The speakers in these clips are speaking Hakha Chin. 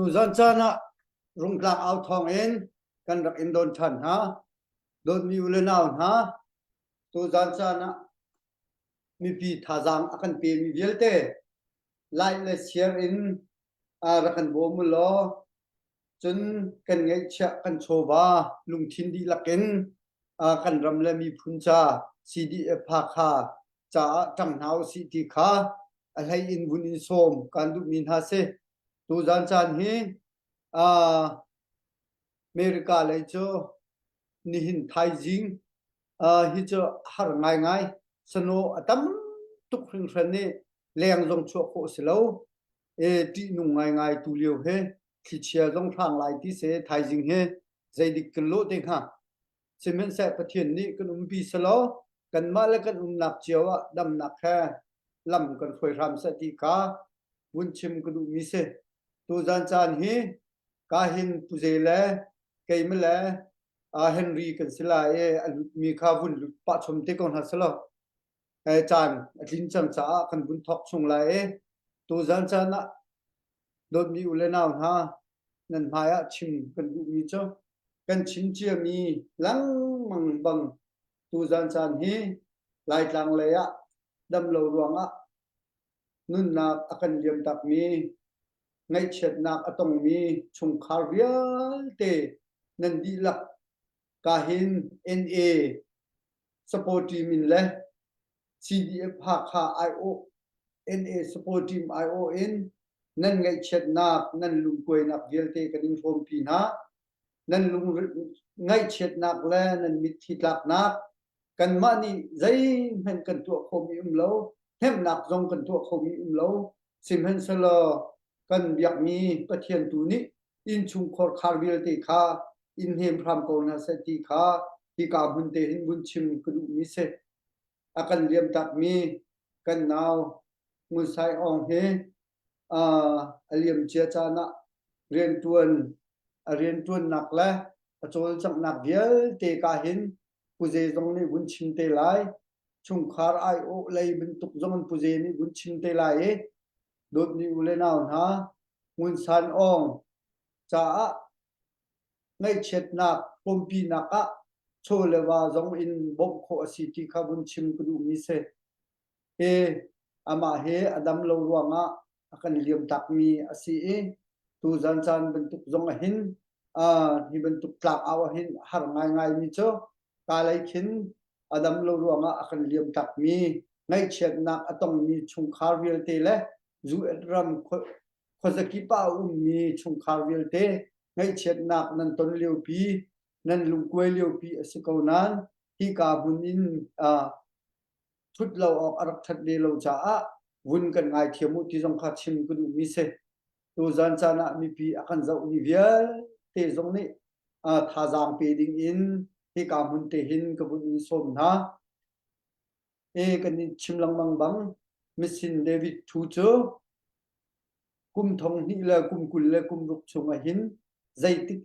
Tuzan caan ah Rungtlang au thawng in kan rak in don ṭhan hna. Dawtmi u le nau hna, tuzan caan ah mipi thazaang a kan pemi vialte like le share in rak kan bawm u law cun kan ngeihchiah kan chawva lungthin dihlak in kan ram le miphun ca CDF Hakha caah ṭang hna usih ti kha a hlei in vun in sawm kan duhmi hna si. Tuzan caan hi America lei cu nihin thaizing hi cu har ngaingai sano a tam tuk hringhran i leng zong chuah khawh si lo. E ṭihnung ngaingai tu lio he thlichia zong hrang lai ti se thaizing he zeidik kan lawh te hnga. Sihmanhseh Pathian nih kan umpi selaw kanmah le kan umnak cio ah damnak he lam kan hruai hram seh ti kha vun chim ka duhmi si. Tuzan caan hi ka hin Puze le keimah le Henry kan si lai i a lutmi kha vun lut pah chom te ko hna selaw caan a tlin cang caah kan vun thawk chung lai i tuzan caan ah dawtmi u le nau hna nan hmai ah chim kan duhmi cu kan chim ciami lengmang bang tuzan caan hi Laitlang lei ah damlo ruangah nunnak a kan liam takmi ngaihchiatnak a tongmi chungkhar vialte nan dihlak ka hin NA support team in le CDF Hakha aiawh NA support team aiawh in nan ngaihchiatnak nan lungkuainak vialte kan in hrawmpi hna. Nan lung ngaihchiatnak le nan mitthli tlaknak kanmah nih zeihmanh kan tuah khomi um lo, hnemhnak zong kan tuah khomi um lo. Sihmanhsehlaw kan biakmi Pathian tu nih innchungkhar khar vialte kha in hnem hram ko hna seh ti kha hika hmun te hin vun chim ka duhmi si. A kan liamtakmi kan nau Ngun Sai Aung hi a liamcia caan ah rianṭuan a rianṭuannak le a cawlcanghnak vialte ka hin Puze zong nih vun chim te lai. Chungkhar aiawh lei bantuk zong in Puze nih vun chim te lai i dawtmi u le nau hna Ngun San Aung caah ngaihchiatnak hrawmpinak ah chaw le va zong in bawmh khawh a si ti kha vun chim ka duhmi si. Hi amah hi a dam lo ruangah a kan liam takmi a si i tuzan caan bantuk zong ah hin hi bantuk tlak au ah hin har ngaingai mi cu ka lei khin a dam lo ruangah a kan liam takmi ngaihchiatnak a tongmi chungkhar vialte le US ram khuazakip ah a ummi chungkhar vialte ngaihchiatnak nan ton liopi nan lungkuai liopi a si ko nain hika hmun in thut lo awk a rak ṭhat ve lo caah vun kan ngaithiam u ti zong kha chim ka duhmi si. Tuzan caan ah mipi a kan zohmi vialte zong nih thazaang pe ding in hika hmun te hin ka vun in sawm hna. E kan in chim lengmang bang misin David Thu cu kum thong hnih le kum 20 le kum ruk chung ah hin zeitik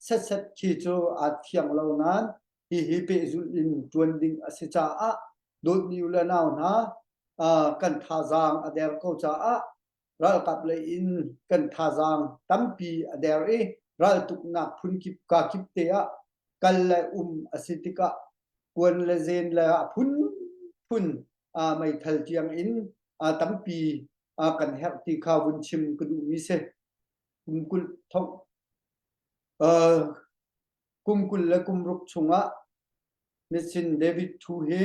setset khi cu aa thiang lo nain hihi pehzulh in ṭuan ding a si caah dawtmi u le nau hna kan thazaang a der ko caah ralkap lei in kan thazaang tampi a der i raltuknak phunkip kakip te ah kal le um a si tikah kuan le zen le a phunphun meithal tiang in tampi kan herh ti kha vun chim ka duhmi si. Kum 20 thong kum 20 le kum ruk chungah misin David Thu hi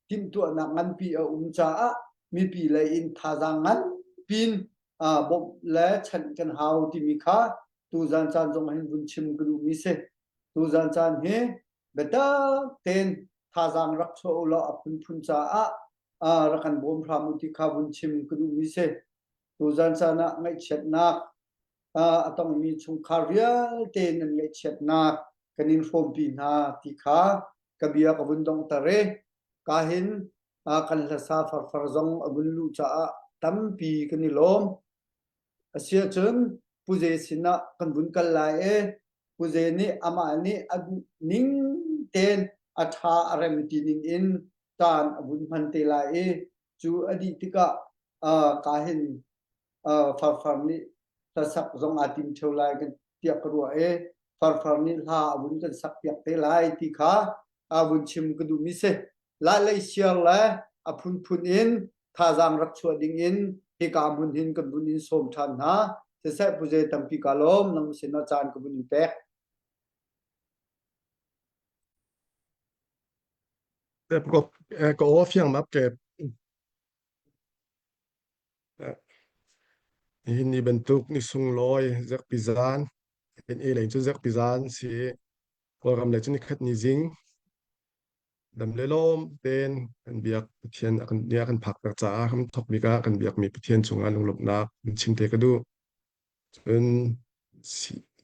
timhtuahnak nganpi a um caah mipi lei in thazaang nganpi in bawmh le chanh kan hau timi kha tuzan caan zong hin vun chim ka duhmi si. Tuzan caan hi biatak tein thazaang rak chuah u law a phunphun caah rak kan bawm hram u ti kha vun chim ka duhmi si. Tuzan caan ah ngaihchiatnak a tongmi chungkhar vialte nan ngaihchiatnak kan in hrawmpi hna ti kha ka bia ka vun donghter i ka hin kan hlasa farfar zong a vun luh caah tampi kan i lawm. Asiahcun Puze sinah kan vun kal lai i Puze nih amah nih a duh ning tein a ṭha a rem ti ning in caan a vun hman te lai i cu a dih tikah ka hin. Farfar nih hlasak zong aa tim ṭheo lai kan tiah ka ruah i Farfar nih hla a vun kan sak piak te lai ti kha a vun chim ka duhmi si. Lailei siar le a phunphun in thazaang rak chuah ding in hika hmun hin kan vun in sawm ṭhan hna. Siseh Puze tampi ka lawm nang sin ah caan ka vun in pek. Ka aw fiang map ke. Nihin ni bantuk ni sunglawi zarhpi zan NA lei cu zarhpi zan si Kawlram lei cu nikhat ni zing dam le lawm tein kan biak Pathian a kan nih a kan phakter caah kan thawk bik ah kan biakmi Pathian cungah lunglawmhnak in chim te ka duh. Cun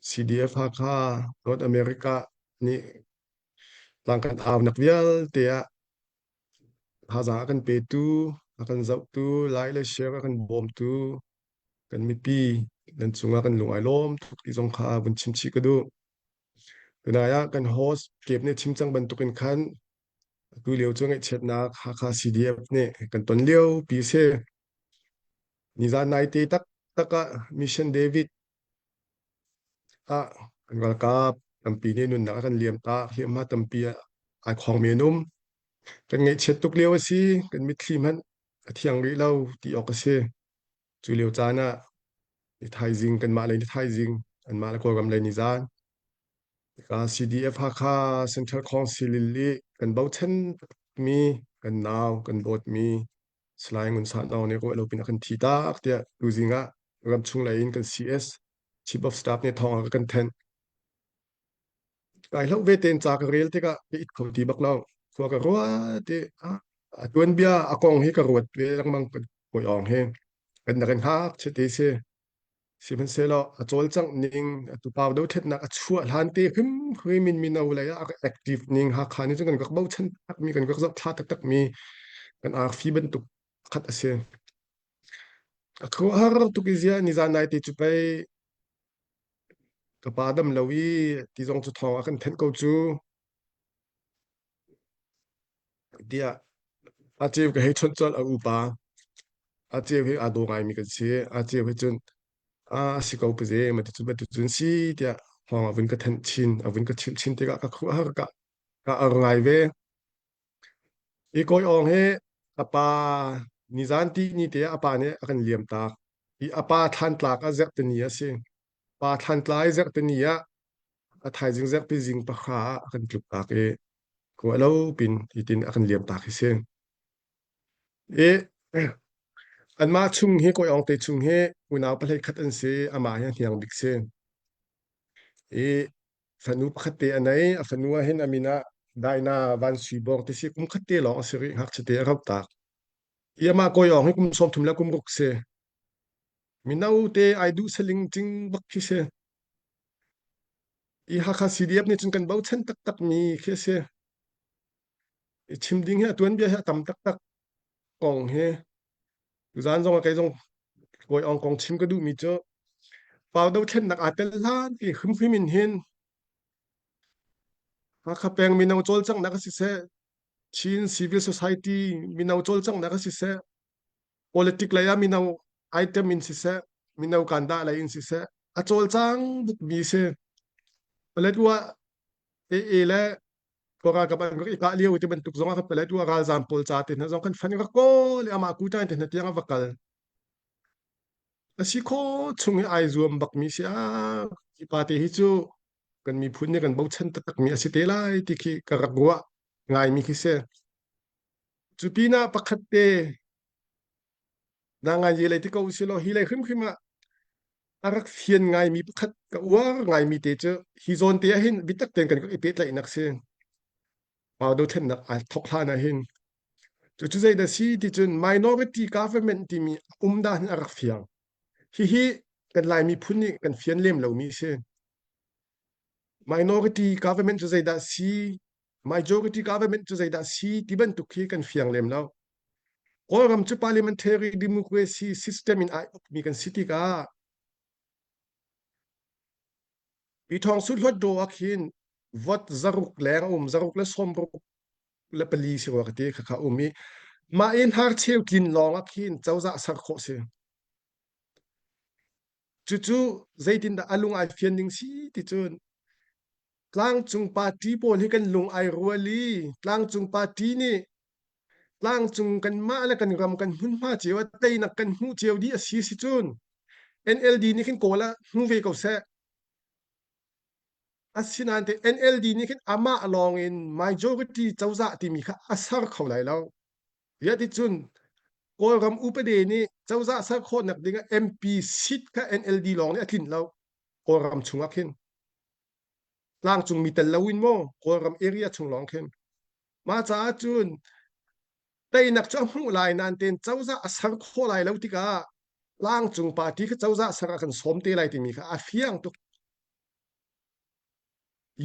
CDF Hakha North America nih tlang kan aunak vialte ah Thazaang a kan petu, a kan zohtu, like le share a kan bawmtu kan mipi nan cungah kan lung ai lawm tuk ti zong kha vun chim chih ka duh. Tunai ah kan host Kep nih chim cang bantukin khan atu lio cu ngaihchiatnak Hakha CDF nih kan ton lio pi si. Nizan naite taktak ah Mission David ah kan ralkap tampi nih nunnak a kan liam tak, hliamhma tampi ai khawngmi an um. Kan ngaihchiat tuk lio a si, kan mitthli hmanh a thiang rih lo ti awk a si. Cu lio caan ah ni thaizing kanmah lei ni thaizing anmah le Kawlram lei ni zan ka CDF Hakha Central Council i kan bochan mi kan nau kan dawtmi Salai Ngun Sa Naung nih ruah lo pin a kan thi tak tiah tuzing ah ramchung lei in kan CS Chief of Staff nih thawng a kan thenh. Kai hloh ve tein ca ka rel tikah ka it kho ti bak lo. Khua ka ruat i a tuanbia a kong hi ka ruat ve lengmang kan kawi awng hi. Kan na kan hngak chete si. Sihmanhsehlaw a cawlcangh ning atu pau dothlennak a chuah hlan te hrimhrim in mino lei ah a active ning Hakha nih cun kan rak bochan takmi kan rak zohthla taktakmi kan arfi bantuk khat a si. A khuaruahhar tuk i ziah nizan nai te cu pei ka pa dam lo i ti zong cu thawng a kan thenh ko cu tiah a ceu ka hei chawnh colh a upa a ceu hi aa daw ngaimi kan si a ceu hi cun a si ko paze mati cun mati cun si tiah thawng a vun ka thenh chin a vun ka chimh chin tikah ka khuahar ka ka ar ngai ve i kawi awng hi a pa nizan ti ni te a pa nih a kan liam tak i a pa thlan tlak a zerh tani a si pa thlan tlai zerh tani ah a thaizing zerhpi zing pahra ah a kan tluk tak i ruah lo pin hitin a kan liam tak hi si. I anmah chung hi kawi ong te chung hi unau pahlei khat an si amah hi a hniang bik si. I fanu pakhat te a nei a fanu ah hin a min ah Daina Van Sui Bawng ti si kum khat te lawng a si rih ngakchia te a rauh tak. I amah kawi ong hi kum 30 le kum ruk si. Mino te ai duh saling cing bak khi si. I Hakha CDF nih cun kan bochan taktakmi khi a si. I chim ding hi a tuanbia hi a tam taktak kong hi. Tuzaan zong ah kei zong Kawi Aung kong chim ka duhmi cu Pau dothlennak aa tel hlan ti hrimhrim in hin Hakha peng mino cawlcanghnak a siseh, Chin Civil Society mino cawlcanghnak a siseh, politic lei ah mino item in siseh mino kandah lei in siseh a cawlcang bikmi si Paletwa AA le ralkap an rak i kah lio ti bantuk zong ah Paletwa ralzaam pawl ca te hna zong kan fan rak kawl i amah kutan te hna tiang a va kal a si kho chung i ai zuam bakmi si a hi pa te hi cu kan miphun nih kan bochan taktakmi a si te lai ti khi ka rak ruah ngaimi khi si Cu pinah pakhat te nangai lei ti ko usih law hi lei hrimhrim ah a rak fian ngaimi pakhat ka uar ngaimi te cu hi zawn te ah hin biatak tein kan i pehtlaihnak si. Pau dothlennak aa thok hlan ah hin. Cucu zeidah si ti cun minority government timi um dah hin a rak fiang. Hihi kan Lai miphun nih kan fian lem lomi si. Minority government cu zeidah si majority government cu zeidah si ti bantuk khi kan fiang lem lo. Kawlram cu parliamentary democracy system in ai ukmi kan si tikah Pi Thawng Su Hluat Do ah khin vote zaruk leng a um zaruk le sawmruk le pali si rua ka ti khakha um i mah i hnarcheu tlin lawng ah khin cozah ser khawh si. Cucu zeitindah a lung ai fian ning si ti cun tlangcung party pawl hi kan lung ai rual i tlangcung party nih tlangcung kanmah le kan ram kan hmunhma cio ah teinak kan hmuh cio dih a si si cun NLD nih khin Kawl ah hmu ve ko seh. Asinain te NLD nih khin amah lawng in majority cozah timi kha a ser kho lai lo. Ziahticun Kawlram upade nih cozah ser khawhnak ding ah MP seat kha NLD lawng nih a tlinh lo. Kawlram chungah khin. Tlangcung mi tel loin maw Kawlram area chung lawng khin. Mah caah cun teinak cu a hmuh lai nain tein cozah a ser khawh lai lo tikah tlangcung party kha cozah ser ah kan sawm te lai timi kha a fiang tuk.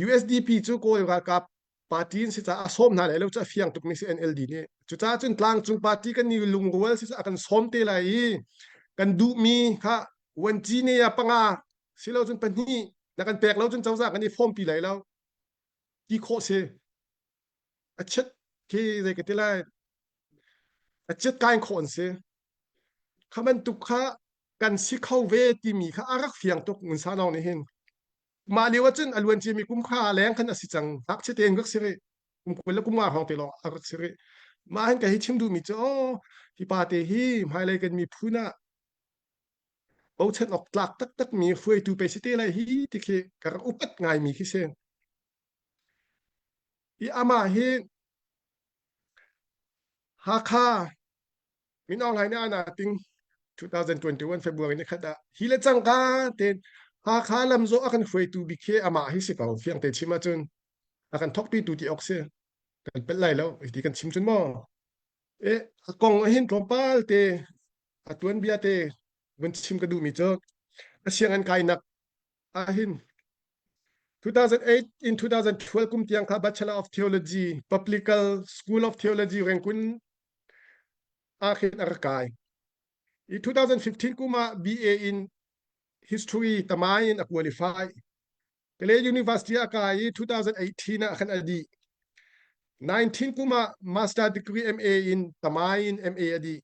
USDP cu Kawl ralkap party in si caah a sawm hna lai lo cu a fiang tukmi si NLD nih. Cucaah cun tlangcung party kan i lungrual si a kan sawm te lai i kan duhmi kha vuanci ne ah panga silo cun pahnih na kan pek lo cun cozah kan i fawmpi lai lo ti khawh si. A chiat khi zei ka ti lai a chiat kai khawh an si. Kha bantuk kha kan si kho ve timi kha a rak fiang tuk Ngun Sa Nawng nih hin. Mah lio ahcun a luan ciami kum kha leng khan a si cang. Ngakchia tein rak si rih. Kum 20 le kum nga hrawng te lawng a rak si rih. Mah hin ka hi chim duhmi cu aw hi pa te hi hmailei kan miphun ah bochan awk tlak taktakmi hruaitu pe si te lai hi ti khi ka rak upat ngaimi khi si. I amah hi Hakha Min Aung Hlaing nih ana ting 2021 February ni khat ah hi le cangka tein Hakha lamzawh a kan hruaitu bik hi amah hi si ko fiang te chim ahcun a kan thawkpitu ti awk si kan pelh lai lo ti kan chim cun maw e a kong hin tlawmpal te a tuanbia te vun chim ka duhmi cu a sianginn kainak ahhin 2008 in 2012 kum tiang kha Bachelor of Theology Publical School of Theology Rangoon ah khin a rak kai. I 2015 kum ah BA in History tamai in a qualify. Kalay University a kai i 2018 ah khan a dih. 19 kum ah Master degree MA in tamai in MA a dih.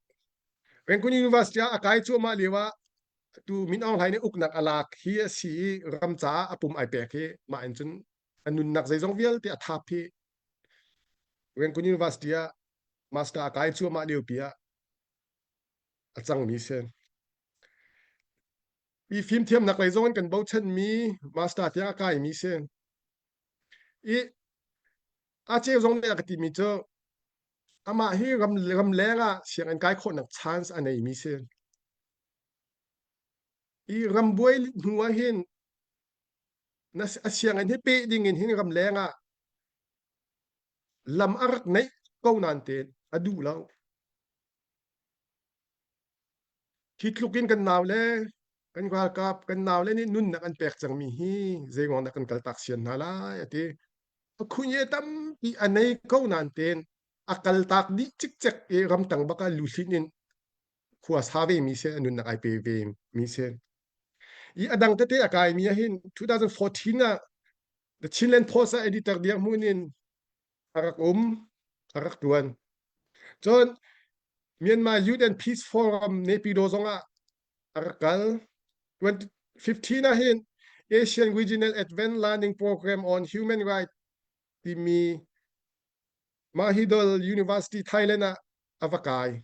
Rangoon University ah a kai cuahmah lio ah tu Min Aung Hlaing nih uknak a lak hi a si i ram caah a pum ai pek hi mah in cun a nunnak zeizong vialte a thap hi Rangoon University ah master a kai cuahmah lio pi ah a cangmi si. I fimthiamnak lei zong in kan bochanmi master tiang a kaimi si. I a cheu zong nih a ka timi cu amah hi ram ramleng ah sianginn kai khawhnak chance a neimi si. I rambuai hnu ah hin na a sianginn hi peh ding in hin ramleng ah lam a rak neih ko nain tein a duh lo. Hi tluk in kan nau le kan ralkap kan nau le nih nunnak an pek cangmi hi zeiruang dah kan kaltak sian hna lai a ti. A khunye tampi a nei ko nain tein a kaltak dih cikcek i ramtang bak ah luhlin in khua sa ve mi si a nunnak ai pe ve mi si. I a dang tete a kai mi ahhin 2014 ah The Chinland Post ah editor dirhmun in a rak um, a rak tuan. Cun Myanmar Youth and Peace Forum Naypyidaw zong ah a rak kal. 2015 ah hin Asian Regional Advanced Learning Program on Human Rights timi Mahidol University Thailand ah a va kai.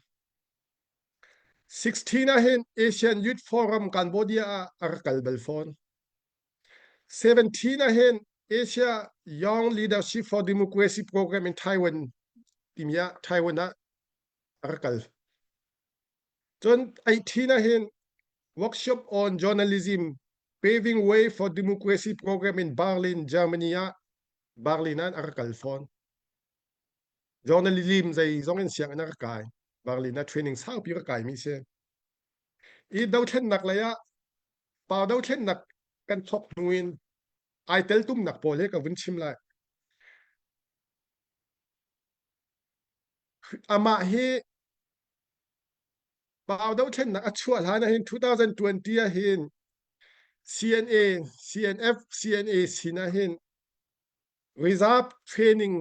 16 ah hin Asian Youth Forum Cambodia ah a rak kal bal fawn. 17 ah hin Asia Young Leadership for Democracy Program in Taiwan timi ah Taiwan ah a rak kal. Cun 18 ah hin Workshop on Journalism Paving Way for Democracy Program in Berlin, Germany ah Berlin ah a rak kal fawn. Journalism zei zong in sianginn a rak kai. Berlin ah training saupi rak kai mi si. I dothlennak lei ah pa dothlennak kan thawk hnu in ai teltumnak pawl he ka vun chim lai. Amah hi Pau dothlennak a chuah hlan ah hin 2020 ah hin CNA, CNF, CNA sin ah hin reserve training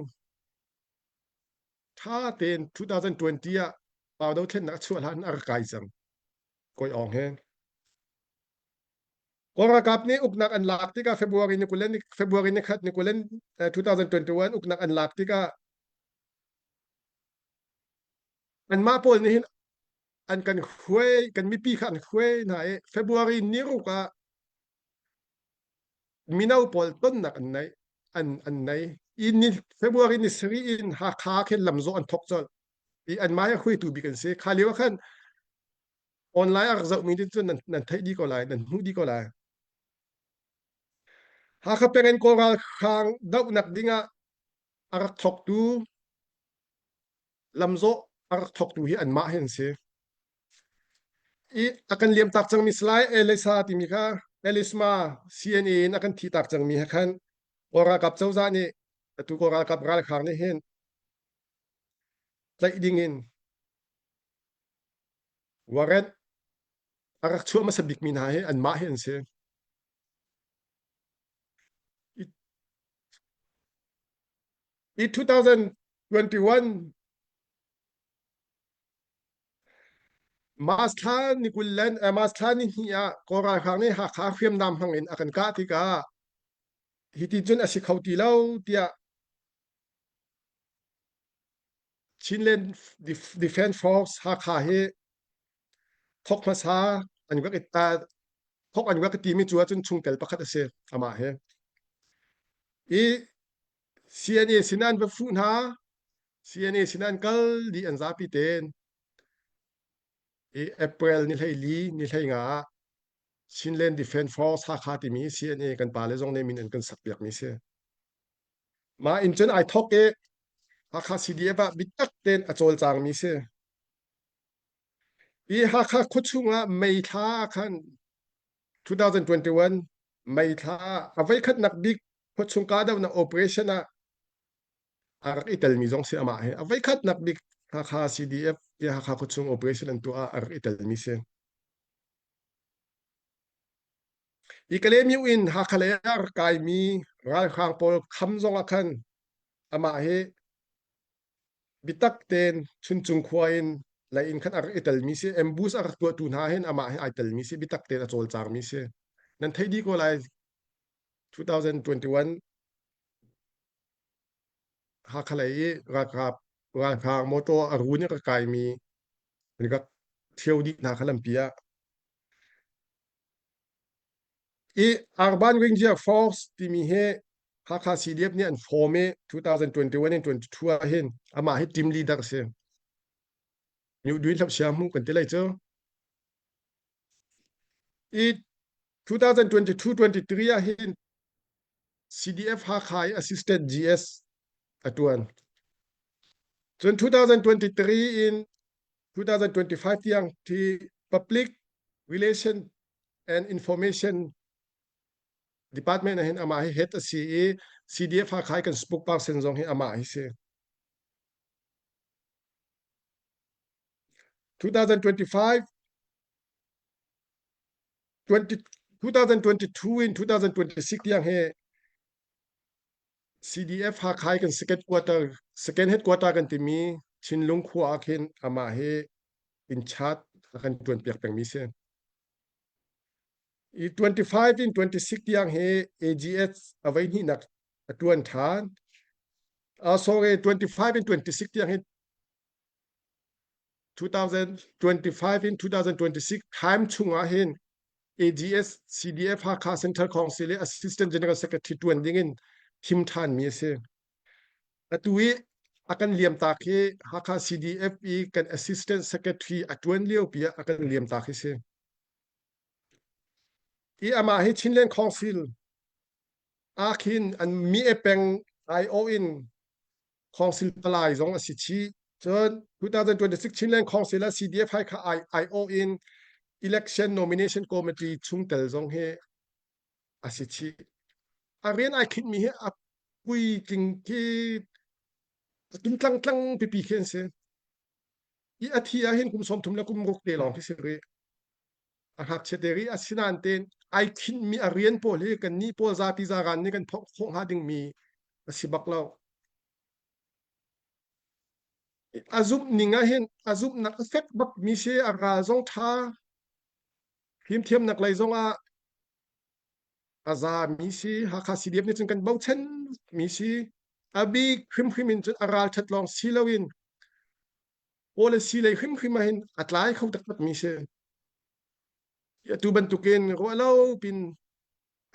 tha tein 2020 ah Pau dothlennak a chuah hlan a rak kai cang. Koi Aung he. Kawl ralkap nih uknak an lak tikah February ni 20 February ni khat ni 20 2021 uknak an lak tikah anmah pawl nih hin an kan hruai kan mipi kha an hruai hna i February ni ruk ah mino pawl tonnak an nei an an nei i ni February ni sarih in Hakha khin lamzawh an thok colh i anmah hi hruaitu bik an si kha lio ah khan online a rak zohmi nih cun nan, nan theih dih ko lai nan hmuh dih ko lai Hakha peng in Kawl ralhrang dohnak dingah a rak thawktu lamzawh a rak thawktu hi anmah hi an si i a kan liam tak cangmi Salai Elisa timi kha Elisma CNA in a kan thi tak cangmi he khan Kawl ralkap cozah nih atu Kawl ralkap ralhrang nih hin tlaih ding in Warrant a rak chuah hmasa bikmi hna hi anmah hi an si. I 2021 March thla ni 20 len eh, March thla ni hnih ah Kawl ralhrang nih Hakha hriamnam hmang in a kan kah tikah hiti cun a si kho ti lo tiah Chinland Defence Force Hakha hi thok hmasa an rak i thok an rak i timi cu ahcun chungtel pakhat a si amah hi. I CNA sin an va fuh hna CNA sin an kal dih an zapi tein i April ni 14 ni 15 ah Chinland Defence Force Hakha timi CNA kan pale zong nih min an kan sak piakmi si. Mah in cun ai thawk i Hakha CDF ah biatak tein a cawlcangmi si. Hi Hakha khuachung ah May thla ah khan 2021 May thla ah a voikhatnak bik khuachung kahdohnak operation ah a rak i telmi zong si amah hi. A voikhatnak bik Hakha CDF i Hakha khuachung operation an tuah ah a rak i telmi si. Hi Kalaymyo in Hakha lei ah a rak kaimi ralhrang pawl kham zong ah khan amah hi biatak tein Chuncung khua in lei in khan a rak i telmi si. Ambush a rak tuahtu hna hin amah hi ai telmi si. Biatak tein a cawlcangmi si. Nan theih dih ko lai 2021 Hakha lei i ralkap ralhrang motor a run i rak kaimi an rak ṭhio dih hna kha lampi ah. I Urban Ranger Force timi hi Hakha CDF nih an form i 2021 in 22 ah hin amah hi team leader a si. Myu Duin Hlap Sia hmuh kan ti lai cu. I 2022-23 ah hin CDF Hakha i Assistant GS a tuan. Cun 2023 in 2025 tiang thi Public Relation and Information Department ah hin amah hi head a si i CDF Hakha i kan spokesperson zong hi amah hi si. 2025 20, 2022 in 2026 tiang hi CDF Hakha kan second quarter second headquarter kan timi Chinlung khua ah khin amah hi in chat a kan tuan piak pengmi si. I 25 in 26 tiang hi AGS a voi hnihnak a tuan than. Uh, sorry, 25 in 26 tiang hi 2025 in 2026 time chung ah hin AGS CDF Hakha Central Council i Assistant General Secretary tuan ding in thim than mi a si. Atu i a kan liam tak hi Hakha CDF i kan Assistant Secretary a tuan lio pi ah a kan liam tak hi si. I amah hi Chinland Council ah khin an mi e peng aiawh in Council palai zong a si chih. Cun 2026 Chinland Council ah CDF hai kha aiawh in Election Nomination Committee chungtel zong hi a si chih. A rian ai khinhmi hi a puitling khi tum tlang pipi khi an si. I a thi ah hin kum 30 le kum ruk te lawng khi si rih. A ngakchia te rih asinain tein ai khinhmi a rian pawl hi kan nih pawl zapi zaran nih kan phawk khawh hnga dingmi a si bak lo. A zumh ning ah hin a zumhnak a fek bak mi si a ral zong ṭha fimthiamnak lei zong ah. A zami si Hakha CDF nih cun kan bochan mi si. A bik hrimhrim in cun a ralṭhat lawng si loin policy lei hrimhrim ah hin a tlai kho taktak mi si. Atu bantukin ruah lo pin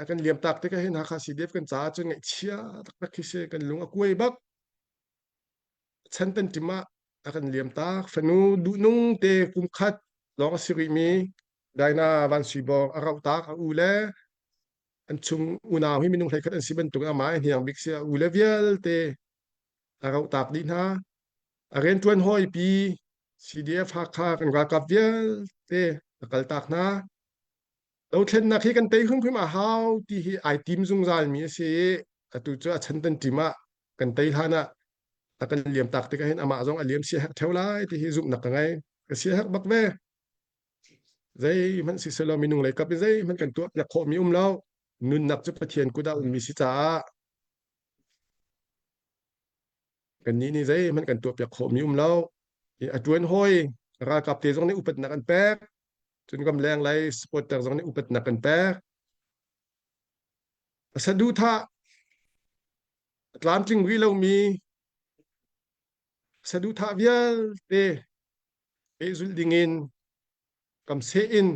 a kan liam tak tikah hin Hakha CDF kan caah cun ngaihchia taktak khi si kan lung a kuai bak. Chan tan tim ah a kan liam tak fanu duhnung te kum khat lawng a si rih mi Daina Van Sui Bawk a rauh tak a u le an chung unau hi minung hlei khat an si bantuk amah a hniang bik si a u le vialte a rauh tak dih hna a rianṭuan hawipi CDF Hakha kan ralkap vialte a kal tak hna dothlennak hi kan tei hrimhrim a hau ti hi ai tim zungzal mi a si i atu cu a chan tan ṭim ah kan tei hlan ah a kan liam tak tikah hin amah zong a liam sia herh theo lai ti hi zumhnak ka ngei ka sia herh bak ve zeihmanh siselaw minung lei kap in zeihmanh kan tuah piak khawh mi um lo nunnak cu Pathian kut ah ummi si caah kannih nih zeihmanh kan tuah piak khawh mi um lo a ṭuan hawi ralkap te zong nih upatnak an pek cun ramleng lei supporter zong nih upatnak kan pek saduhthah a tlamtling rih lomi saduhthah vialte pehzulh dingin kam seh in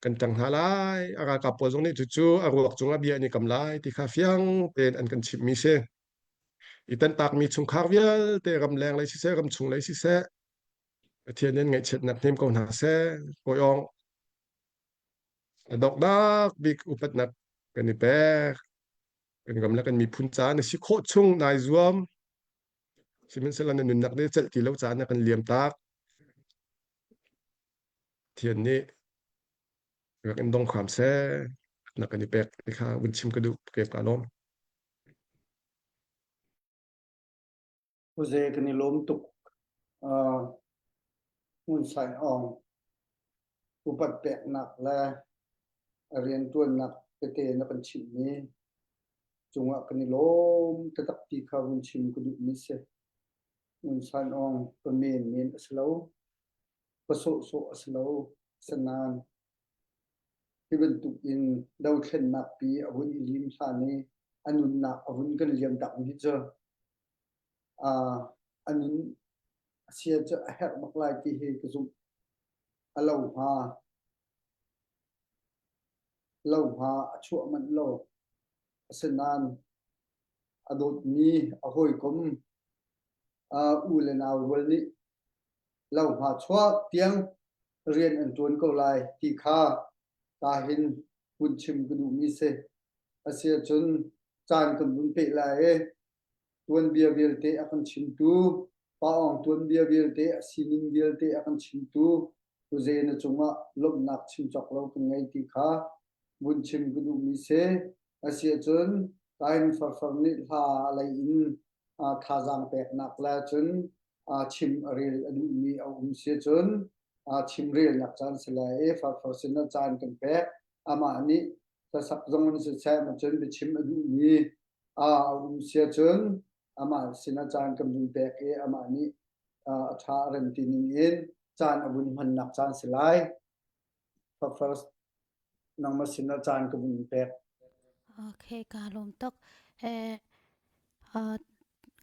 kan ṭang hna lai. A ralkap pawl zong nih cucu a ruak cungah bia an i kam lai ti kha fiang tein an kan chimhmi si. I tantakmi chungkhar vialte ramleng lei siseh, ramchung lei siseh, Pathian nih ngaihchiatnak hnem ko hna seh. Kawi Awng, a donghnak bik upatnak kan i pek. Kan ram le kan miphun ca na si khawh chung nai zuam. Sihmanhsehlaw na nunnak nih celh ti lo caah na kan liam tak. Pathian nih rak in dong hram seh. Na kan i pek ti kha vun chim ka duh. Ke ka lawm. Uze kan i lawm tuk. Uh, Ngun Sai Aung upat peknak le riantuannak tete na kan chimhmi cungah kan i lawm taktak ti kha vun chim ka duhmi si. Ngun San Aung pa men men a si lo, pa sawhsawh a si lo, sanain hi bantuk in dothlennak pi a vun i lim hlan i a nunnak a vun kan liam tak mi cu a nun a sia cu a herh bak lai ti hi ka zumh. A lo hnga. Lo hnga a chuah manh lo. Asinain a dawtmi a hawikom u le nau rual nih lo hnga chuak tiang rian an ṭuan ko lai ti kha kahin hun chim ka duhmi si. Asiahcun caan kan vun peh lai i tuanbia vialte a kan chimtu, Pa Aung tuanbia vialte a sining vialte a kan chimtu Uze na cungah lawmhnak chim cawk lo kan ngei ti kha vun chim ka duhmi si. Asiahcun Kain Farfar nih hla lei in thazaang peknak le cun chim a rel a duhmi a um si cun chimrelnak caan si lai i farfar sinah caan kan pek. Amah nih hlasak zong in siseh cun biachim a duhmi a um si ahcun amah sinah caan kan vun pek i amah nih a ṭha a rem ti ning in caan a vun hmannak caan si lai. First nangmah sinah caan ka vun pek. Okay, ka lawm tuk. Eh, uh,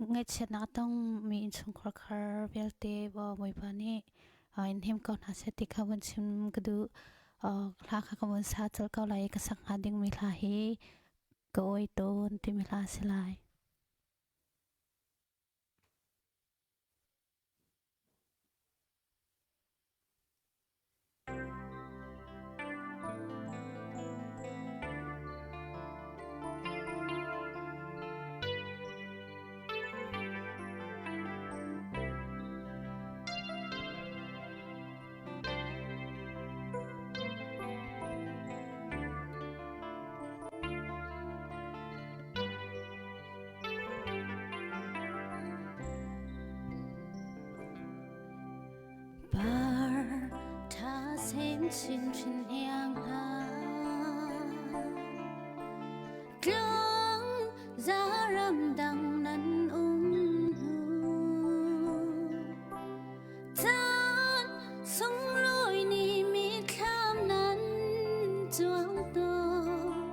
ngaihchiatnak a tongmi innchungkhar khar vialte Bawipa nih in hnem ko hna seh ti kha vun chim ka duh. Hla kha ka vun sa colh ko lai i ka sak hnga dingmi hla hi ka awi tawn timi hla a si lai. Par ṭha sin chin hniang hna Tlang za ram dang nan um hnu Caan sunglawi ni mitthlam nan cuang tawn.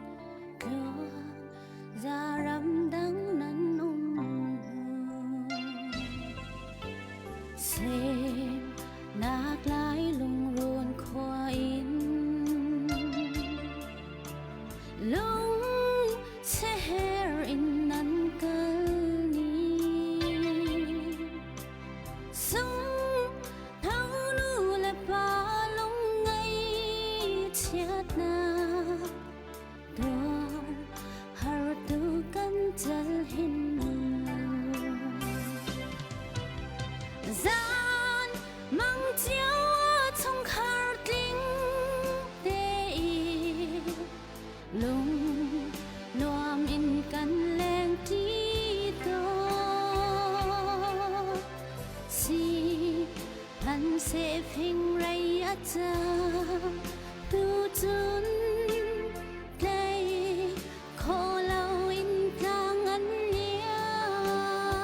Fingrei a ca hnu cun tlei kho lo in tlang an liam.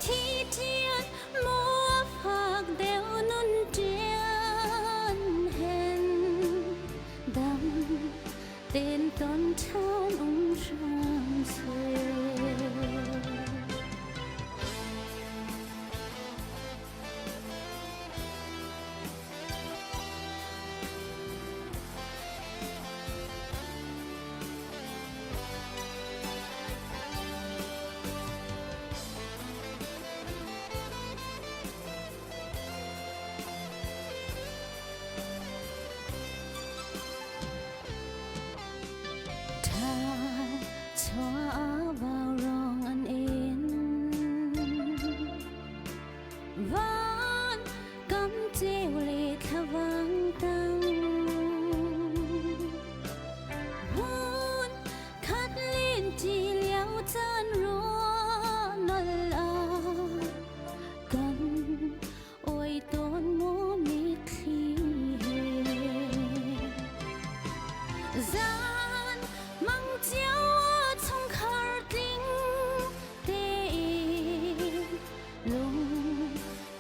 Thi ṭian maw fak deuh nun ṭian hen dam ten ton ṭhan um hram seh. Van kam ceu le thlavang tang Hun khat len ti lio caan rua nol ah Kan oi tawn maw mitthli he Zan mang cio ah chungkhar tling tein lung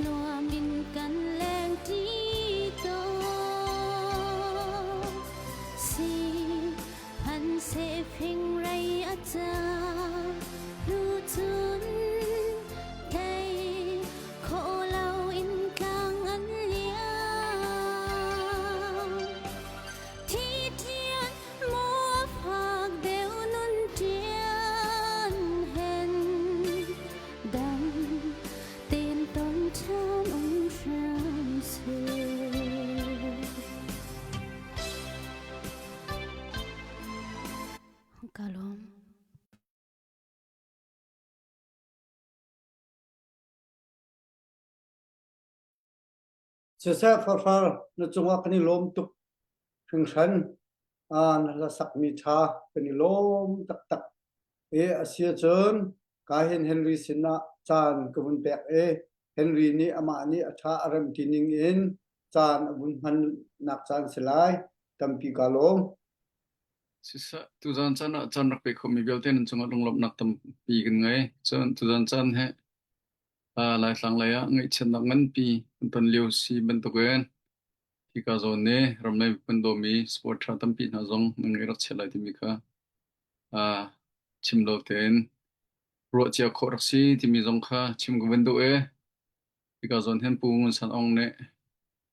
nuam in kan leng ṭi tawn. Si phan seh fingrei a ca hnu cun thei khawh lo in tlang an liam. Thi ṭian maw fak deuh nun ṭian hen dam ten ton ṭhan um hram seh. Ka lawm. Siseh farfar na cungah kan i lawm tuk hringhran. Na hlasakmi ṭha kan i lawm taktak. E a si ahcun ka hin Henry sinah caan ka vun pek i Henry nih amah nih a ṭha a rem ti ning in caan a vun hmannak caan si lai. Tampi kaa lawm. Siseh, tuzaan caan ah caan rak pe khomi vialte nan cungah lunglawmhnak tampi kan ngei. Cun tuzaan caan hi Laitlang lei ah ngaihchiatnak nganpi kan ton lio si bantukin hika zawn i ramlei kan dawmi sport ṭha tampi hna zong nan ngeih rak chiah lai timi kha chim lo tein ruah cia khawh rak si timi zong kha chim ka van duh i hika zawn hin Pu Ngun San Aung nih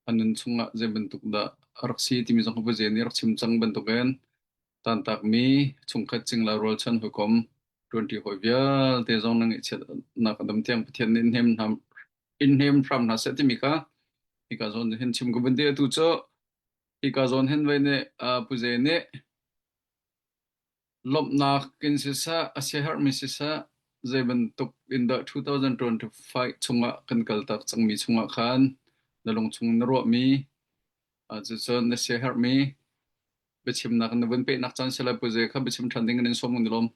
a nun chungah zei bantuk dah a rak si timi zong kha Pu Zen nih a rak chim cang bantukin tantakmi chungkhat cingla rualchan hawikom ṭuanṭi hawi vialte zong na ngaihchiatnak a dam tiang Pathian nih in hnem hna in hnem hram hna seh timi kha hika zawn hin chim ka vun ti atu cu hika zawn hin vei nih Pu Ze nih lawmhnak in siseh a siaherhmi siseh zei bantuk in dah 2025 chungah kan kaltak cangmi chungah khan na lungchung na ruahmi cucun na siaherhmi biachimnak na vun pehnak caan si lai Pu Ze kha biachim ṭhan ding in in sawm kan i lawm.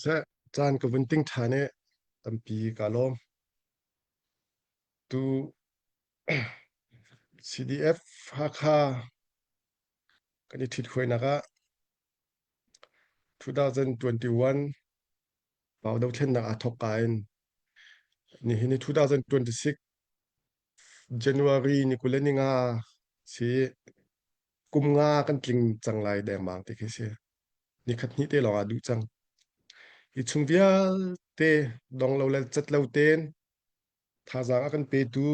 Seh, caan ka vun ting ṭhan i tampi kaa lawm. Tu CDF Hakha kan i ṭhit-huainak ah 2021 Pau dothlennak aa thawk ka in nihin hi 2026 January ni 25 si kum nga kan tling cang lai dengmang ti khi si. Nikhat hnih te lawng ah duh cang. Hi chung vialte dong lo le cat lo tein thazaang a kan petu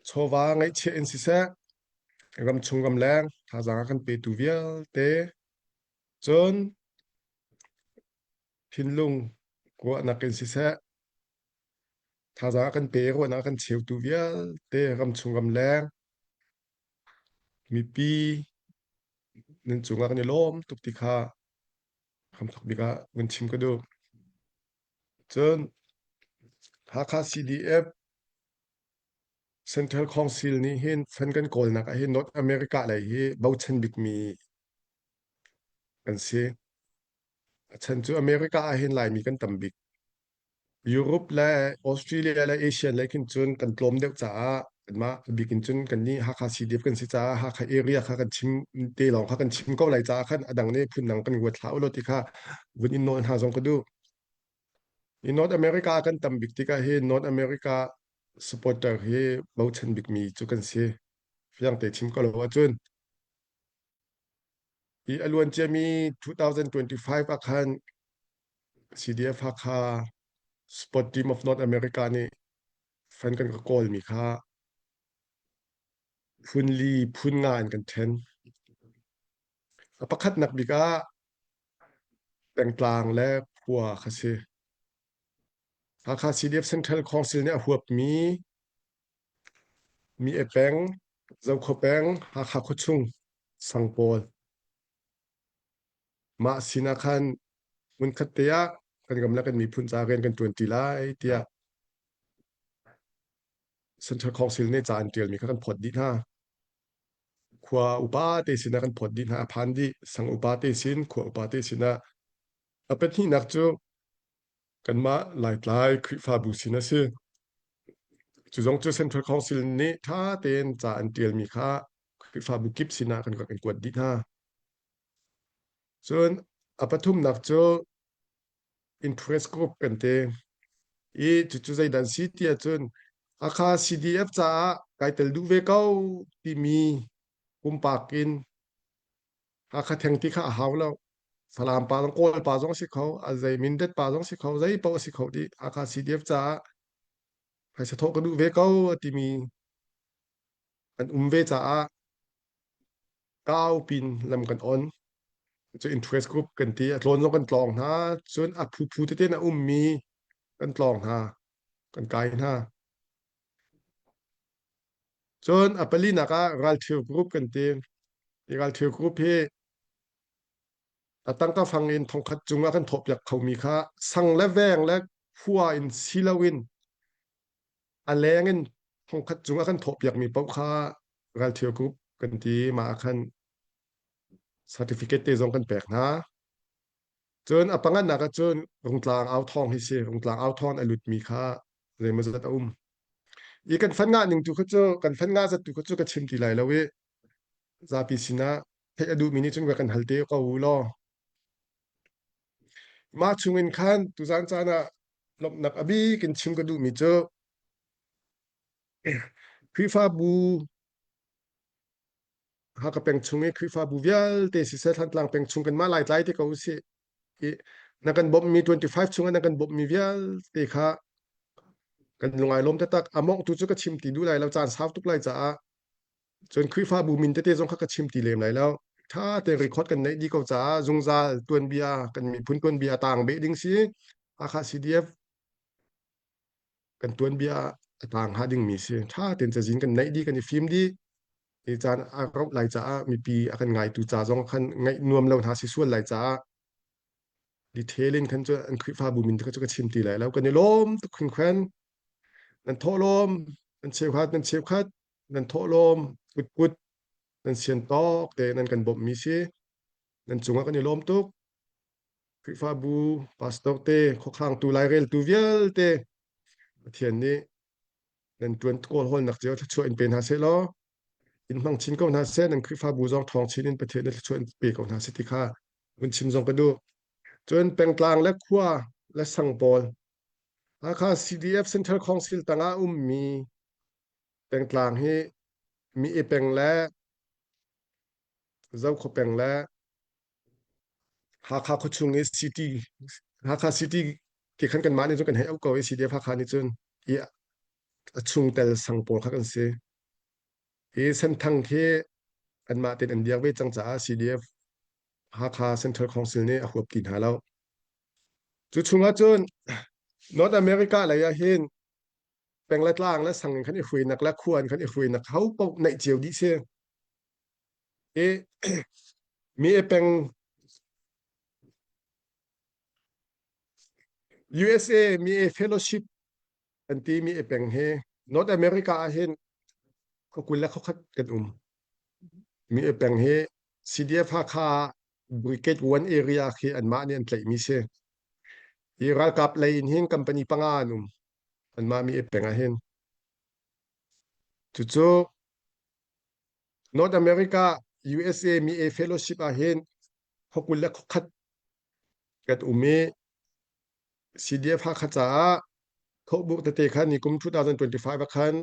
chawva ngaihchiah in siseh ramchung ramleng thazaang a kan petu vialte cun thinlung ruahnak in siseh thazaang a kan pe ruahnak a kan cheutu vialte ramchung ramleng mipi nan cungah kan i lawm tuk ti kha hramthok bik ah vun chim ka duh. Cun. Hakha CDF Central Council nih hin fund kan kawlnak ah hin North America lei hi bochan bikmi kan si. A chan cu America ah hin Laimi kan tam bik. Europe le Australia le Asian lei khin cun kan tlawm deuh caah kanmah a bik in cun kannih Hakha CDF kan si caah Hakha area kha kan chim te lawng kha kan chim ko lai caah khan a dang nih phundang kan ruat hlah ulaw ti kha vun in nawl hna zong ka duh. I North America ah kan tam bik tikah hin North America supporter hi bochan bikmi cu kan si. Fiang te chim ko lo ahcun hi a luan ciami 2025 ah khan CDF Hakha Sport Team of North America nih fan kan ka kawlmi kha phun li phun nga in kan ṭhen. A pakhatnak bik ah pengtlang le khua kha si. Hakha CDF Central Council nih a huapmi Mi-e peng, Zokhua peng, Hakha khuachung sang pawl. Mah sinah khan hmunkhat te ah kan ram le kan miphun ca rian kan ṭuanṭi lai tiah Central Council nih ca an ṭialmi kha kan phawt dih hna. Khua upa te sinah kan phawt dih hna, a phan dih. Sang upa te sin, khua upa te sinah. A pahnihnak cu kanmah Laitlai Khrihfabu sin a si. Cu zong cu Central Council nih ṭha tein ca an ṭialmi kha Khrihfabu kip sinah kan rak in kuat dih hna. Cun a pathumnak cu interest group kan ti. I cucu zeidah an si ti ahcun Hakha CDF caah kai tel duh ve ko timi pumpak in Hakha theng ti kha a hau lo. Falam pa zong Kawl pa zong si kho, a zei Mindat pa zong si kho, zei paoh a si kho dih. Hakha CDF caah phaisa thawh ka duh ve ko a timi an um ve caah kau pin lam kan on. Cu interest group kan ti. A tlawn zong kan tlawng hna. Cun a phuphu tete in a ummi kan tlawng hna. Kan kai hna. Cun a palinak ah ralthir group kan ti. Hi ralthir group hi a tangka fang in thongkhat cung ah kan thawhpiak khomi kha sang le veng le khua in si loin a leng in thongkhat cung ah kan thawhpiakmi paoh kha ralthir group kan ti. Mah ah khan certificate te zong kan pek hna. Cun a pangannak ah cun Rungtlang authawng hi si. Rungtlang authawng a lutmi kha zeimawzat a um. I kan fan ngah ning tu kha cu kan fan ngah zat tu kha cu ka chim ti lai lo i zapi sinah theih a duhmi nih cun kan hal te ko u law. Mah chungin khan tuzan caan ah lawmhnak a bik in chim ka duhmi cu Khrihfabu Hakha peng chung i Khrihfabu vialte siseh Thantlang peng chung kanmah Laitlai te ko usih i na kan bawmhmi 25 chung ah na kan bawmhmi vialte kha kan lungai lawm taktak. A mawngh tu cu ka chim ti duh lai lo caan sau tuk lai caah cun Khrihfabu min tete zong kha ka chim ti lem lai lo. Ṭha tein record kan neih dih ko caah zungzal tuanbia kan miphun tuanbia taang beh ding si. Hakha CDF kan tuanbia a taang hnga dingmi si. Ṭha tein cazin kan neih dih kan i fim dih. Hi caan a rauh lai caah mipi a kan ngaitu ca zong khan ngaih nuam lo hna si sual lai caah detail in khan cu an Khrihfabu min kha cu ka chim ti lai lo. Kan i lawm tuk hringhran. Nan thawhlawm, nan cheukhat, nan cheukhat, nan thawhlawm, kutkut, nan sian tawk te nan kan bawmhmi si. Nan cungah kan i lawm tuk. Khrihfabu, pastor te, khuakhangtu, laireltu vialte Pathian nih nan ṭuan kawlhawlnak cio thluachuah in pe hna seh law in hmang chin ko hna seh nan Khrihfabu zong ṭhawng chin in Pathian nih thluachuah in pe ko hna seh ti kha vun chim zong ka duh. Cun pengtlang le khua le sang pawl Hakha CDF Central Council tangah ummi pengtlang hi mi e peng le Zokhua peng le Hakha khuachung i city Hakha city ke khan kanmah nih cun kan hei auh ko i CDF Hakha nih cun i a chungtel sang pawl kha kan si. Hi Senthang khi anmah tein an biak ve cang caah CDF Hakha Central Council nih a huap ti hna lo. Cu chungah cun North America lei ah hin peng le tlang le sang in khan i hruainak le khua in khan i hruainak ho paoh neih cio dih si. I mi e peng USA mi e fellowship. Kan timi e peng hi North America ah hin khuakul le khuakhat kan um. Mi e peng hi CDF Hakha Brigade 1 area khi anmah nih an tlaihmi si. Hi ralkap lei in hin company panga an um. Anmah mi e peng ah hin. Cucu North America USA mi e fellowship ah hin khuakul le khuakhat kan um i CDF Hakha caah thawhbuk tete kha ni kum 2025 ah khan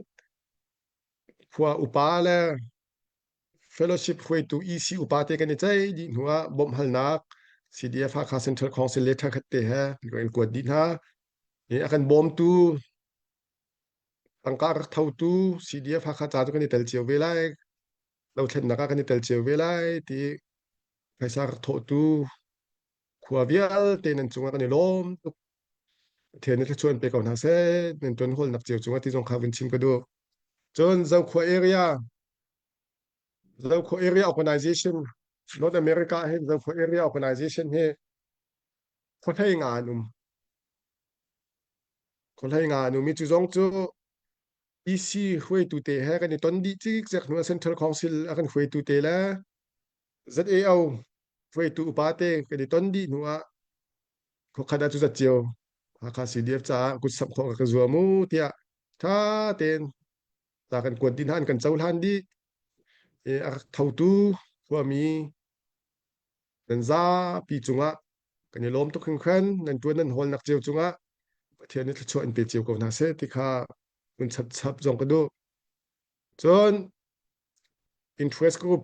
khua upa le fellowship hruaitu EC upa te kan i ceih dih hnu ah bawmhhalnak CDF Hakha Central Council le ṭhakhat te he kan in kuat dih hna. I a kan bawmtu tangka rak thotu CDF Hakha ca cu kan i tel cio ve lai. Dothlennak ah kan i tel cio ve lai ti phaisa rak thawhtu khua vialte nan cungah kan i lawm tuk. Pathian nih thluachuah in pe ko hna seh. Nan tuan hawlnak cio cungah ti zong kha vun chim ka duh. Cun Zokhua area Zokhua area organization North America ah hin Zokhua area organization hi khuahlei nga an um. Khuahlei nga an um i cu zong cu EC hruaitu te he kan i ton dih cikcek hnu ah Central Council a kan hruaitu te le ZAO hruaitu upa te kan i ton dih hnu ah khuakhat ah cu zat cio Hakha CDF caah kut samh khawh ka zuam u tiah tha tein ta kan kuat dih hna an kan cohlan dih i a rak thotu khuami nan zapi cungah kan i lawm tuk hringhran nan tuan nan hawlnak cio cungah Pathian nih thluachuah in pe cio ko hna seh ti kha hun chapchap zong ka duh. Cun interest group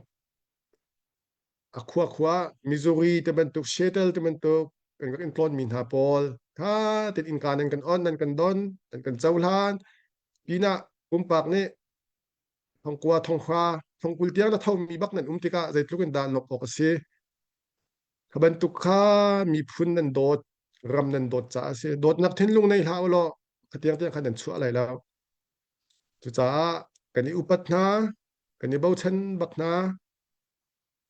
a khua khua Missouri te bantuk Seattle te bantuk kan rak in tlawn mi hna pawl tha tein innka nan kan on nan kan don nan kan cohlan pinah pumpak nih thongkua thonghra thongkul tiang na thomi bak nan um tikah zeitluk in dah lawmh awk a si kha bantuk kha miphun nan dawt ram nan dawt caah a si dawtnak thinlung nei hlah u law kha tiang tiang khan nan chuah lai lo cucaah kan i upat hna kan i bochan bak hna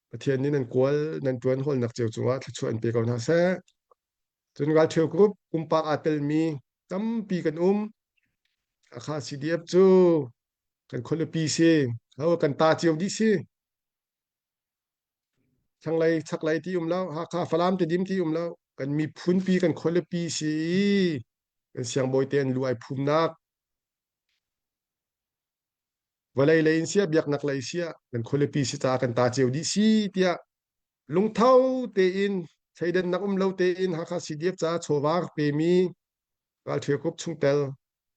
Pathian nih nan kual nan ṭuan hawlnak cio cungah thluachuah in pe ko hna seh. Cun ralṭhio group pumpak aa telmi tampi kan um. Hakha CDF cu kan khualipi si. Ho kan ta cio dih si. Thlanglei chaklei ti um lo, Hakha Falam Tedim ti um lo. Kan miphunpi kan khualipi si i kan siangbawi te an lu ai phumnak vawlei lei in siah biaknak lei siah kan khualipi si caah kan ta cio dih si tiah lungtho tein thleidannak um lo tein Hakha CDF caah chawva rak pemi ralṭhio group chungtel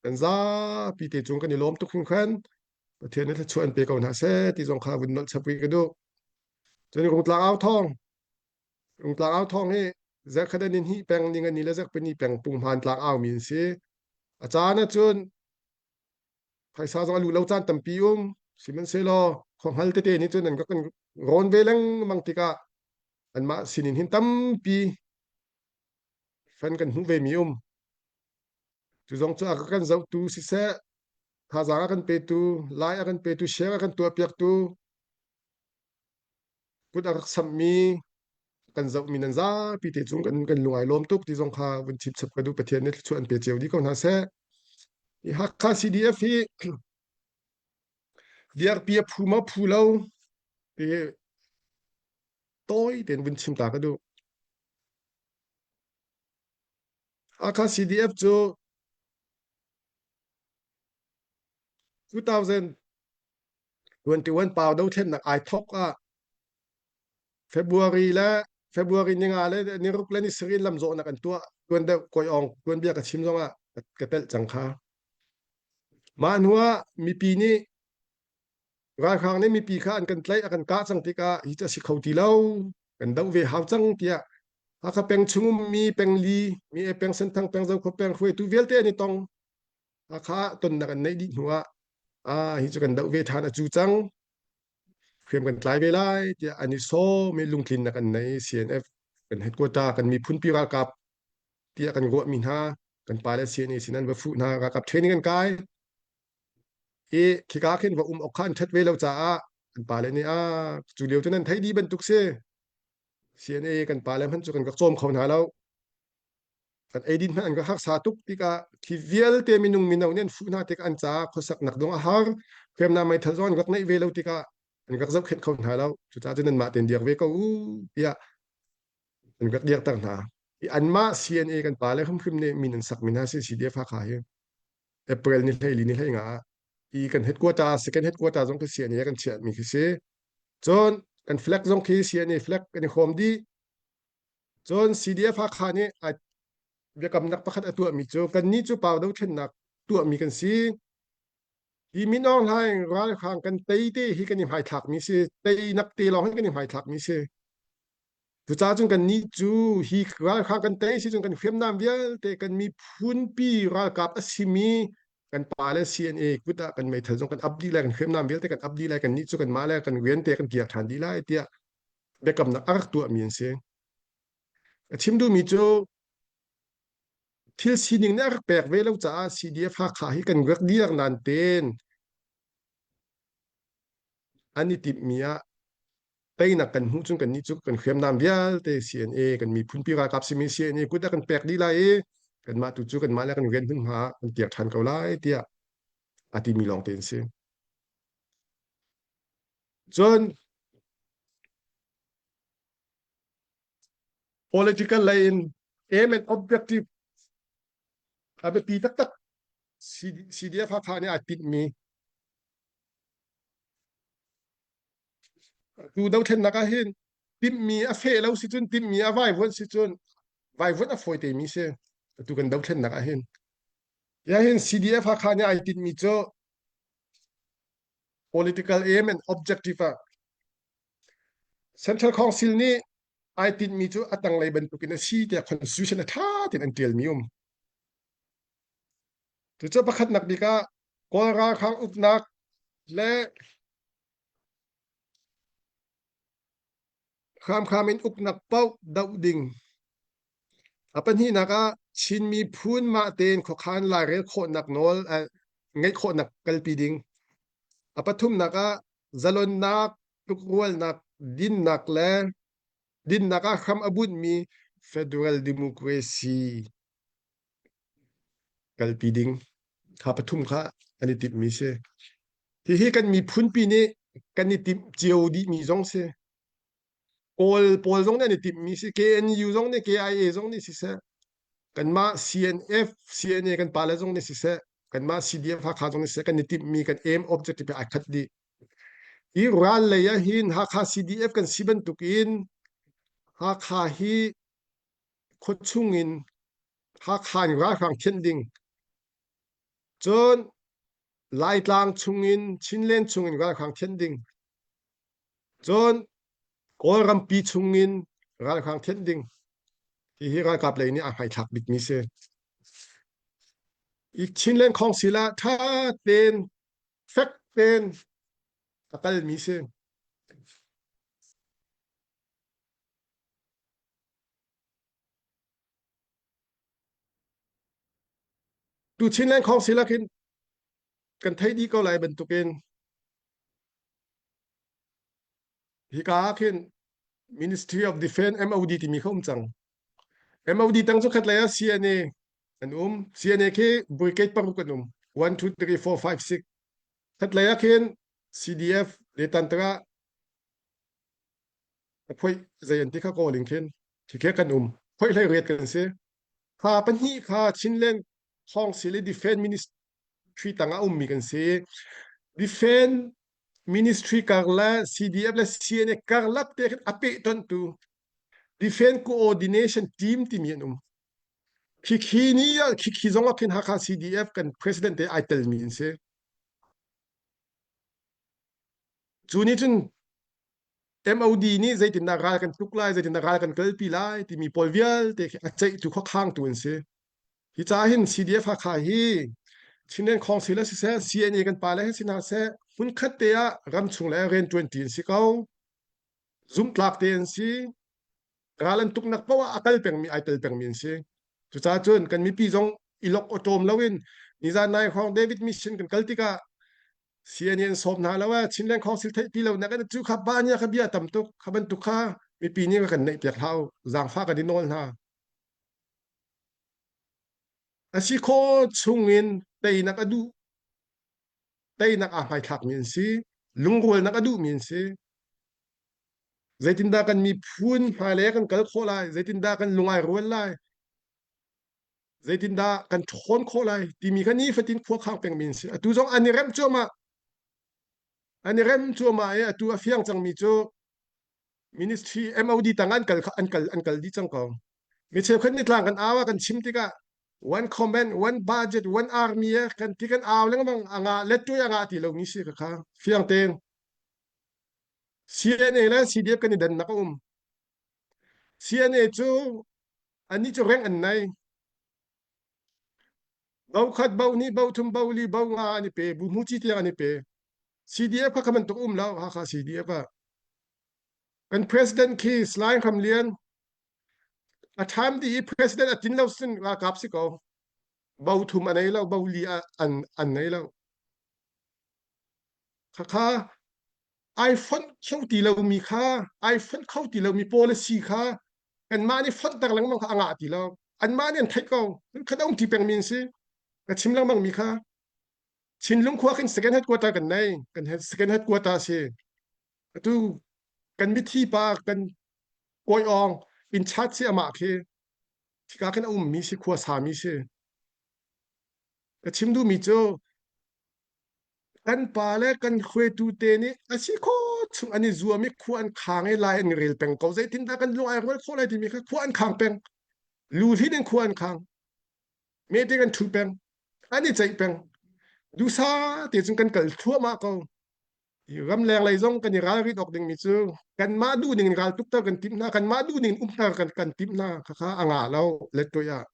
kan zapi te cung kan i lawm tuk hringhran Pathian nih thluachuah an pe ko hna seh ti zong kha vun nolh chap rih ka duh. Cun Rungtlang au thawng Rungtlang au thawng hi zarkhat an in hnih peng ning ani le zarhpini peng punghman tlang au mi an si. A caan ahcun phaisa zong a luh lo caan tampi um sihmanhsehlaw khuahngal tete nih cun an ka kan rawn ve lengmang tikah anmah sinin hin tampi fan kan hmuh ve mi um cu zong cu a kan zohtu siseh thazaang a kan petu lai a kan petu share a kan tuahpiaktu kut a rak samhmi kan zohmi nan zapi te cung kan kan lung ai lawm tuk ti zong kha vun chim chap ka duh Pathian nih thluachuah an pe cio dih ko hna seh. Hi Hakha CDF hi dirpi a phu ma phu lo ti tawi tein vun chim ta ka duh. Hakha CDF cu 2000 21 pau dothlennak ai thok ah February le February ninga le niruk le nisarih in lamzawhnak an tuah tuan deuh koi ong tuan bia ka chim zong ah ka telh cang kha mah hnu ah mipi nih ralhrang nih mipi kha an kan tlaih a kan kah cang tikah hi cu a si kho ti lo kan doh ve hau cang tiah Hakha peng chung ummi peng li mi e peng senthang peng zokhua peng hruaitu vialte an i tong Hakha tonnak an neih dih hnu ah ah hi cu kan doh ve ṭhan a cu cang hriam kan tlai ve lai tiah an i sawm i lungtlinnak an nei CNF kan headquarter kan miphunpi ralkap tiah kan ruahmi hna kan pale CNA sin an va fuh hna ralkap training an kai i khika khin va um awk kha an ṭhat ve lo caah kan pale nih a cu lio cu nan thei dih bantuk si CNA kan pale hmanh cu kan rak cawm kho hna lo. Kan eidin hmanh an ka harsa tuk tikah khi vialte minung mino nih an fuh hna tikah an caah khuasaknak dong a har. Hriamnam meithal zong an rak neih ve lo tikah an rak zohkhenh kho hna lo. Cucaah cun nanmah tein diak ve ko u tiah an rak dirter hna. I anmah CNA kan pale hrimhrim nih min an sakmi hna si CDF Hakha hi. April ni 14 ni 15 ah i kan headquarter second headquarter zong khi CNA kan chiahmi khi si. Cun kan flag zong khi CNA flag kan i hrawm dih. Cun CDF Hakha nih biakamnak pakhat a tuahmi cu kannih cu pau dothlennak tuahmi kan si. Hi Min Aung Hlaing ralhrang kan tei te hi kan i hmaithlakmi si. Teinak te lawng hi kan i hmaithlakmi si. Cucaah cun kannih cu hi ralhrang kan tei si cun kan hriamnam vialte kan miphunpi ralkap a simi kan pa le CNA kut ah kan meithal zong kan ap dih lai kan hriamnam vialte kan ap dih lai kannih cu kanmah le kan rian te kan kir ṭhan dih lai tiah biakamnak a rak tuahmi an si. A chim duhmi cu thil sining nih a rak pek ve lo caah CDF Hakha hi kan rak dir nain ten an i timhmi ah teinak kan hmuh cun kannih cu kan hriamnam vialte CNA kan miphunpi ralkap simi CNA kut ah kan pek dih lai i kanmah tu cu kanmah le kan rian hmunhma ah kan kir ṭhan ko lai tiah a timi lawng te an si. Cun political lei in aim and objective a biapi taktak CDF Hakha nih aa tinhmi Tu dothlennak ah hin timhmi a feh lo si cun timhmi a vaivuanh si cun vaivuanh a fawi temi si. Atu kan dothlennak ah hin. Ya hin CDF Hakha nih ai tinhmi cu political aim and objective ah Central Council nih ai tinhmi cu a tanglei bantukin a si tiah constitution a ṭha tein an ṭialmi um. Cucu pakhatnak bik ah Kawl ralhrang uknak le hramhram in uknak paoh doh ding. A pahnihnak ah Chin miphun mah tein khuakhan lairel khawhnak nawl ngeih khawhnak kalpi ding. A pathumnak ah zalonnak, tlukrualnak, dinnak le dinnak ah hram a bunhmi federal democracy kalpi ding kha pathum kha an i timhmi si. Hihi kan miphunpi nih kan i timh cio dihmi zong si. Kawl pawl zong nih an i timhmi si. KNU zong nih KIA zong nih siseh, kanmah CNF, CNA kan pale zong nih siseh, kanmah CDF Hakha zong nih siseh, kan i timhmi kan aim objective ai khat dih. Hi ral lei ah hin Hakha CDF kan si bantukin Hakha hi khuachung in Hakha in ralhrang thianh ding. Cun Laitlang chungin Chinland chungin ralhrang thianh ding. Cun Kawlrampi chungin ralhrang thianh ding. Hihi ralkap lei nih a hmaithlak bikmi si. I Chinland Council ah ṭha tein fek tein a kalmi si. Tu Chinland Council ah khin kan theih dih ko lai bantukin hika ah khin Ministry of Defense MOD timi kha um cang. MOD tang cu khat lei ah CNA an um. CNA khi brigade paruk an um. 1 2 3 4 5 6. Khat lei ah khin CDF le tantara Phoih zei an ti kha kawl in khin khi kan um. Phoih hlei riat kan si. Kha pahnih kha Chinland Council i Defense Ministry tangah ummi kan si. Defense Ministry kar le CDF le CNA karlak te khin a pehtonhtu Defense Coordination Team timi an um. Khikhi ni ah khikhi zong ah khin Hakha CDF kan president te ai telmi an si. Cu nih cun MOD nih zeitindah ral kan tuk lai, zeitindah ral kan kalpi lai timi pawl vialte khi a ceihtu khuakhangtu an si. Hi ca hin CDF Hakha hi Chinland Council ah siseh, CNA kan pale he si hna seh, hmunkhat te ah ramchung le rianṭuanṭi an si ko. Zumhtlak te an si. Ral an tuknak paoh ah a kal pengmi, ai tel pengmi an si. Cucaah cun kan mipi zong i lok awṭawm loin nizan nai hrawng David Mission kan kal tikah CNA an sawm hna lo eh Chinland Council theihpi lo nak cu kha ba nia kha bia tam tuk kha bantuk kha mipi nih kan neih piak hlah u zaangfah kan i nawl hna. A si khawh chungin teinak a duh teinak aa hmaithlakmi an si. Lungrualnak a duhmi an si. Zeitindah kan miphun hmailei ah kan kal khawh lai? Zeitindah kan lung ai rual lai? Zeitindah kan ṭhawn khawh lai? Timi kha nifatin khua khang pengmi an si. Atu zong an i remh cuahmah. An i rem cuahmah i atu a fiang cangmi cu ministry MOD tang an kal an kal an kal dih cang ko. Mi cheukhat nih tlang kan au ah kan chim tikah one comment, one budget, one army eh kan ti kan au lengmang anga let ṭui anga ti lomi si ka kha fiang tein. CNA le CDF kan i dannak a um. CNA cu annih cu reng an nei. Bo khat, bo hnih, bo thum, bo li, bo nga an i pe. Bu hmuci tiang an i pe. CDF kha kha bantuk um lo Hakha CDF ah. Kan president khi Salai Hram Lian a time di i president a tin lo sin ralkap si ko. Bo thum a nei lo, bo li an an nei lo. Khakha ai fonh kho ti lomi kha ai fonh kho ti lomi policy kha kanmah nih fonhter lengmang kha a ngah ti lo anmah nih an theih ko khat a um ti pengmi an si ka chim lengmang mi kha Chinlung khua khin second headquarter kan nei kan second headquarter si atu kan mithi pa kan kawi ong in chat si amah khi khika khin a ummi si khua sami si ka chim duhmi cu Kan pa le kan hruaitu te nih a si khawh chung an i zuam i khua an khang i lai an rel peng ko. Zeitindah kan lung ai rual khawh lai timi kha khua an khang peng. Luhlin in khua an khang. Meeting an ṭhu peng. An i ceih peng. Dusa te cun kan kal thluahmah ko. Ramleng lei zong kan i ralrin awk dingmi cu kanmah duh ning in ral tukter kan timh hna, kanmah duh ning in um hna kan kan timh hna. Khakha a ngah lo. Lettuai ah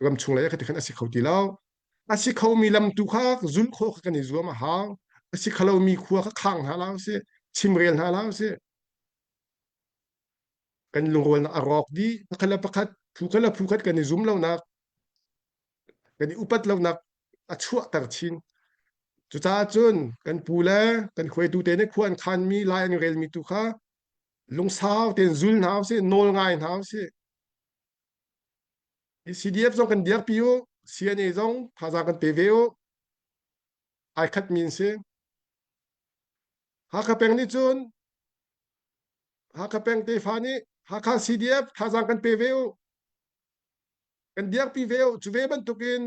ramchung lei ah kha ti khan a si kho ti lo. A si khomi lam tu kha zulh khawh kha kan i zuam a hau. A si kholomi khua kha khang hna hlah usih, chimrel hna hlah usih. Kan lungrualnak a rawk dih. Pakhat le pakhat, phu khat le phu khat kan i zum lonak, kan i upat lonak a chuahter chin. Cucaah cun kan pu le kan hruaitu te nih khua an khanmi, lai an relmi tu kha lungsau tein zul hna usih, nawl ngai hna usih. Hi CDF zong kan dirpi u, CNA zong thazaang kan pe ve u. Ai khatmi an si. Hakha peng nih cun Hakha peng tefa nih Hakha CDF thazaang kan pe ve u. Kan dirpi ve u. Cu ve bantukin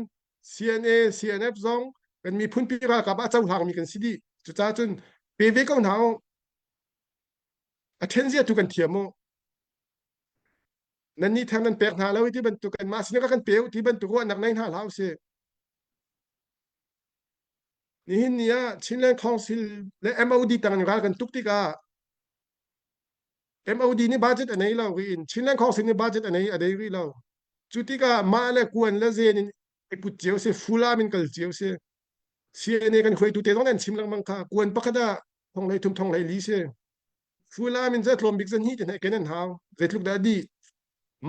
CNA, CNF zong kan miphunpi ralkap ah cohlangmi kan si dih. Cucaah cun pe ve ko hna u. A ṭhen zia tu kan thiam u. Nan nih theng nan pek hna lo ti bantuk kanmah sinah kan pe u ti bantuk ruahnak nei hna hlah usih. Nihin ni ah Chinland Council le MOD tang in ral kan tuk tikah MOD nih budget a nei lo riin Chinland Council nih budget a nei a nei rih lo. Cu tikah mah le kuan le zen in i put cio si fulam in kal cio si. CNA kan hruaitu te zong an chim lengmang kha kuan pakhat ah thong hlei thum thong hlei li si. Fulam in tlawm bik zan hi te ken an hau. Zeitluk dah dih.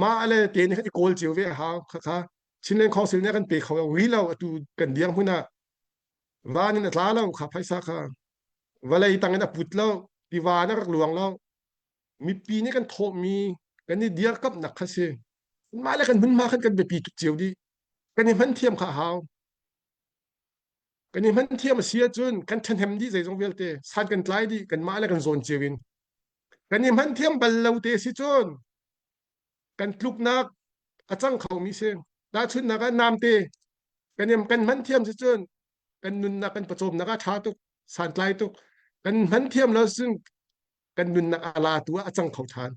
Mah le te nih khan i kawl cio ve a hau. Khakha Chinland Council nih kan pe kho rih lo atu kan diang hmun ah van in a tla lo kha phaisa kha vawlei tang in a put lo tiva na rak luang lo mipi nih kan thawhmi kan i dirkamhnak kha si mah le kan hmunhma khan kan biapi tuk cio dih kan i hman thiam kha a hau Kan i hman thiam a si ahcun kan ṭhahnem dih zeizong vialte san kan tlai dih kanmah le kan zawn cio in. Kan i hman thiam bal lo te si cun kan tluknak a cang khomi si. Tahchunhnak ah namte kan i kan hman thiam si cun kan nunnak kan pawcawmnak ah ṭha tuk santlai tuk. Kan hman thiam lo cun kan nunnak a latu ah a cang kho ṭhan.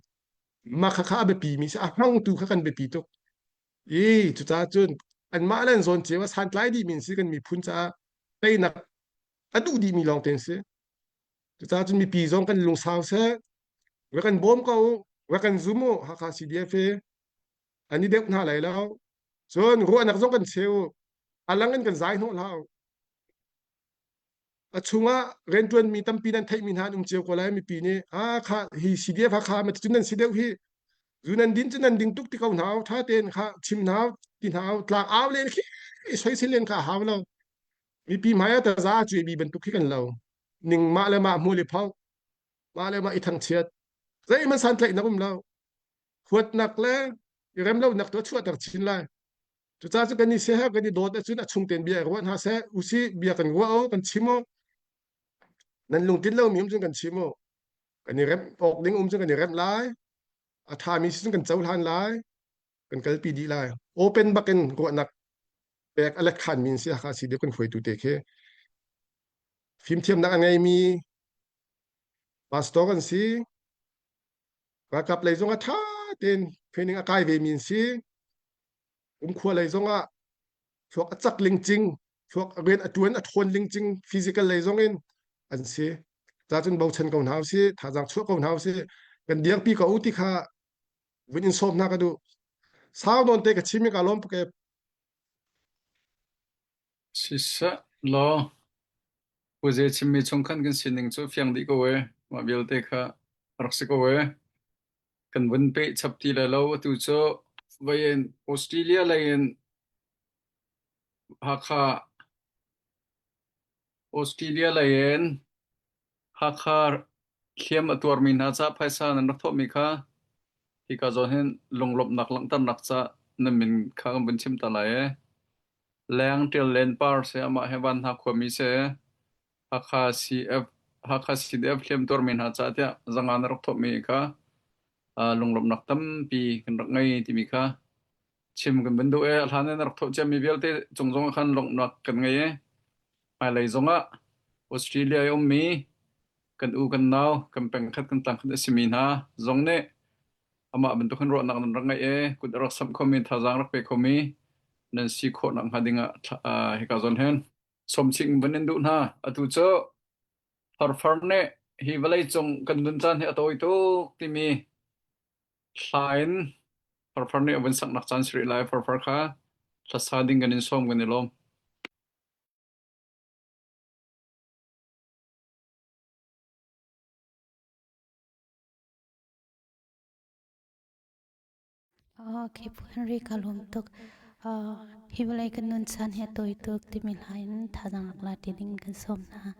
Mah khakha a biapimi si a hmangtu kha kan biapi tuk. I cucaah cun anmah le an zawn cio a santlai dihmi an si kan miphun caah teinak a duh dihmi lawng te an si. Cucaah cun mipi zong kan lungsau seh, va kan bawm ko u, va kan zum u, Hakha CDF hi an i deuh hna lai lo. Cun ruahnak zong kan cheu u, a lang in kan zai hnawh hlah u. A chungah rianṭuanmi tampi nan theihmi hna an um cio ko lai mipi nih ah kha hi CDF Hakha ma cun nan si deuh hi zu nan din cu nan ding tuk ti ko hna tha tein kha chim hna ti hna tlang au len khi soisel len kha a hau lo mipi hmai ah taza a cuai mi bantuk khi kan lo ning mah le mah hmu le pho mah le mah i thangchiat zeihmanh santlaihnak um lo huatnak le i remlonak tu a chuahter chin lai. Cucaah cu kan i siaherh kan i dawt ahcun a chung tein bia i ruah hna seh. Usih bia kan ruah o, kan chim o. Nan lungtlin lomi um cun kan chim o. Kan i remh awk ding um cun kan i remh lai. A ṭhami si cun kan cohlan lai. Kan kalpi dih lai. Open bak in ruahnak pek a let khanmi in si Hakha si deuh kan hruaitu te khi. Fimthiamnak a ngeimi pastor kan si. Ralkap lei zong ah ṭha tein training a kai vemi an si. Umkhua lei zong ah thluak a cak lingcing, thluak a rian a ṭuan a ṭhawn lingcing physical lei zong in an si. Ca cun bochan ko hna usih, thazaang chuah ko hna usih. Kan dirpi ko u ti kha vun in sawm hna ka duh. Sau nawn te ka chim i ka lawm tuk e. Siseh law Puze chimmi chung khan kan sining cu fiang dih ko e. Mah vialte kha rak si ko e. Kan vun peh chap ti lai lo. Atu cu vei in Australia lei in Hakha Australia lei in Hakha hliam a tuarmi hna ca phaisa nan rak thawhmi kha hika zawn hin lunglawmhnak langhternak ca nan min kha kan vun chim ta lai e. Leng Ṭial Len Par seh amah he Vanhna khuami seh Hakha CF Hakha CDF hliam tuarmi hna ca tiah zanga na rak thawhmi kha lunglawmhnak tampi kan rak ngei timi kha chim kan van duh e. A hlan in na rak thawh ciami vialte cung zong ah khan lawmhnak kan ngei e. Hmailei zong ah Australia i ummi kan u kan nau kan pengkhat kan tlangkhat a simi hna zong nih amah bantuk hin ruahnak nan rak ngeih i kut a rak samh khomi thazaang rak pe khomi nan si khawh nak hnga ding ah hika zawn hin sawmching van in duh hna. Atu cu farfar nih hi vawlei cung kan nun caan hi a tawi tuk timi hla in farfar nih a vun saknak caan si rih lai. Farfar kha hlasa ding kan in sawm kan i lawm. Okay, Pu Henry ka lawm tuk. Hi vawlei kan nun caan hi a tawi tuk timi hla in thazaang rak la ti ding kan sawm hna.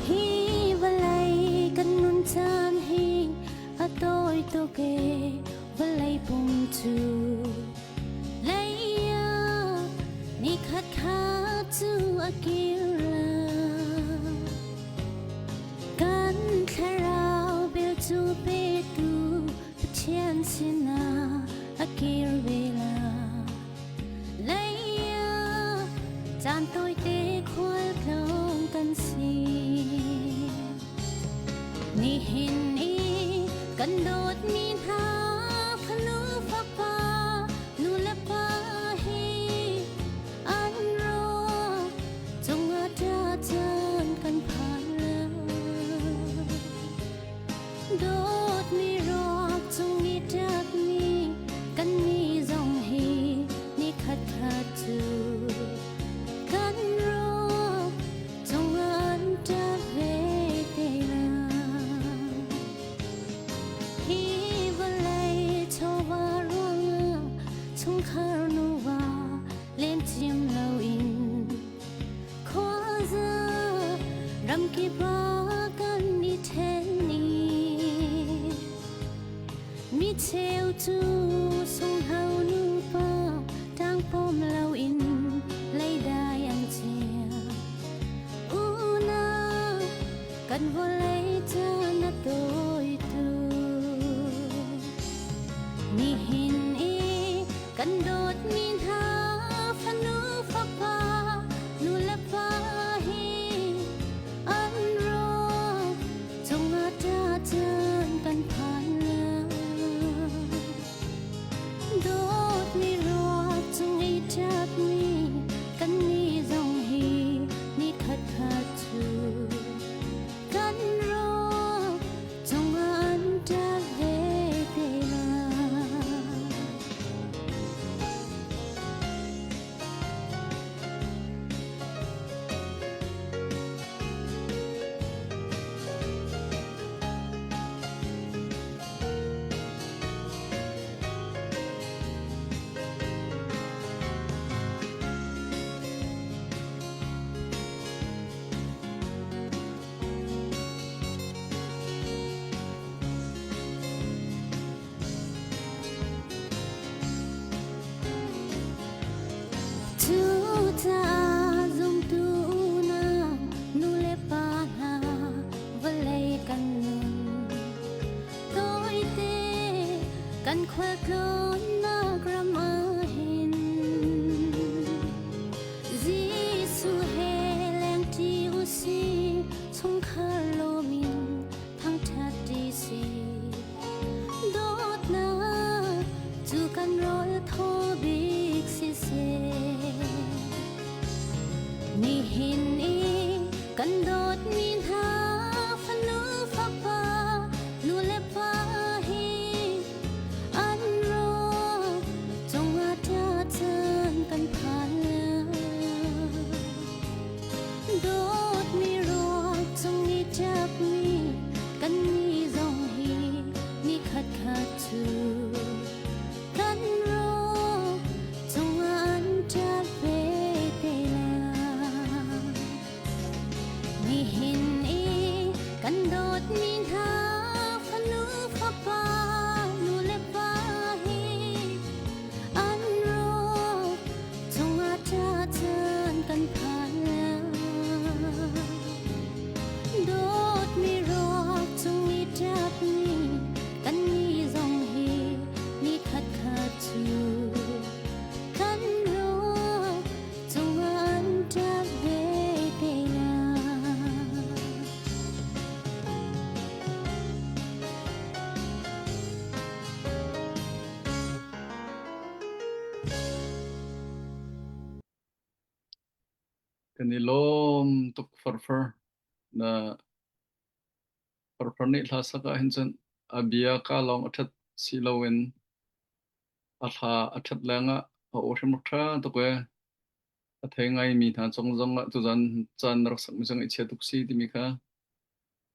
Hi vawlei kan nun caan hi a tawi tuk ee vawlei pum cu lei ah nikhat kha cu a kir lai. Kan thlarau bel cu petu Pathian sinah a kir ve lai. Lei ah caan tawite khualtlawng kan si. Nihin i kan dawtmi hna fanu fapa nu le pa hi an ruak cungah ṭa caan kan phan lai. Dawtmi ruak cung i ṭapmi kannih zong hi nikhat khat cu kan ruak cungah an ṭap ve te lai. Hi vawlei chawva ruangah chungkhar nuva len cim loin khuaza ramkip ah kan i ṭhen i mi cheu cu sunghno nupa ṭangpawm loin leidai an chia. Unau kan vawlei caan a tawi tuk. Nihin i kan dawtmi hna fanu fapa nu le pa hi an ruak cungah ṭa caan kan phan lai. Dawtmi ruak cung i ṭapmi kannih zong hi nikhat khat cu kan. Kan dawtmi hna fanu fapa nu le pa hi an ruak cungah ṭa caan kan phan Dawtmi ruak cung i ṭapmi kannih zong hi ni khatkhat cu kan ruak cungah an ṭap ve te lai. Nihin i kan dawtmi hna fanu fapa nu le pa hi an ruak cungah ṭa caan kan phan Dawtmi ruak cung i ṭapmi kannih zong hi ni khatkhat cu kan ruak cungah an ṭap ve te lai. Kan i lawm tuk farfar. Na farfar nih hla sak ah hin cun a bia ka lawng a ṭhat si loin a thla a ṭhat lengah a aw hrim rak ṭha tuk ee. A thei ngaimi hna cung zong ah tuzan caan na rak sakmi cu ngaihchia tuk si timi kha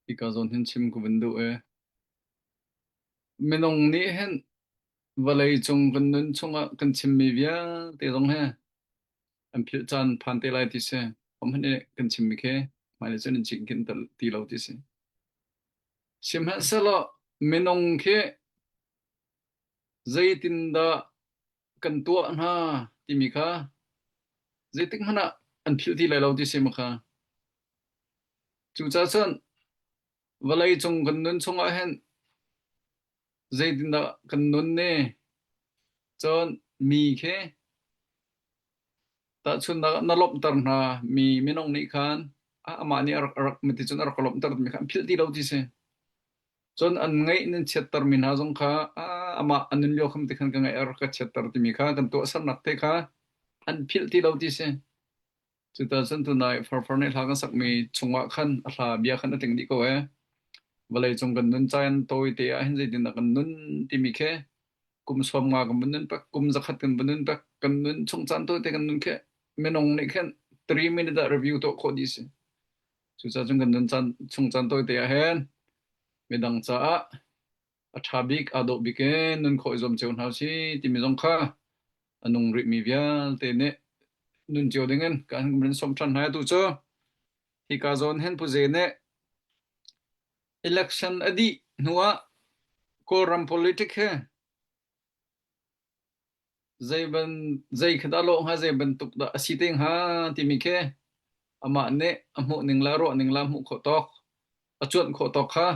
hika zawn hin chim ka vun duh ee. Minung nih hin vawlei cung kan nun chungah kan chimmi vialte zong he an philh caan phan te lai ti si. Hmanh i kan chimmi khi hmailei cun in cinken ti lo ti si. Sihmanhsehlaw minung khi zeitindah kan tuah hna timi kha zeitik hmanh ah an philh ti lai lo ti si ma kha. Cucaah cun vawlei cung kan nun chungah hin zeitindah kan nun ne? Cun mi khi tahchunhnak ah na lawmhter hna mi minung nih khan amah nih a rak a rak cun a rak ka lawmhter timi kha an philh ti lo ti si. Cun an ngaih nan chiattermi hna zong kha amah a nun lio kham ti khan ka ngaih a rak ka chiatter timi kha kan tuahsernak te kha an philh ti lo ti si. Cuta cun tunai farfar nih hla kan sakmi chungah khan a hla bia khan a tling dih ko ee. Vawlei cung kan nun caan tawi te ah hin zeitindah kan nun timi khi kum 50 kan vun nun pek, kum 100 kan vun nun pek, kan nun chung caan tawi te kan nun khi minung nih khin 3 minute ah review tuah khawh dih si. Cucaah cun kan nun caan chung caan tawi te ah hin midang caah a ṭha bik, aa dawh bik in nun khawh i zuam cio hna usih timi zong kha a nung rihmi vialte nih nun cio dingin kan kan sawm ṭhan hna. Atu cu hika zawn hin Pu Ze nih election a dih hnuah Kawlram politic hi Zei ban zei khi dah lawh hnga, zei bantuk dah a si te hnga timi khi amah nih a hmuh ning le a ruah ning le a hmuh khawh tawk, a cuanh khawh tawk kha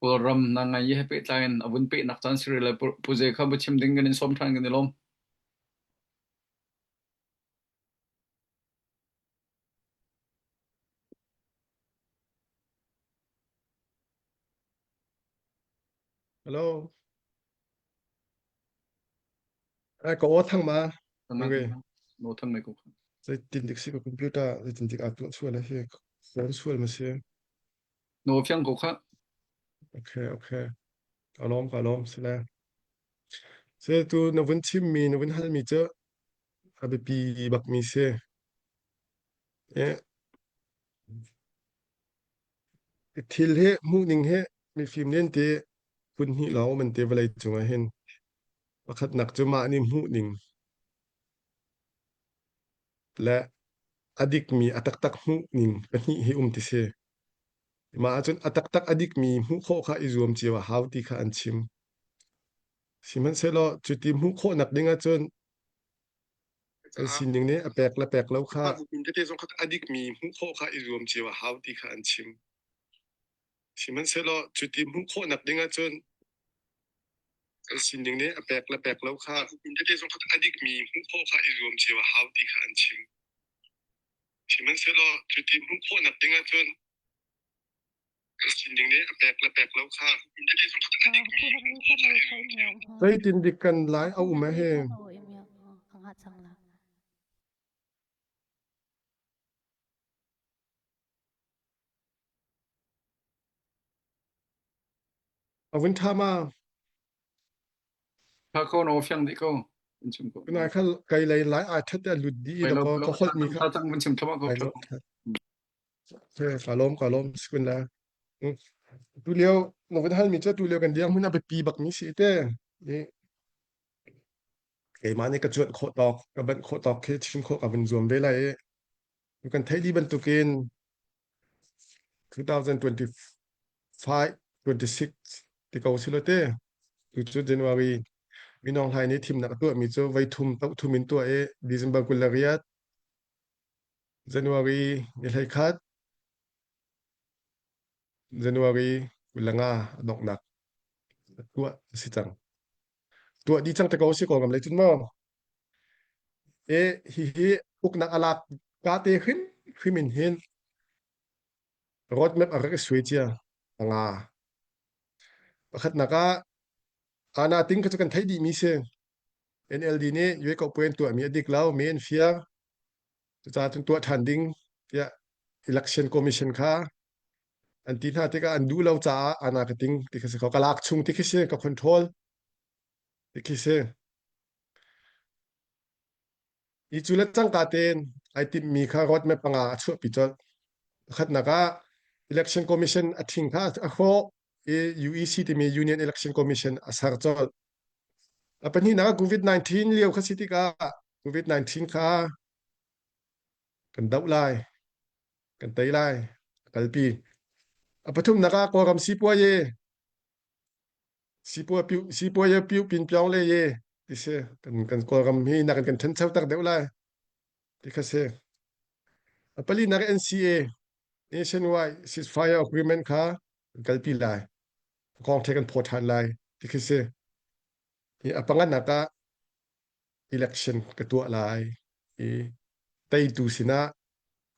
Kawlram na ngai he pehtlai in a vun pehnak caan si rih lai. Pu Ze kha biachim ding kan in sawm ṭhan kan i lawm. Hello. Ai ka aw thang ma. Okay. No thang mai ko. Zei tin dik si ka computer zei tin dik a tu sual hi phone sual ma si. No fiang ko kha. Okay okay. Ka lawm ka lawm sile. Se tu na vun chim mi na vun hal mi cu a biapi bak mi si. Eh Thil hi hmuhning hi mifim nih an ti. Phun hnih lawng um an ti vawlei cungah hin. Pakhatnak cu mah nih hmuhning le a dikmi a taktak hmuhning pahnih hi um ti si. Mah ahcun a taktak a dikmi hmuh khawh kha i zuam cio a hau ti kha an chim. Sihmanhsehlaw cuti hmuh khawhnak ding ahcun Kan sining nih a pek le pek lo kha tete zong kha a dikmi hmuh khawh kha i zuam cio a hau ti kha an chim. Sihmanhsehlaw cuti hmuh khawhnak ding ahcun kan sining nih a pek le pek lo kha tete zong kha a dikmi hmuh khawh kha i zuam cio a hau ti kha an chim. Sihmanhsehlaw cuti hmuh khawhnak ding ahcun kan sining nih a pek le pek lo kha tete zong kha a dikmi hmuh khawh kha i zuam cio. Zeitin dik kan lai a um he? A vun ṭha ma? Tha ko na fiang dih ko. In chim ko. Tunai kha kai lei lai ai that a lut di Bai da lo ko lo ka holh mi kha. tha cang vun chim thama ko. Ai lo. Ka lom ka lom sikun la. Tu lio na vun hal mi cu tu lio kan diang hun a biapi bak mi si te. Ni keimah nih ka cuanh khawh tawk ka banh khawh tawk khi chim khawh ka vun zuam ve lai i kan theih dih bantukin 2025 26 ti ko si lo te tu cu January Minong Hlai nih thimnak a tuahmi cu voi thum toh thum in tuah i December 28 January ni 11 January 25 a donghnak tuah a si cang. Tuah dih cang te ko si Kawlram lei cun maw? E hihi uknak a lak ka te hrim hrim in hin roadmap a rak i suai cia anga. Pakhatnak ah ana ting kha cu kan theih dih mi si. NLD nih Yue Ko Puen tuahmi a dik lo, mi an fir. Cucaah cun tuah ṭhan ding tiah election commission kha an ti hna tikah an duh lo caah ana ka ting ti khi si ko. Ka lak chung ti khi si, ka control ti khi si. Hi cu le cangka tein ai timhmi kha roadmap panga a chuahpi colh. Pakhatnak ah Election Commission a ṭhing kha a hrawh i UEC timi Union Election Commission a ser colh. A pahnihnak ah COVID-19 lio kha si tikah COVID-19 kha kan doh lai, kan tei lai, a kalpi. A pathumnak ah Kawlram sipuayi Sipuayi piu pin pyong le ye ti si kan kan Kawlram hi nakin kan ṭhancho tak deuh lai ti kha si. A palinak NCA Nationwide Ceasefire Agreement kha kan kalpi lai. Kong the kan phaw ṭhan lai ti khi si. Hi a panganak ah election ka tuah lai i teitu sinah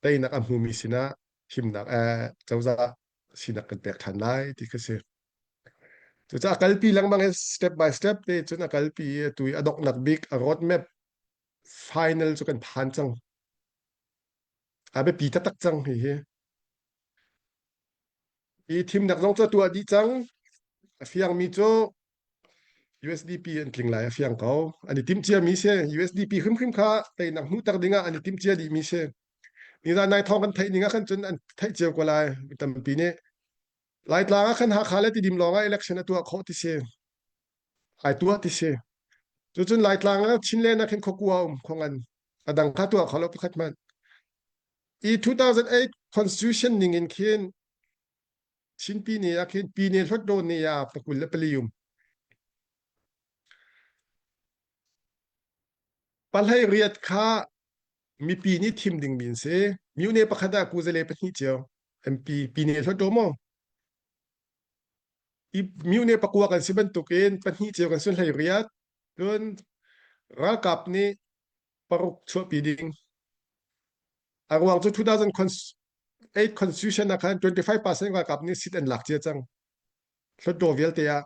teinak a hmumi sinah thimnak eh, cozah sinak kan pek ṭhan lai ti khi si. Cucaah a kalpi lengmang i step by step te cun a kalpi i atu i a donghnak bik a roadmap final cu kan phan cang. A biapi taktak cang hihi. Hi thimnak zong cu a tuah dih cang. A fiangmi cu USDP an tling lai a fiang ko. An i timh ciami si. USDP hrimhrim kha teinak hmuhter dingah an i timh cia dihmi si. Nizan nai thawng kan theih ning ah khan cun an theih cio ko lai. Mi tampi nih. Laitlang ah khan Hakha le Tidim lawng ah election a tuah khawh ti si. Ai tuah ti si. Cucun Laitlang ah Chinland ah khin khuakua um khongan a dang kha tuah kho lo pakhat hmanh. I 2008 constitution ning in khin Chinpi ne ah khin Pine Hlawtdaw ne ah pakul le pali um. Palhei riat kha mipi nih thim dingmi an si. Myone pakhat ah kuzale pahnih cio. MP Pine Hlawtdaw maw? I myone pakua kan si bantukin pahnih cio kan sun hlei riat. Cun ralkap nih paruk chuahpi ding. A ruang cu 2008 constitution ah khan 25% ralkap nih seat an lak cia cang. Hlawtdaw vialte ah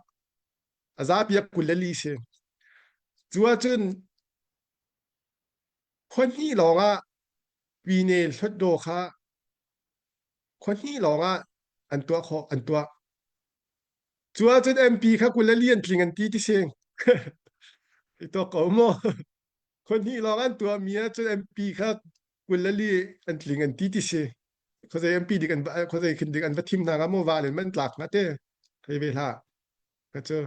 a zapi ah 24 si. Cu ahcun khua hnih lawng ah Pyine Hlawtdaw kha khua hnih lawng ah an tuah khawh an tuah. Cu ahcun MP kha 24 an tling an ti ti si. I tuak ko maw? Khua hnih lawng an tuahmi ahcun MP kha 24 an tling an ti ti si. Khuazei MP dik an khuazei khin dik an va thim hna hnga maw va len man tlak hnga te. Thei ve hlah. Ka cu.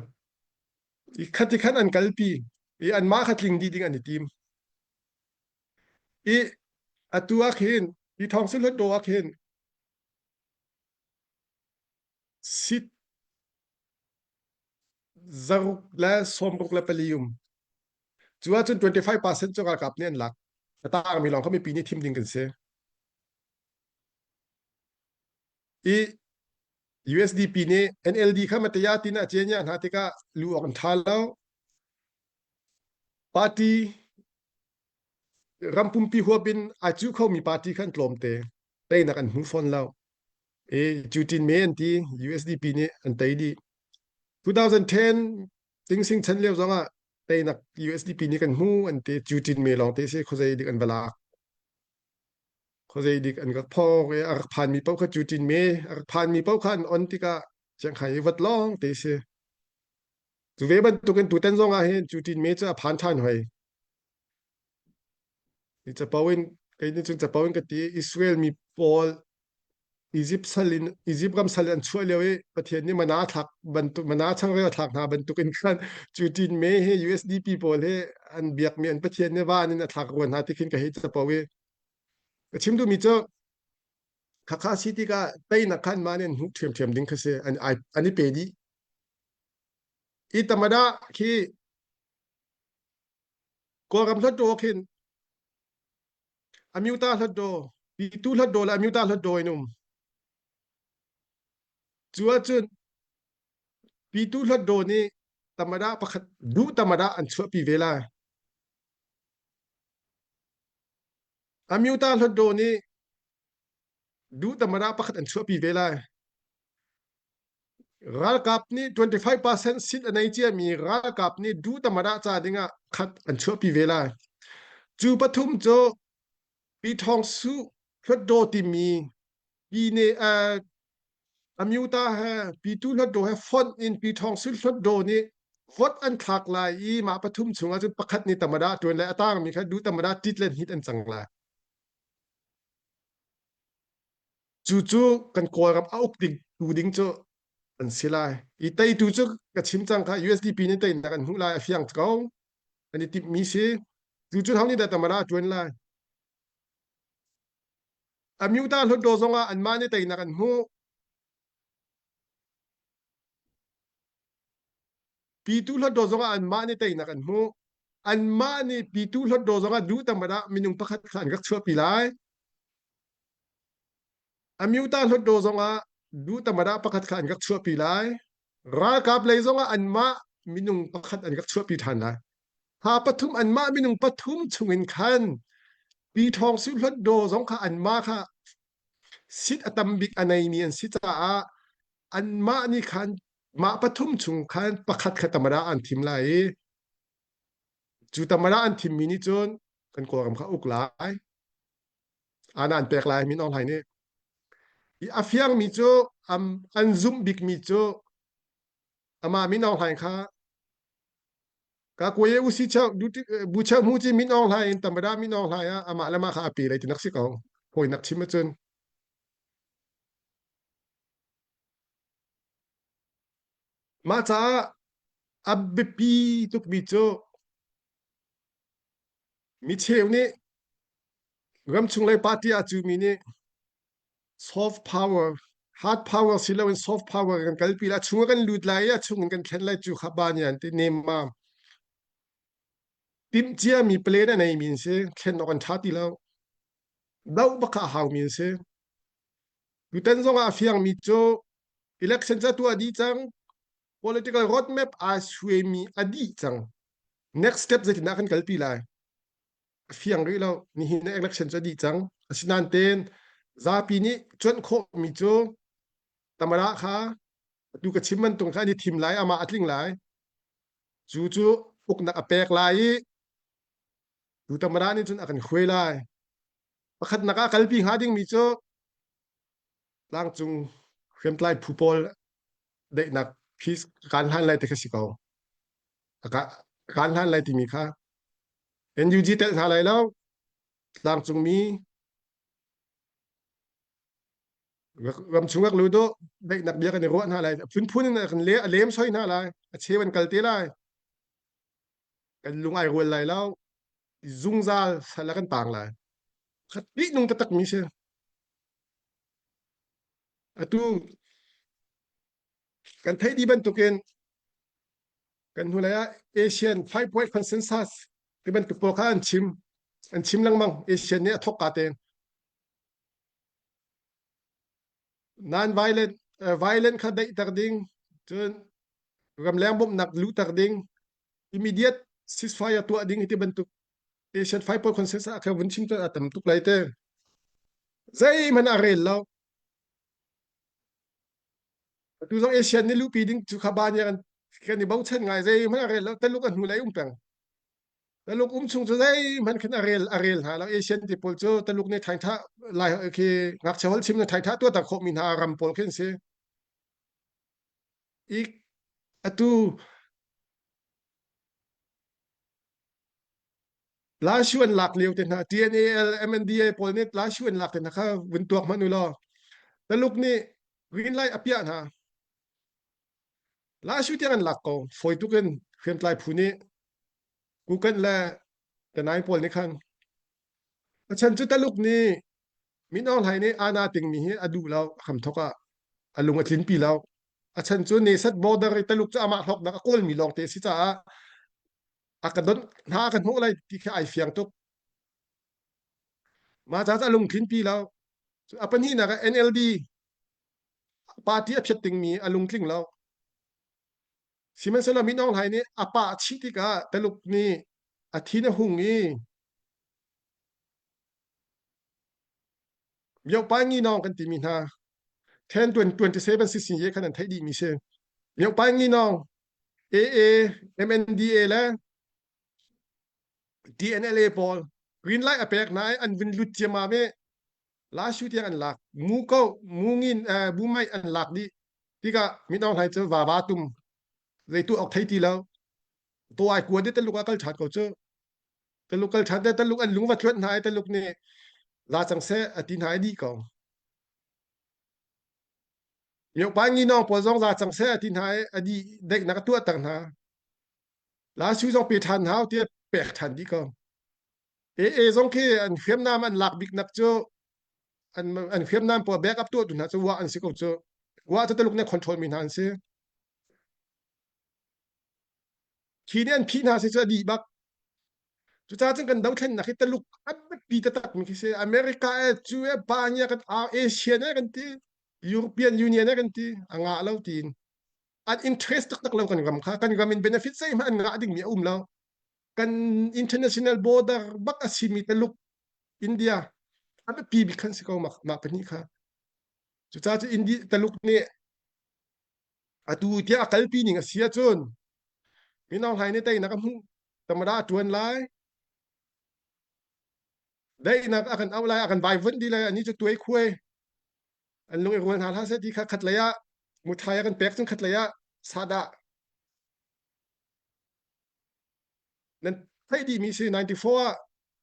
I khat i khan an kalpi. I anmah kha tling dih ding an i tim. I atu ah khin hi thawng sul do ah khin sit zaruk le sawmruk le pali um. Cu ahcun 25% cu ralkap nih an lak. A tangmi lawng kha mipi nih thim ding kan si. I USDP nih NLD kha mataya tin a cia hna tikah lu awk an tha lo. Party ram pumpi huap in ai cu khomi party kha an tlawmte. Teinak an hmu fawn lo. I cutin me an ti USDP nih an tei dih. 2010 Tingsing chan lio zong ah teinak USDP nih kan hmu an ti cutin me lawng te si khuazei dik an va lak. Khuazei dik an rak phawk i a rak phanmi paoh kha cutin me a rak phanmi paoh kha an on tikah Chiangkhai i vat lawng te si. Cu ve bantukin tutan zong ah hin cu tin me cu a phan ṭhan hoi. Hi capo in kei nih cun capo in ka ti Israel mi pawl Egypt sal in Egypt ram sal in an chuah lio i Pathian nih mana thlak bantuk mana changreu a thlak hna bantuk in khan cu tin me hi USDP pawl hi an biakmi an Pathian nih van in a thlak rua hna ti khin ka hei capo i ka chim duhmi cu khakha si tikah teinak khan mah nih an hmuh ṭhiamṭhiam ding kha si an an i pe dih i tamada khi Kawlram hlat khin Amyuta hlat Pitu hlat le Amyuta hlat in um. Cu ahcun Pitu hlat nih tamada pakhat duh tamada an chuahpi ve lai. Amyuta hlat nih duh tamada pakhat an chuahpi ve lai. Ralkap nih 25% seat a nei ciami ralkap nih duh tamada ca dingah khat an chuahpi ve lai. Cu pathum cu Pi Thawng Su Hluatdaw timi pi ne uh, Amyuta he Pitu Hluatdaw he fonh in Pi Thawng Su Hluatdaw nih vote an thlak lai i mah pathum chungah cun pakhat nih tamada tuan lai a tangmi kha duh tamada tit le hnit an cang lai. Cucu kan Kawlram a uk ding tu ding cu an si lai. I teitu cu ka chim cang kha USDP nih teinak an hmuh lai a fiang ko. An i timhmi si. Cu cu nih dah tamara a ṭuan lai. Amyuta Hlutdaw zongah anmah nih teinak an hmuh. Pitu Hlutdaw zongah anmah nih teinak an hmuh. Anmah nih Pitu Hlutdaw zongah duh tamara minung pakhat kha an rak chuahpi lai. Amyuta Hlutdaw zongah duh tamara pakhat kha an rak chuahpi lai. Ralkap lei zongah anmah minung pakhat an rak chuahpi ṭhan lai. Ha pathum anmah minung pathum chungin khan Pi Thawng Su Hlutdaw zong kha anmah kha sit a tam bik a neimi an si caah anmah nih khan mah pathum chung khan pakhat kha tamara an thim lai i cu tamara an thimmi nih cun kan Kawlram kha uk lai. Ana an pek lai Min Aung Hlaing nih. I a fiangmi cu an zumh bikmi cu amah Min Aung Hlaing kha ka kuaye usi cheu bu cheu mu ci Min Aung Hlaing in tamada Min Aung Hlaing ah amah le mah kha a pe lai ti nak si ko. Hawinak chim ahcun mah caah a biapi tukmi cu Mi cheu nih ramchung lei party ah cumi nih soft power hard power si loin soft power kan kalpi lai chung ah kan lut lai i a chung in kan thlen lai cu kha ba nih an ti nemmam timh ciami plan a neimi an si thlen awk an ṭha ti lo doh bak kha a haumi an si tutan zong ah a fiangmi cu election ca tuah dih cang political roadmap aa suaimi a dih cang next step zeitindah kan kalpi lai a fiang rih lo nihin election cu a dih cang asinain ten zapi nih cuanh khawhmi cu tamara kha atu ka chim bantuk kha an i thim lai amah a tling lai cu cu uknak a pek lai i tu tamara nih cun a kan hruai lai pakhatnak ah kalpi hnga dingmi cu tlangcung hriamtlai phu pawl daihnak peace kan hlan lai ti kha si ko kan hlan lai timi kha NUG telh hna lai lo tlangcungmi ramchung rak lut u daihnak bia kan i ruah hna lai phunphun in kan le a lem soi hna lai a cheu an kal te lai kan lung ai rual lai lo zungzal sal kan tang lai khat nung taktak mi si atu kan theih dih bantukin kan hnulei ah Asian five point consensus ti bantuk pawl kha an chim an chim lengmang Asian nih a thawk ka tein non violent uh, violent kha daihter ding cun ramleng bawmhnak luhter ding immediate ceasefire tuah ding ti bantuk Asian five point consensus a kha vun chim a tam tuk lai te zeihmanh a rel lo Atu zong Asian nih luhpi ding cu kha ba nih kan kan i bochan ngai zeihmanh a rel lo Taluk a hnulei um peng Taluk um chung cu zeihmanh khin a rel a rel hna lo Asian ti pawl cu Taluk nih thaitha lai khi ngakchia holh chim na thaitha tuahter khawhmi hna ram pawl khin si. I atu Lashu an lak lio te hna TNAL MNDA pawl nih Lashu an lak te hna kha vun tuak hmanh u law Taluk nih green light a piah hna. Lashu tiang an lak ko fawi tuk in hriamtlai phu nih Kukan le Tanai pawl nih khan a chan cu Taluk nih Min Aung Hlaing nih ana tingmi hi a duh lo hramthok ah a lung a tlinpi lo. A chan cu Nesat border i Taluk cu amah hlawknak a kawlmi lawngte a si caah a ka donh hna a ka hnawh lai ti khi ai fiang tuk. Mah caah a lungthin pi lo. A pahnihnak ah NLD party a phiat dingmi a lungtling lo. Sihmanhsehlaw Min Aung Hlaing nih a pah chih tikah Taluk nih a thin a hung i Myohpa nginawng kan timi hna 10 27 sisin ye khan an theih dihmi si. Myohpa nginawng AA, MNDA le TNLA pawl green light a pek hna i an vun lut ciammam i lashu tiang an lak mu ko mu ngin eh, bu mai an lak dih tikah Min Aung Hlaing cu va va tum zei tu ok thei ti lo to ai kua de taluk a kal ṭhan ko cu Taluk kal ṭhan te Taluk an lung va tluanh hna i Taluk nih la cang seh a ti hna i dih ko. Myopa nginawng pawl zong za cang seh a ti hna i a dih daihnak a tuahter hna. La su zong pe ṭhan hau tiah pek ṭhan dih ko. AA zong khi an hriamnam an lak biknak cu an an hriamnam pawl back up tuahtu hna cu wa an si ko cu. Wa cu Taluk nih control mi hna an si. Khi nih an phih hna si cu a dih bak. Cucaah cun kan dothlennak hi Taluk a biapi taktak mi khi si. America e cu e pa ngia kan Asian e kan ti, European Union e kan ti, a ngah lo tiin. An interest taktak lo kan ram kha. Kan ram in benefit zeihmanh an ngah dingmi a um lo. Kan international border bak a simi Taluk, India a biapi bik khan si ko mah, mah pahnih kha. Cucaah cu India Taluk nih atu tiah a kalpi ning a si ahcun Min Aung Hlaing nih teinak a hmuh tamada a ṭuan lai daihnak a kan auh lai a kan vaivuanh dih lai ani cu tuai khuai an lung i rual hna hlah seh ti kha khat lei ah muthai a kan pek cun khat lei ah sadah Nan theih dihmi si 94 ah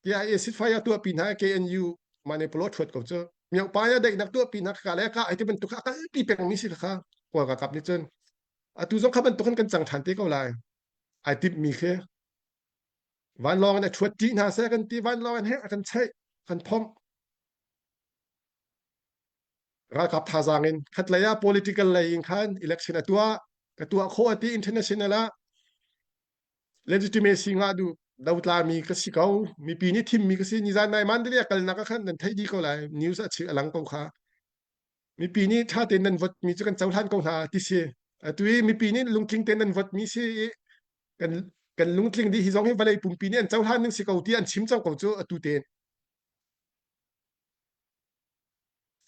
KIA sitfai a tuahpi hna KNU mah polo ṭhuat ko cu. Myohpa ya daihnak tuahpi hna ka le ka ai ti bantuk a kalpi pengmi si kha Kawl ralkap nih cun atu zong kha bantuk in kan cang ṭhan te ko lai. Ai timhmi khi vanlawng in a ṭhuat ṭih hna seh kan ti vanlawng in heh a kan cheih kan phomh ralkap thazaang in khatlei ah political lei in khan election a tuah ka tuah khawh a ti international ah legitimacy ngah duh dotlami ka si ko mipi nih thimmi ka si nizan nai Mandalay a kalnak ah khan nan theih dih ko lai news a chik a lang ko kha mipi nih tha tein nan vote mi cu kan cohlan ko hna ti si atu i mipi nih lungtling tein nan vote mi si i kan kan lungtling dih hi zong hi vawlei pumpi nih an cohlan ning si ko ti an chim cang ko cu atu tein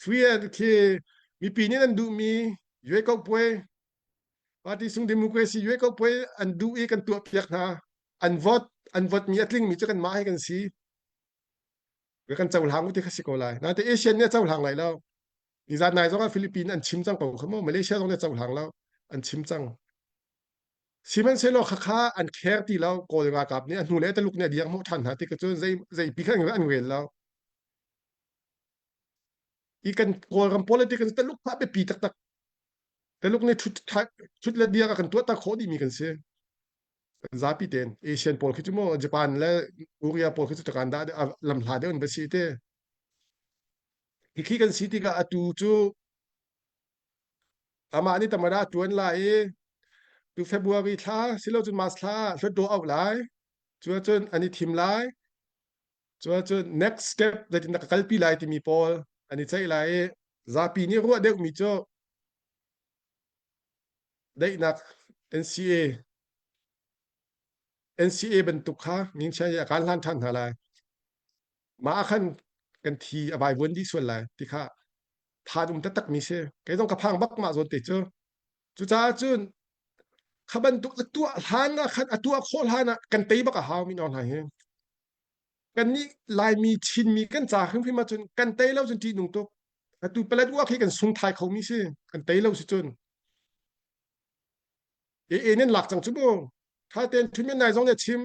free khi mipi nih nan duhmi yue ko puai Party sung democracy yue ko puai an duh i kan tuah piak hna. An vote an vote mi a tling mi cu kan mah hi kan si. Kan cohlang ti kha si ko lai. Nain Asian nih a cohlang lai lo. Nizan nai zong ah Philippines an chim cang ko kha mu. Malaysia zong nih a cohlang lo. An chim cang. Sihmanhsehlaw khakha an kher ti lo. Kawl ralkap nih a hnu le Taluk nih a diang hmuh ṭhan hna ti ka cun zei zei pi kha an rel lo. I kan Kawlram politics Taluk kha biapi taktak. Taluk nih ṭhut le diak a kan tuahter khawh dihmi kan si. Kan zapi tein Asian pawl khi cu mu Japan le Korea pawl khi cu takan dah lamhla deuh an va si te. Khi kan si tikah atu cu amah nih tamara ṭuan lai i tu February thla silo cun March thla hluttaw auh lai. Cu ahcun an i thim lai. Cu ahcun next step zeitindah ka kalpi lai timi pawl an i ceih lai i zapi nih ruah deuhmi cu daihnak NCA NCA bantuk kha ngingchian i a kan hlan ṭhan hna lai. Mah ah khan kan thi a vaivuan dih sual lai ti kha phan um taktakmi si. Kei zong ka phang bak mah zawn te cu. Cucaah cun kha bantuk a tuah hlan ah khan a tuah khawh hlan ah kan tei bak a hau mi hna hi. Kannih Laimi Chinmi kan ca hrimhrim ahcun kan tei lo cun ṭihnung tuk. Atu palet uak hi kan sung thai khomi si. Kan tei lo si cun. AA nan lak cang cu mu. Tha ten Htun Nai zong nih a chim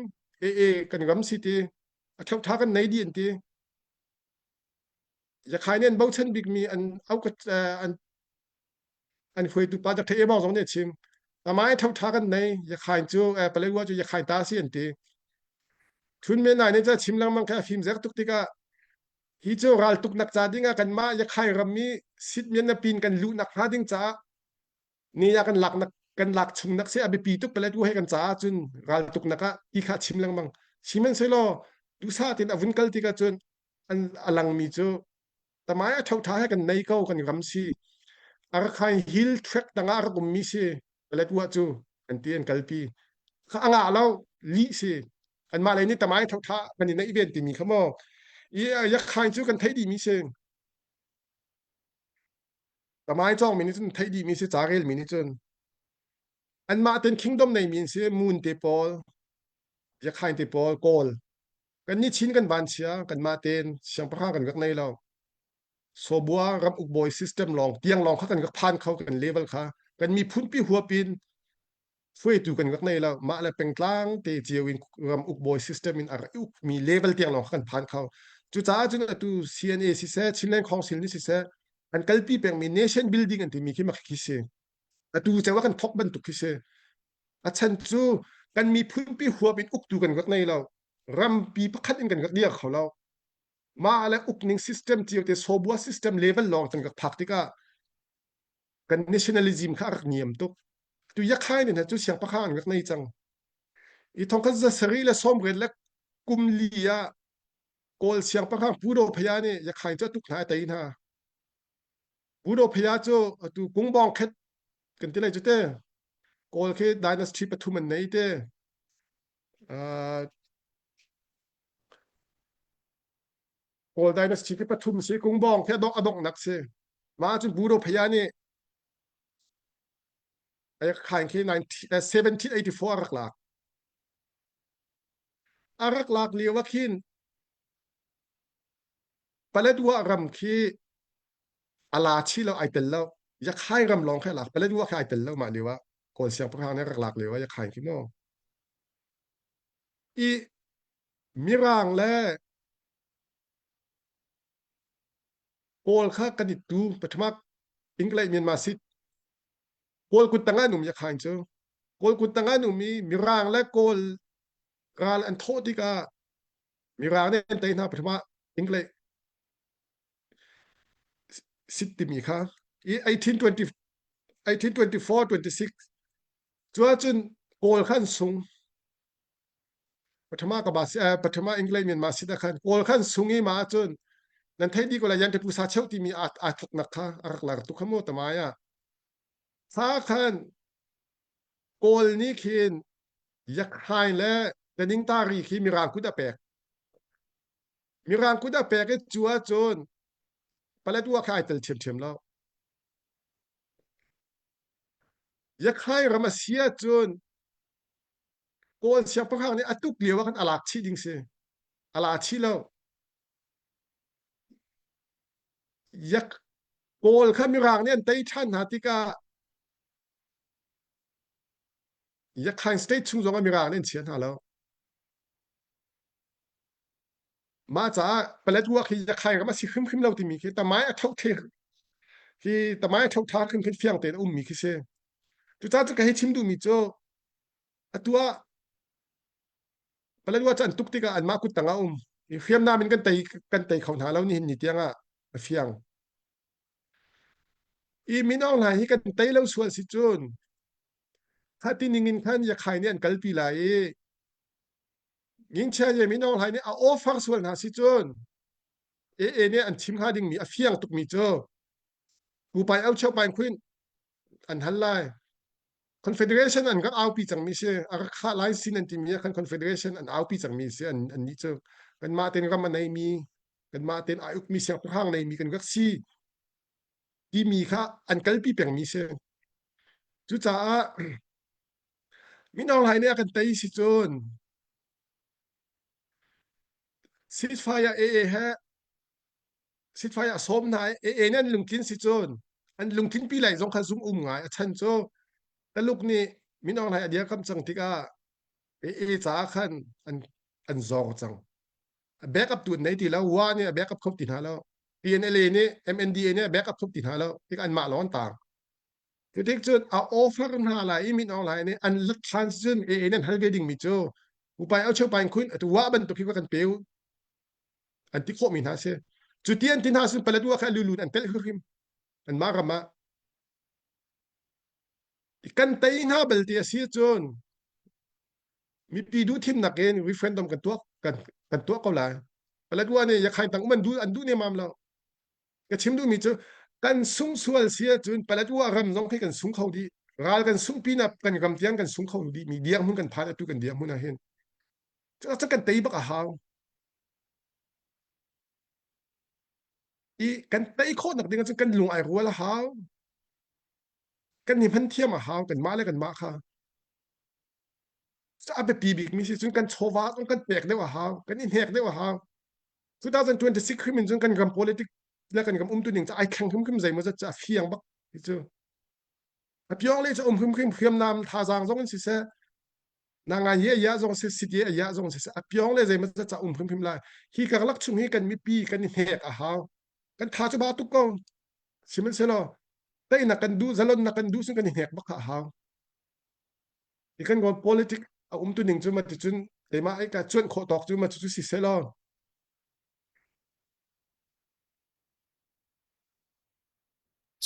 AA kan ram si ti a theu tha kan nei di an ti. Yakhai nih an bochan bikmi an au an an hruaitu pa Dr. Emong zong nih a chim. Amai tho tha kan nei Yakhai cu Paletwa cu Yakhai ta si an ti. Htun Men Nai nih ca chim lengmang kha a fim zek tuk tikah hi cu ral tuknak ca dingah kanmah Yakhai ram i sitmian na pin kan luhnak hnga ding caah ni ah kan lak nak kan lak chung nak si a biapi tuk palet he kan caah cun ral tuk nak ah ti kha chim lengmang sihmanhsehlaw duhsah tin a vun kal tikah cun an a langmi cu tamai a tho tha he kan nei ko kan ram si Arakhai hill track tangah a rak ummi si paletwa cu an ti an kalpi kha a ngah lo lih si anmah lei nih tamai tho tha kan i neih ven timi kha maw i yakhain cu kan theih dihmi si Tamai cawngmi nih cun theih dihmi si ca relmi nih cun anmah ten kingdom neimi an si Moon te pawl Yakhain te pawl Kawl kan nih Chin kan van chia kanmah ten siangpahrang kan rak nei lo Sobua ram ukbawi system lawng tiang lawng kha kan rak phan kho kan level kha kan miphun pi huap in hruaitu kan rak nei lo mah le pengtlang te cio in ram ukbawi system in a rak ukmi level tiang lawng kan phan kho cucaah cun atu CNA siseh Chinland Council nih siseh an kalpi pengmi nation building an timi khi mak khi si atu ceu ah kan thok bantuk khi si a chan cu kan miphun pi huap in uktu kan rak nei lo rampi pakhat in kan rak dir kho lo mah le ukning system cio te sobua system level lawng kan rak phak tikah kan nationalism kha a rak niam tuk tu yakhai ne hna cu siangpahrang an rak nei cang i thongkhat za sarih le sawmriat le kum li ah kawl siangpahrang Pudo Phaya nih yakhai cu a tuk hna a tei hna Pudo Phaya cu atu kungbawng khet kan ti lai cu te kawl khi dynasty pathum an nei te uh, Kawl dynasty khi pathum si Kungbawng khi adongh adonghnak si mah cun Budo Phaya nih khain khi 1784 a rak lak a rak lak lio ah khin Paletwa ram khi a la chi lo ai tel lo Yakhai ram lawng khi a lak Paletwa khi ai tel lo mah lio ah Kawl siangpahrang nih a rak lak lio ah Yakhai khi mu i Mirang le Kawl kha kan i tu pathmak England Myanmar sit Kawl kut tangah an um yakhain cu Kawl kut tangah an um i Mirang le Kawl ral an thawh tikah Mirang nih an tei hna pathma England sit timi kha i 1820 1824 26 cu ahcun Kawl kha an sung Pathama ka ba si Pathama England Myanmar si da khan Kawl khan sung i ma cun nan thei di ko la yan te pusa cheu ti mi a a thok nak kha a rak lar tu kha mu tamaya sa khan Kawl ni khin yakhai le taning tari khi mirang kut a pek mirang kut a pek i chu ah cun paletwa kha ai tel thiam thiam lo yakhai ram a sia cun Kawl siangpahrang nih a tuk lio ah khan a lak chih ding si. A la chih lo. Yak Kawl kha Mirang nih an tei ṭhan hna tikah Yakhain state chung zong ah Mirang nih an chia hna lo. Mah caah Paletwa khi Yakhain ram a si hrimhrim lo timi khi tamai a tho the khi tamai a tho tha khin khin fiang tein a ummi khi si. Cucaah cu ka hei chim duhmi cu atu ah Paletwa cu an tuk tikah anmah kut tang ah um i hriamnam in kan tei kan tei kho hna lo nihin ni tiang ah a fiang. I Min Aung Hlaing hi kan tei lo sual si cun kha ti ning in khan Yakhai nih an kalpi lai i Ngingchia ye Min Aung Hlaing nih a offer sual hna si cun AA nih an chim hnga dingmi a fiang tukmi cu Pupai au cheu pain khuin an hal lai. Confederation an rak aupi cangmi si a rak khah lai sin an timi ah khan Confederation an aupi cangmi si an an nih cu kanmah tein ram a neimi kanmah tein ai ukmi siangpahrang neimi kan rak si timi kha an kalpi pengmi si cucaah Min Aung Hlaing nih a kan tei si cun ceasefire AA he sitfai a sawm hna i AA nih an lungtlin si cun an lungtlinpi lai zong kha zum um ngai a chan cu Taluk nih Min Aung Hlaing a dirkamh cang tikah AA caah khan an an zawng cang. A backup tu an nei ti lo. Wa nih a backup kho ti hna lo. PNLA nih MNDA nih a backup kho ti hna lo. Tik anmah lawng an taang. Cutik cun a offer hna lai i Min Aung Hlaing nih an lat hlan cun AA nih an hal ve dingmi cu upai au cheu pain khun atu wa bantuk hi kan pe u an ti khawhmi hna si. Cu ti an ti hna cun Paletwa kha lulun an telh hrim anmah ram ah. Kan tei hna bal ti a si cun mipi duh thimnak in referendum kan tuah kan, kan tuah ko lai. Paletwa nih Yakhain tang um an duh an duh nemam lo. Ka chim duhmi cu kan sung sual si ahcun Paletwa ram zong khi kan sung kho dih. Ral kan sung pinah kan ram tiang kan sung kho dih mi dirhmun kan phan atu kan dirhmun ah hin. Cu kan tei bak a hau. I kan tei khawh nak ding ahcun kan lung ai rual a hau. Kan i hman thiam a hau kanmah le kanmah kha. A biapi bikmi si cun kan chawva zong kan pek deuh a hau. Kan i hnek deuh a hau. 2026 hrim in cun kan ram politic le kan ram umtu ning cu ai thleng hrimhrim zeimawzat cu a fiang bak hi cu. A piong le cu um hrimhrim hriamnam thazaang zong in siseh na ngai ye ya zong si sit ye ya zong si a piong le zeimawzat ca um hrimhrim lai. Hi karlak chung hi kan mipi kan i hnek a hau. Kan tha cu ba tuk ko. Sihmanhsehlaw teinak kan duh zalonnak kan duh sin kan i hnek bak kha a hau. Hi kan kawl politic a um tu ning cu ma ticun keimah ai ka cuanh khawh tawk cu ma cu si selaw.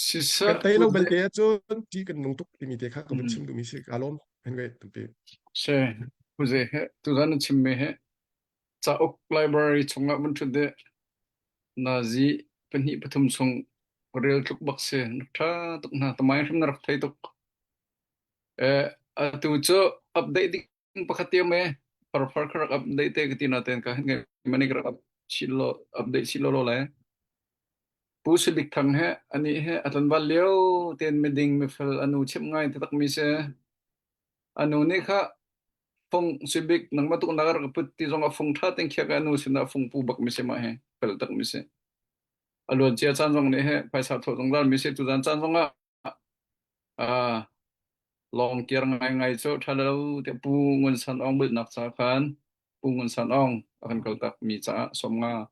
Siseh Kan tei lo belte ahcun ti kan nung tuk timi te kha ka vun chim duhmi si ka lawm. Anyway, tampi. Se huze he tuzan na chimmi he cauk library chungah vun ṭhut deh nazi pahnih pathum chung rel tluk bak si rak ṭha tuk hna tamai hrim na rak thei tuk. Eh atu cu update ding pakhat te me farfar kha rak update te ka ti na ten ka hin ngai mani ka rak up chin lo update chin lo lo le Pu Sibik Thang he ani he atlanval lio ten miding mifel anu chim ngai te tak mi se anu nih kha fung Sibik nangma tuk nagar ka put ti zong a fung tha ten khia ka anu sin ah fung pu bak mi se ma he fel tak mi se aluan cia chan zong nih he phaisa tho zungzal mi se tu zan chan zong ah ah Lawng kir ngaingai cu ṭha lo tiah Pu Ngun San Aung bulhnak ca khan Pu Ngun San Aung a kan kaltak mi caah 50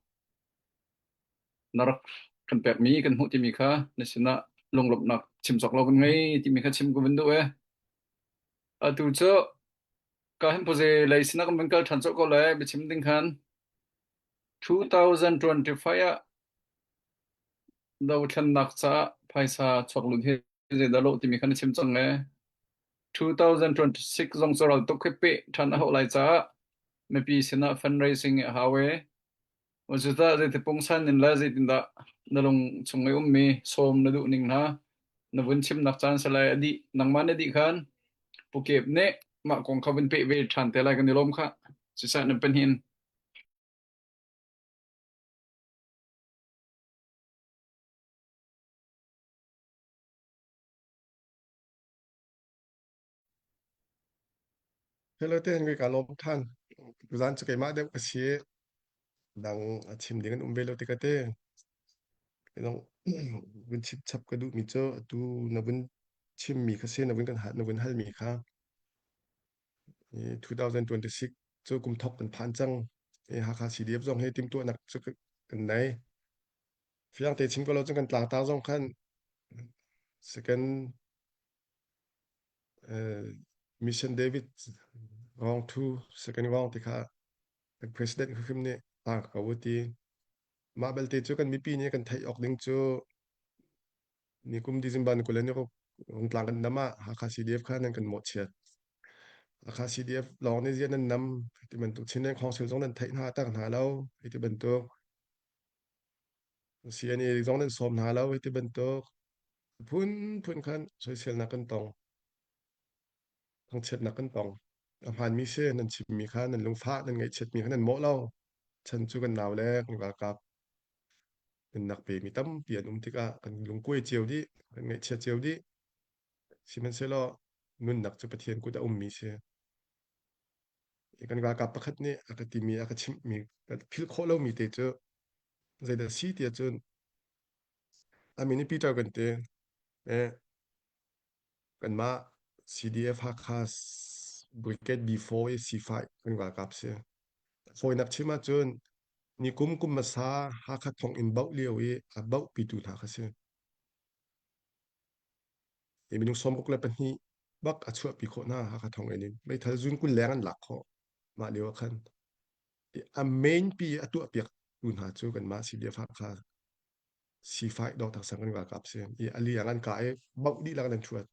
na rak kan pekmi kan hmuh timi kha na sinah lunglawmhnak chim cawk lo kan ngei timi kha chim ka vun duh ee. Atu cu ka hin puze lei sinah kan vun kal ṭhan cawk ko lai biachim ding khan 2025 ah dothlennak caah phaisa chuak lut hi zeidah lawh timi kha na chim cang ee. 2026 zong cu ral tuk khi peh ṭhan a hauh lai caah mipi sinah fundraising a hau ee. Cucaah zeiti pungsan in le zeitindah na lung chung i ummi sawm na duh ning hna na vun chimnak caan si lai a dih nangmah na dih khan Pu Kep nih mah kong kha vun peh ve ṭhan te lai kan i lawm khah. Siseh nan pahnih in. Hello te ngai ka lawm than. Tuzan cu keimah deuh ka si. Dang a chim ding an um ve lo tikah te. Dong vun chim chap ka duh mi cu atu na vun chim mi kha si na vun kan hal na vun hal mi kha 2026 cu kum thok kan phan cang. Hakha CDF zong hi timhtuahnak cu kan nei. Fiang te chim ko lo cun kan tlangtar zong khan second uh, Mission David wrong two second wrong ti kha kan president hrim nih tar ko ti mah belte cu kan mipi nih kan theih awk ding cu ni kum December ni kul ni ruk rungtlang kan nam ah Hakha CDF kha nan kan mawhchiat Hakha CDF lawng nih ziah nan nam ti bantuk Chinland Council zong nan theih hna tak hna lo ti bantuk CNA zong nan sawm hna lo ti bantuk phunphun khan soiselnak kan tong. Thangchiatnak kan tong. A hmaanmi si nan chimmi kha nan lungfah nan ngaihchiatmi kha nan mawh lo. Chan cu kan nau le kan ralkap nunnak pemi tampi an um tikah kan lungkuai cio dih, kan ngaihchia cio dih. Sihmanhsehlaw nunnak cu Pathian kut a ummi si. Kan ralkap pakhat nih a ka timi, a ka chimhmi, ka philh khawh lomi te cu zeidah si ti ahcun a min hi Peter kan ti. Eh, kanmah CDF Hakha Brigade B4 i C5 kan ralkap si. Fawinak chim ahcun nikum kum hmasa Hakha thonginn bauh lio i a bauhpitu hna kha si. I minung 62 bak a chuahpi khawh hna Hakha thonginn in. Meithal zun 20 leng an lak khawh mah lio ah khan. A main pi a tuahpiak tu hna cu kanmah CDF Hakha C5 Dr. Sang kan ralkap si. I a liang an kah i bauh dihlak in an ṭhuat.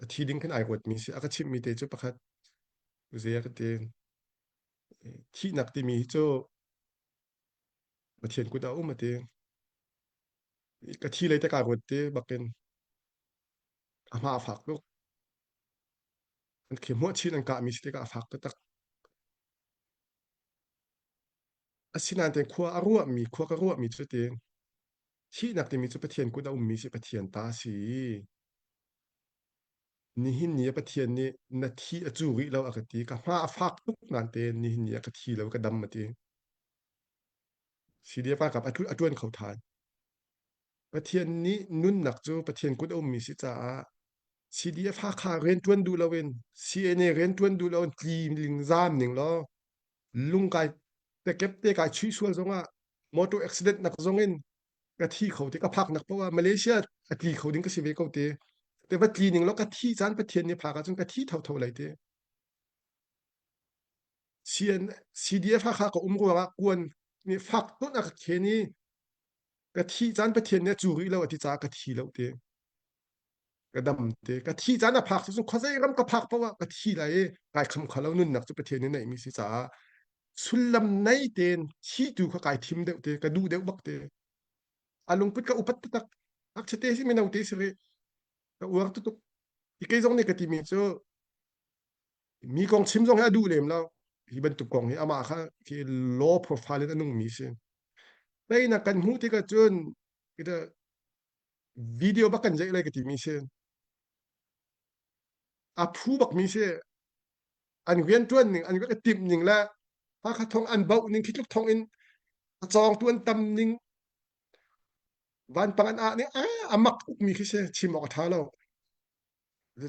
A thi ding khin ai ruatmi si. A ka chimhmi te cu pakhat zei a ka ti thihnak timi hi cu Pathian kut ah um a ti. Ka thi lei te kaa ruat ti bakin a hma a fak tuk. An khi hmuah chin an kahmi si tikah a fak taktak. Asinain khua a ruahmi, khua ka ruahmi cu ti thihnak timi cu Pathian kut a ummi si Pathian ta a si. Nihin ni ah Pathian nih na thi a cu rih lo a ka ti. Ka hma a fak tuk nain te nihin ni ah ka thi lo ka dam a ti. CDF ralkap a ṭuan kho ṭhan. Pathian nih nunnak cu Pathian kut a ummi si caah CDF Hakha rianṭuan duh loin CNA rianṭuan duh loin tli ling zaam ning law lungkai tekep te kai chuih sual zongah motor accident nak zongin ka thi kho te ka phak nak poah Malaysia a tli kho ding ka si ve ko te te va tli ning lo ka thi caan Pathian nih phak ahcun ka thi tho tho lai te CN CDF Hakha ka um ruangah kuan nih fak tun a ka khen i ka thi caan Pathian nih a cu rih lo a ti caah ka thi lo te ka dam te ka thi caan a phak cu khuazei ram ka phak paoh ah ka thi lai i kai kham kho lo nunnak cu Pathian nih neihmi si caah sullam nei tein thi tu kha kai thim deuh te ka duh deuh bak te a lungput ka upat taktak ngakchia te si mino te si rih ka uar tutuk i kei zong nih ka timi cu mi kong chim zong hi a duh lem lo hi bantuk kong hi amah kha khi law profile in a nungmi si teinak kan hmuh tikah cun video bak kan zeih lai ka timi si a phu bak mi si an riantuan ning an ka timh ning le Hakha thong an bauh ning khi tluk thong in a cawngtu an tam ning vanpang an ah ning a mak tuk mi khi si chim awk a tha lo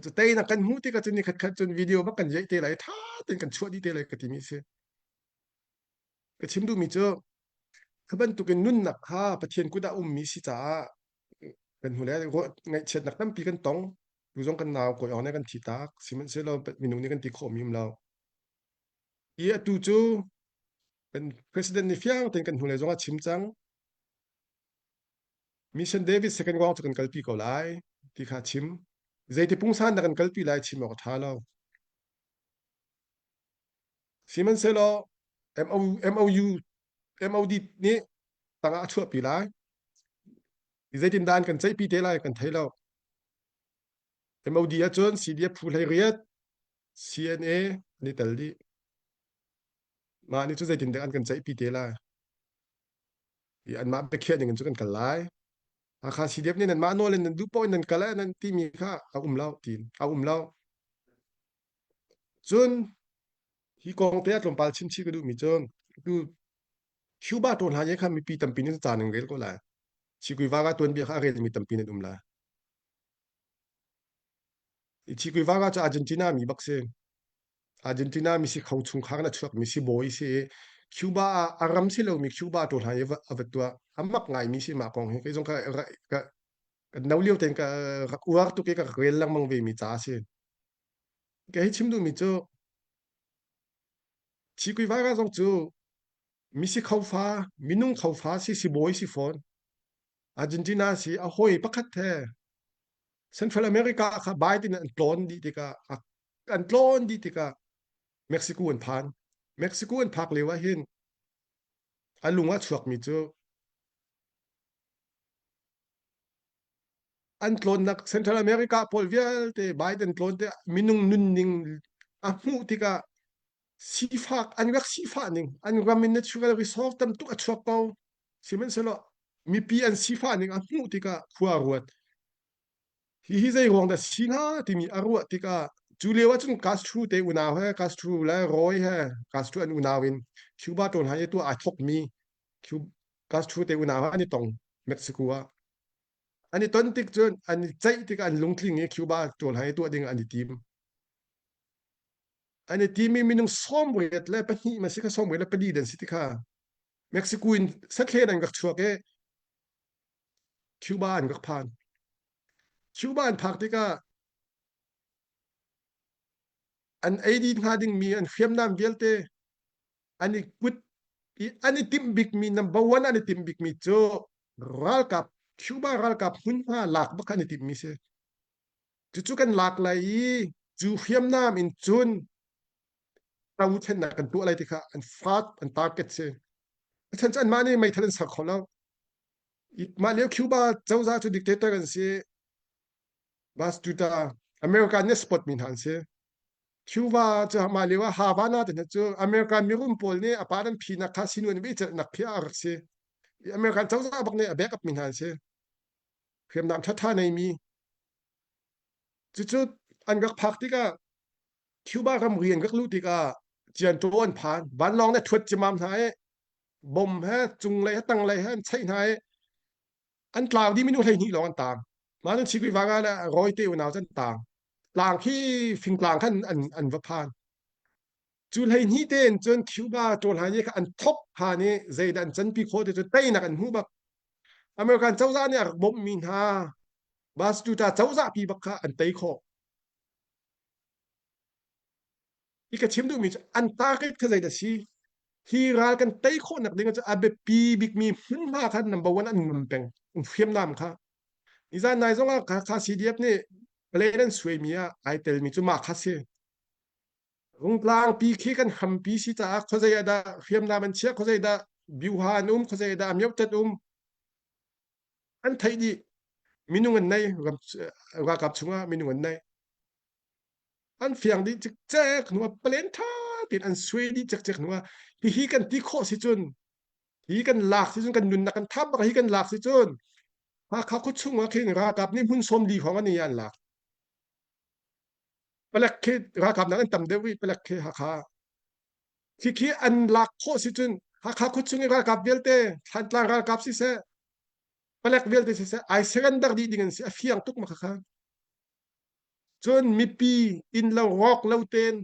cu teinak kan hmuh tikah cun ni khat khat cun video bak kan zeih te lai tha tein kan chuah dih te lai ka timi si Ka chim duhmi cu kha bantukin nunnak kha Pathian kut ah ummi si caah kan hnu le ngaihchiatnak tampi kan tong. Tu zong kan nau kawi awng nih kan thi tak. Sihmanhsehlaw minung nih kan ti khawhmi um lo. I atu cu kan president nih fiang tein kan hnulei zong a chim cang. Mission David second round cu kan kalpi ko lai ti kha chim. Zeiti pungsan dah kan kalpi lai chim awk a ṭha lo. Sihmanhsehlaw MO, MOU, MOD nih tangah a chuahpi lai. Zeitindah an kan ceihpi te lai kan thei lo. MOD ahcun CDF phu hlei riat, CNA an i tel dih. Mah nih cu zeitindah an kan ceihpi te lai. I anmah biakhiah ning in cu kan kal lai. Hakha CDF nih nanmah nawl in nan duh paoh in nan kal eh nan timi kha a um lo tiin a um lo. Cun hi kong te ah tlawmpal chimchih ka duhmi cu tu Cuba tawn hlan ye kha mipi tampi nih ca nan rel ko lai. Chikuivaga tuanbia kha a relmi tampi nan um lai. Chikuivaga cu Argentina mi bak si. Argentina mi si kho chungkhar na chuak mi si bawi si i Cuba ah a ram si lomi Cuba tawn hlan ye a va tuah. A mak ngaimi si mah kong hi. Kei zong ka ka ka no lio tein ka rak uar tuk i ka rak rel lengmang ve mi ca a si. Kei chim duhmi cu Chikuivaga zong cu misi kho fa, minung kho fa si sibawi si fawn. Argentina si a hawi pakhat he Central America kha Biden an tlawn dih tikah an tlawn dih tikah Mexico an phan. Mexico an phak lio ah hin a lung ah chuakmi cu an tlawnnak Central America pawl vialte Biden tlawn te minung nunning a hmuh tikah sifak an rak sifah ning an ram in natural resource tam tuk a chuak ko sihmanhsehlaw mipi an sifah ning a hmuh tikah khua a ruat hi hi zei ruang dah si hnga timi a ruah tikah cu lio ah cun Castro te unau he Castro le Roy he Castro an unau in Cuba tawn hai tu aa thok mi Castro te unau he an i tong Mexico ah. An i ton tik cun an i ceih tikah an lungtling i Cuba ṭawl hai tuah ding an i tim. An i timi minung 82 ma si kha 84 dan si ti kha Mexico in sathlen an rak chuak i Cuba an rak phan. Cuba an phak tikah an ei dih hnga dingmi an hriamnam vialte an i kut i an i timh bikmi number one an i timh bikmi cu ralkap Cuba ralkap hmunhma lak bak an i timhmi si. Cucu kan lak lai i cu hriamnam in cun tothennak kan tuah lai ti kha an fat an target si. A chan cu anmah nih meithal an ser kho lo. Mah lio Cuba cozah cu dictator an si. Bastuta America nih spot mi hna an si. Cuba cu mah lio ah Havana te hna cu American mirum pawl nih a pa an phinak kha sinu an i celhnak khi a rak si. American cozah bak nih a backup mi hna an si. Hriamnam ṭhaṭha neimi. Cucu an rak phak tikah Cuba ramri an rak luh tikah Cianṭaw an phan. Vanlawng nih a ṭhuat ciammam hna i bom he cunglei he tanglei he an cheih hna i an tlau dih minung 12 lawng an taang. Mah cun Chikui vang ah le Roy te unau cu an taang. Tlang khi fingtlang khan an, an va phan. Cu 12 tein cun Cuba ṭawlhai kha an thok phan i zeidah an canpi khawh ti cu teinak an hmu bak. American cozah nih a rak bawmhmi hna Bastuta cozah pi bak kha an tei khawh. Hi ka chim duhmi cu an target kha zeidah si? Hi ral kan tei khawhnak ding cu a biapi bikmi hmunhma kha number one an ngam peng. An hriamnam kha. Nizan nai zong ah kha, kha CDF nih plan an suaimi ah ai telmi cu mah kha si. Rungtlang pi khi kan hrampi si caah khuazei ah dah hriamnam an chiah, khuazei dah biuha an um, khuazei ah dah myohtet um. An theih dih. Minung an nei, ram, ralkap chungah minung an nei. An fiang dih cikcek hnu ah palen ṭha tein an suai dih cikcek hnu ah hihi kan ti khawh si cun hi kan lak si cun kan nunnak kan thap bak hi kan lak si cun Hakha khuachung ah khin ralkap nih hmun 40 hrawng an i an lak. Palek khi ralkap nak an tam deuh i palek khi Hakha. Khi khi an lak khawh si cun Hakha khuachung i ralkap vialte Thlantlang ralkap siseh palek vialte siseh ai surrender dih ding an si a fiang tuk ma kha. Cun mipi inn lo rawk lo tein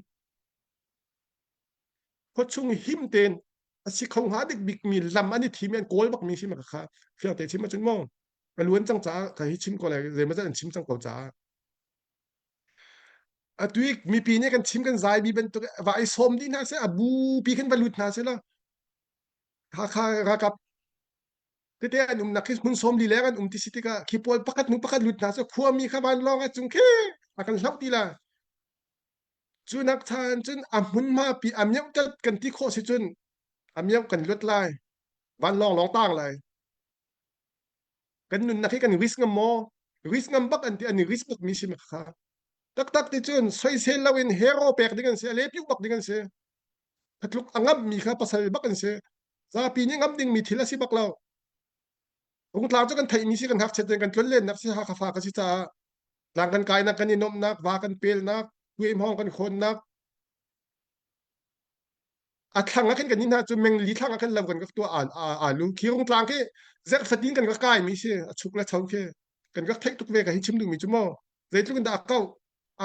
khuachung him tein a si kho hnga dik bikmi lam an i thim i an kawl bakmi si ma kha fiang te chim ahcun maw ka luan cang caah ka hi chim ko lai zeimawzat an chim cang ko caah atu i mipi nih kan chim kan zai mi bantuk va i sawm dih hna seh a bupi khin va lut hna seh la Hakha ralkap tete an umnak khi hmun 40 leng an um ti si tikah khi pawl pakhat hnu pakhat lut hna seh khuami kha vanlawng a cung khi a kan hloh ti la Cu nak chan cun a hmunhma pi a mioh tat kan ti khawh si cun a mioh kan luat lai. Vanlawng lawng tang lai. Kan nunnak hi kan risk ngam maw? Risk ngam bak an ti an i risk bak mi si ma kha. Taktak ti cun soisel lo in hero pek ding an si, a lepiu bak ding an si. Khatluk a ngamh mi kha pasal bak an si. Zapi nih ngamh ding mi thil a si bak lo. Rungtlang cu kan theih mi si kan ngakchiat in kan tlonlennak si Hakha fa ka si caah tlang kan kainak kan i nuamhnak va kan pelnak kuemhawng kan khawnnak a thlang ah khin kan inn hna cu mengli thlang ah khin lo kan rak tuah alu khi rungtlang khi zerh fatin kan rak kai mi si a chuk le cho khi kan rak theih tuk ve ka hi chim duhmi cu maw zeitluk in dah a kau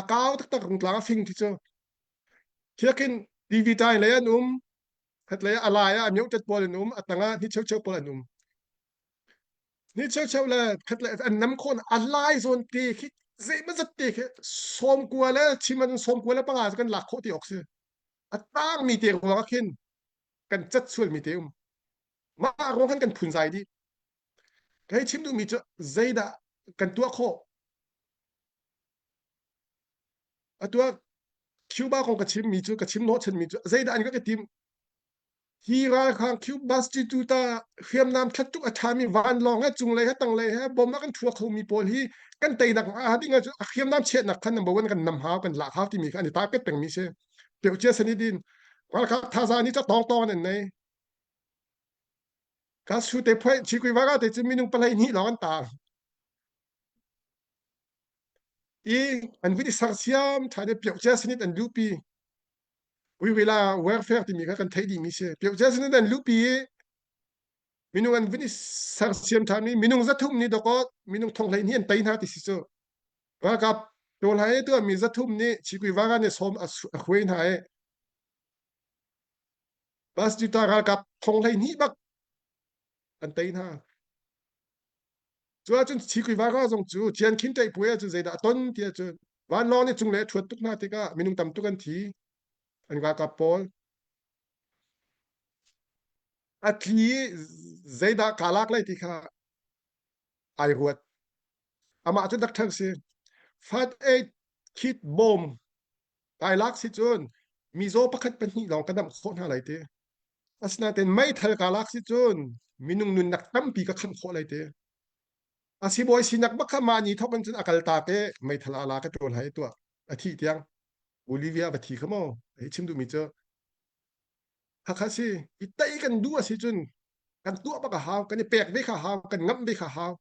a kau taktak rungtlang a fing khi cu thiakin TV tai lei an um khat lei a lai ah a mioh tet pawl an um a tang ah ni cheu cheu pawl an um Ni cheucheu le khat le an nam khon a lai zawn te khi zeimazat te khi 90 le chim an 95 cu kan lak khawh ti awk si. A tang mi te ruang ah khin kan cat sual mi te um. Mah ruang khan kan phunzai dih. Ka hei chim duhmi cu zeidah kan tuah khawh? Atu ah Cuba kong ka chimmi cu ka chim hnawhchanmi cu zeidah an ka ka tim? Hi ralhrang Cuba hriamnam thattuk a ṭhami vanlawng he cunglei he tanglei he bom a kan ṭhua khomi pawl hi kan teinak hnga ding ahcun a hriamnam chiahnak khan number one kan nam hau kan lak hau timi kha an i target pengmi si. Peucia sanidin ralkap thazaang nih ca tawngtawng an nei. Ka su te phuai chikui vaga te cu minung 12 lawng an taang. I an vun i sersiam ṭhan i Peucia sanit an luhpi. Uiwila warfare timi kha kan theih dihmi si. Piocia sin an luhpi i Minung an vun i sersiam ṭhan i minung 300 nih dawkaw minung thong 12 an tei hna ti si cu. Ralkap pawl hai tuahmi 300 nih Chikui Vaga nih sawm a hruai hna i Bus juta ralkap thong 12 bak an tei hna. Cu ahcun Chikui Vaga zong cu Cian Khin Ṭaih Puai ahcun zeidah a ton ti ahcun vanlawng nih cunglei a ṭhuat tuk hna tikah minung tam tuk an thi. An ralkap pawl. A tli i zeidah kaa lak lai ti kha ai ruat. Amah cu doctor si. Fat aid kit bawm kai lak si cun mizaw pakhat pahnih lawng ka damh khawh hna lai ti. Asinain meithal kaa lak si cun minung nunnak tampi ka khamh khawh lai ti. A sibawi sinak bak kha mah ni thawk in cun a kal ta te meithal a la ka ṭawl hai tuah a thih tiang Bolivia va thi kha maw hei chim duhmi cu Hakha si i tei kan duh a si cun kan tuah bak a hau kan i pek ve kha hau kan ngamh ve kha hau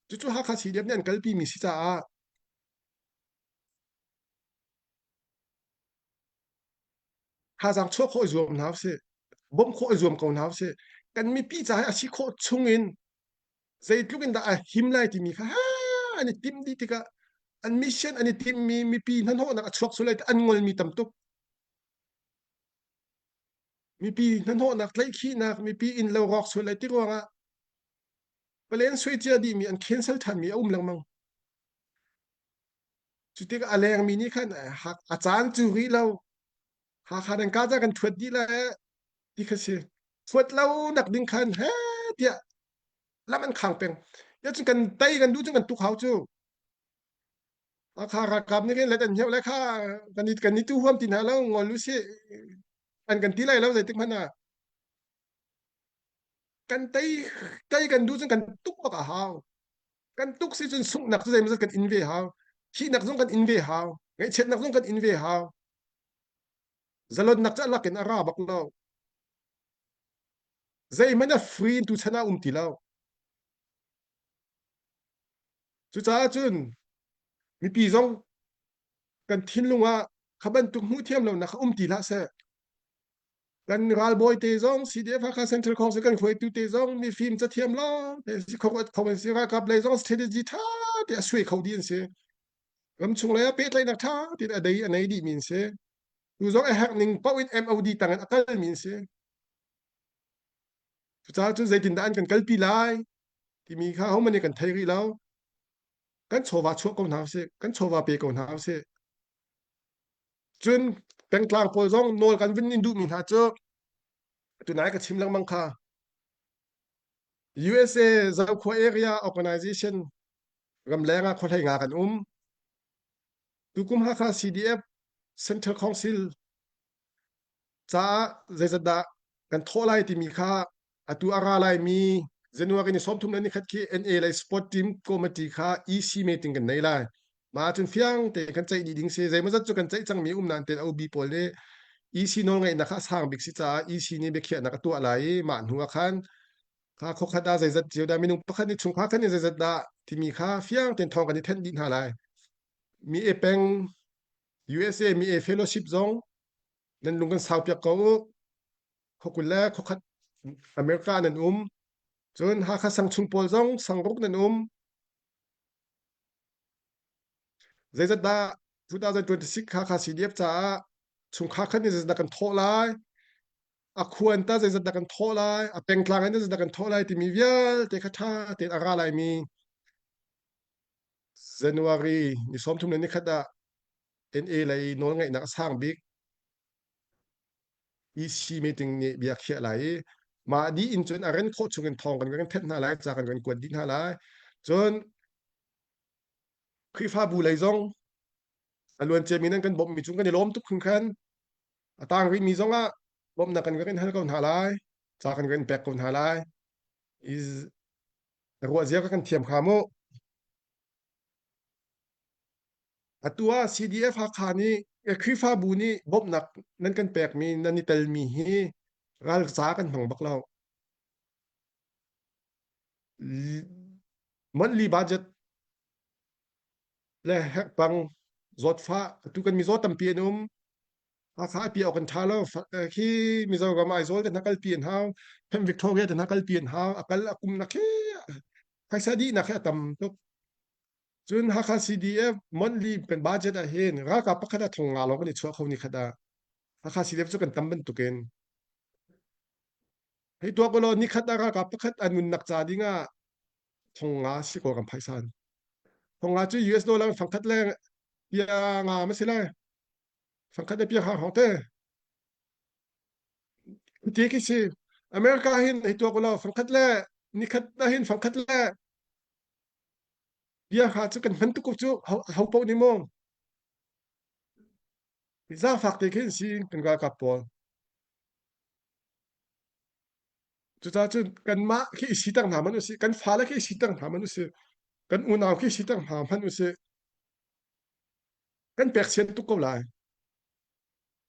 cucu Hakha CDF nih an kalpi mi si caah thazaang chuah khawh i zuam hna usih bawmh khawh i zuam ko hna usih kan mipi ca hi a si khawh chung in zeitluk in dah a him lai timi kha ha an i timh dih tikah an mission an i timhmi mipi hnahnawhnak a chuak sulai an ngolmi tam tuk Mipi hnahnawhnak tlaihkhihnak mipi innlo rawk sual lai ti ruangah palen sui cia dihmi an cancel ṭhanmi a um lengmang. Cu tikah a lengmi nih khan a caan cu rih lo. Hakha nan ka kan ṭhuat dih lai ti kha si. Ṭhuat lo nak ding khan he tiah lam an khang peng. Ya cun kan tei kan duh cun kan tuk hau cu. Hakha ralkap nih khin let an hneuh le kha kan i kan i tu huam ti hna lo ngol u sih an kan ti lai lo zeitik hmanh ah kan tei tei kan duh cun kan tuk bak a hau kan tuk si cun sunghnak cu zeimawzat kan in ve hau thihnak zong kan in ve hau ngaihchiatnak zong kan in ve hau zalonnak cu a lak in a ra bak lo zeihmanh a free in tu chan ah um ti lo Cucaah cun mipi zong kan thinlung ah kha bantuk hmuh thiam lonak kha um ti hlah seh. Kan ralbawi te zong CDF Hakha Central Council kan hruaitu te zong mifim cathiam lawng te si kho kho an si ralkap lei zong strategy tha te a suai kho dih an si. Ramchung lei ah pehtlaihnak tha tein a dei a nei dih mi an si. Tu zong a herh ning paoh in MOD tang in a kal mi an si. Cucaah cun zeitindah an kan kalpi lai timi kha ahohmanh nih kan thei rih lo. Kan chawva chuah ko hna usih, kan chawva pe ko hna usih. Cun pengtlang pawl zong nawl kan vun in duhmi hna cu tunai ka chim lengmang kha USA Zokhua Area Organization ramleng ah khuahlei nga kan um. Tukum Hakha CDF Central Council caah zeizat dah kan thawh lai timi kha atu a ra laimi January ni 30 le nikhat khi NA lei sport team committee kha EC meeting kan nei lai. Mah ahcun fiang tein kan ceih dih ding si. Zeimawzat cu kan ceih cangmi um nain ten OB pawl nih EC nawlngeihnak kha a sang bik si caah EC nih biakhiahnak a tuah lai i mah hnu ah khan kha khuakhat ah zeizat cio dah minung pakhat nih chungkhar khat nih zeizat dah timi kha fiang tein thawng kan i thenh dih hna lai. Mi e peng USA mi e fellowship zong nan lung kan saupiak ko u. Khuakul le khuakhat America nan um. Cun Hakha sang chung pawl zong sangruk nan um. Zeizat dah 2026 Hakha CDF caah chungkhar khat nih zeizat dah kan thawh lai? A khuan ta zeizat dah kan thawh lai? A pengtlang in zeizat dah kan thawh lai timi vialte kha ṭha tein a ra laimi January ni 30 le nikhat ah NA lei nawlngeihnak a sang bik EC meeting nih bia khiah lai i mah dih in cun a ren khawh chung in thawng kan kan thenh hna lai ca kan kan kuat dih hna lai cun Khrihfabu lei zong a luan ciami nan kan bawmhmi cung kan i lawm tuk hringhran a tang rihmi zong ah bawmhnak kan kan hal ko hna lai ca kan kan pek ko hna lai i ruah zia ka kan thiam kha mu Atu ah CDF Hakha nih Khrihfabu nih bawmhnak nan kan pekmi nan i telmi hi ral ca kan hmang bak lo. Monthly budget le herhpang zawtfah atu kan mizaw tampi an um. Hakha pi awk an ṭha lo. Khi Mizoram Aizawl te hna kalpi an hau. Camp Victoria te hna kalpi an hau. A kal a kum nak khi phaisa dihnak hi a tam tuk. Cun Hakha CDF monthly kan budget ah hin ralkap pakhat ah thong nga lawng kan i chuah kho ni khat ah. Hakha CDF cu kan tam bantukin. Hei tuak ulaw nikhat ah ralkap pakhat a nunnak ca ding ah thong nga si ko kan phaisa. Thong nga cu US dollar fangkhat le pia nga ma si lai. Fangkhat le pia hang hong te. Ti khi si America hin hei tuak ulaw fangkhat le nikhat ah hin fangkhat le bia kha cu kan hman tuk cu ho paoh nih maw zaangfak te khin si kan ralkap pawl. Cucaah cun kanmah khi i siter hna hmanh usih, kan fale khi i siter hna hmanh usih, kan unau khi i siter hna hmanh usih, kan pekchian tuk ko lai.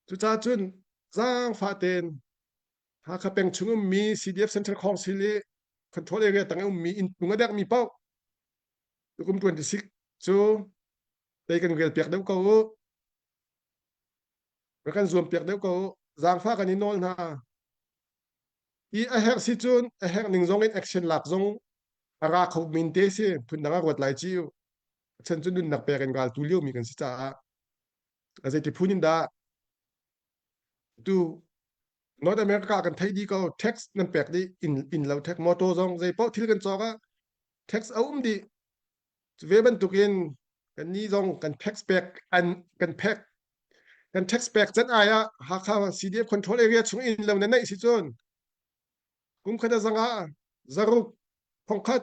Cucaah cun zaangfah tein Hakha peng chung ummi CDF Central Council i control area tang i ummi inntung a dekmi paoh tukum 26 cu tei kan rel piak deuh ko u. Rak kan zuam piak deuh ko u. Zaangfah kan i nawl hna. I a herh si cun a herh ning zong in action lak zong a ra kho min te si phundang a ruat lai ci u. A chan cu nunnak pek in ral tu lio mi kan si caah a zeiti phun in dah tu North America kan thei dih ko tax nan pek dih inn inn lo tax motor zong zei paoh thil kan cawk ah tax a um dih Cu ve bantukin kannih zong kan tax pek an kan pek kan tax pek can ai ah Hakha CDF control area chung in lo na neih si cun kum khat a zanga zaruk thongkhat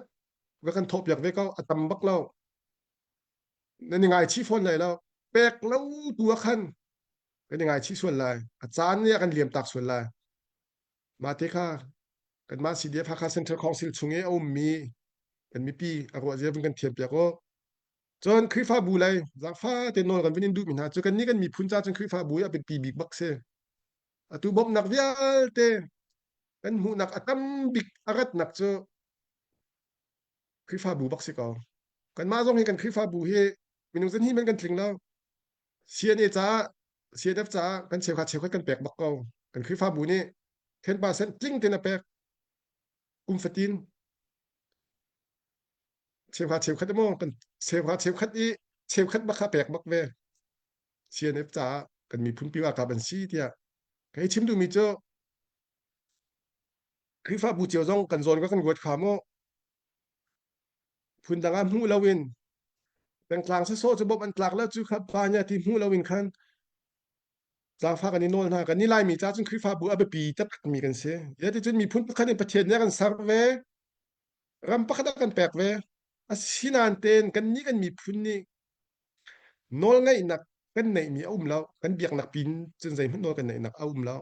va kan thawh piak ve ko a tam bak lo nan i ngaichih fawn lai lo pek lo tu ah khan kan i ngaichih sual lai a caan nih a kan liam tak sual lai Mah te kha kanmah CDF Hakha Central Council chung i a ummi kan mipi a ruah zia vun kan thiam piak u. Cun Khrihfabu lei zaangfa te nawl kan vun in duhmi hna cu kannih kan miphun ca cun Khrihfabu hi a biapi bik bak si. Atu bawmhnak vialte kan hmuhnak a tam bik a ratnak cu Khrihfabu bak si ko. Kanmah zong hi kan Khrihfabu hi minung zan hi man kan tling lo. CNA caah CNF caah kan cheukhat cheukhat kan pek bak ko. Kan Khrihfabu nih 10% tling tein a pek kum fatin cheukhat cheukhat maw kan cheukhat cheukhat i cheukhat bak kha pek bak ve CNF caah kan miphun pi ralkap an si tiah kai chim duhmi cu Khrihfabu cio zong kan zawn ka kan ruat kha mu phundang ah hmuh loin pengtlang sawsawh cu bawmh an tlak lo cu kha pa nya ti hmuh loin khan zaangfah kan i nawl hna kan ni Laimi ca cun Khrihfabu a biapi taktakmi kan si. Zeticun miphun pakhat in Pathian nih a kan ser ve, ram pakhat a kan pek ve. Asinain tein kannih kan miphun nih nawlngeihnak kan neihmi a um lo. Kan biaknak pin cun zeihmanh nawl kan neihnak a um lo.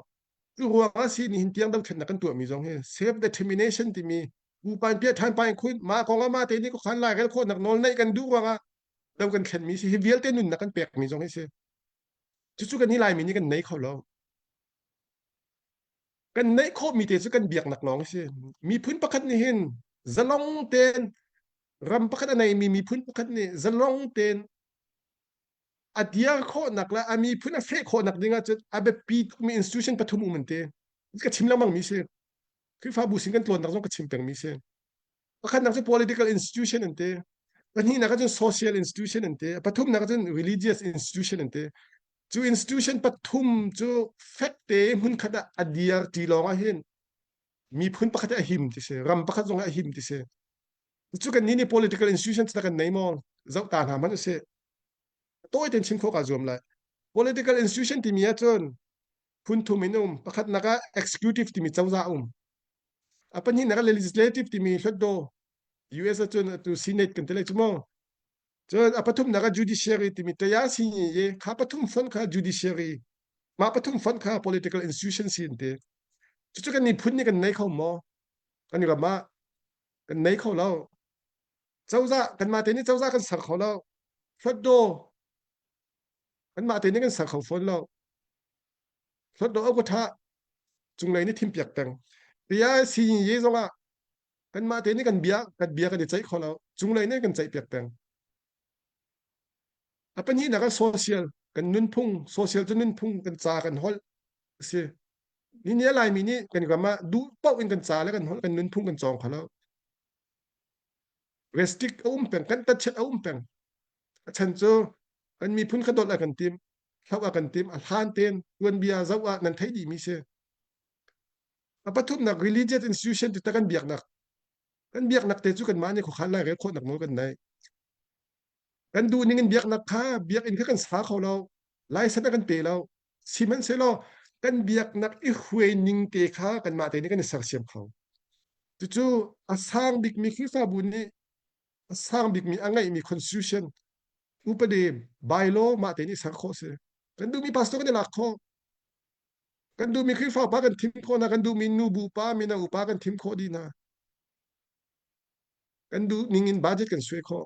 Cu ruang ah si nihin tiang dothlennak kan tuahmi zong hi self determination timi pupa in piah ṭhan pa in khun mah kong ah mah te nih khuakhan lairel khawhnak nawl neih kan duh ruangah do kan thlenmi si hi vialte nunnak kan pekmi zong hi si. Cucu kan hi Laimi nih kan nei kho lo. Kan neih khawhmi te cu kan biaknak lawng si. Miphun pakhat nih hin zalong tein ram pakhat a neimi miphun pakhat nih zalong tein a dir khawhnak le a miphun a feh khawhnak ding ahcun a biapi tukmi institution pathum um an ti. Ka chim lengmang mi si. Khrihfabu sin kan tlawnnak zong ka chim pengmi si. Pakhatnak cu political institution an ti. Pahnihnak ahcun social institution an ti. Pathumnak ahcun religious institution an ti. Cu institution pathum cu fek te hmunkhat ah a dir ti lawng ah hin miphun pakhat a him ti si. Ram pakhat zong a him ti si. Cu kan nih nih political institution cu kan nei maw? Zoh ta hna hmanh usih. Tawi tein chim khawh kaa zuam lai. Political institution timi ahcun phun thum in um. Pakhatnak ah executive timi cozah um. A pahnihnak ah legislative timi hlutdaw US ahcun atu Senate kan ti lai cu mu. Cun a pathumnak ah judiciary timi taya sini ye kha pathum fonh kha judiciary mah pathum fonh kha political institution si an ti. Cucu kan miphun nih kan nei kho maw? Kan ram ah kan nei kho lo. Cozah kanmah te nih cozah kan ser kho lo. Hlutdaw kanmah te nih kan ser kho fawn lo. Hlawt awk a ṭha cunglei nih thimpiak peng. Bia siyin ye zongah kanmah te nih kan bia kan bia kan i ceih kho lo. Cunglei nih kan ceih piak peng. A pahnihnak ah social. Kan nunphung, social cu nunphung kan ca kan holh a si. Ni ni Laimi nih kan ram ah duh paoh in kan ca le kan holh kan nunphung kan cawng kho lo. Restrict a um peng, kan tatchet a um peng. A chan cu kan miphun kha dawt a kan tim, hloh a kan tim, a hlan tein tuanbia zoh ah nan theih dihmi si. A pathumnak religious institution ti ta kan biaknak. Kan biaknak te cu kanmah nih khuakhan lai rel khawhnak nawl kan nei. Kan duh ning in biaknak kha biakinn kha kan sa kho lo. License a kan pe lo. Sihmanhsehlaw kan biaknak i hruai ning te kha kanmah te nih kan i sersiam kho. Cucu a sang bikmi Khrihfabu nih a sang bikmi a ngeihmi constitution upadi bylaw mah te nih ser khawh si. Kan duhmi pastor kan i lak khawh. Kan duhmi Khrihfa pa kan thim khawh hna, kan duhmi nubu pa, mino upa kan thim khawh dih hna. Kan duh ning in budget kan suai khawh.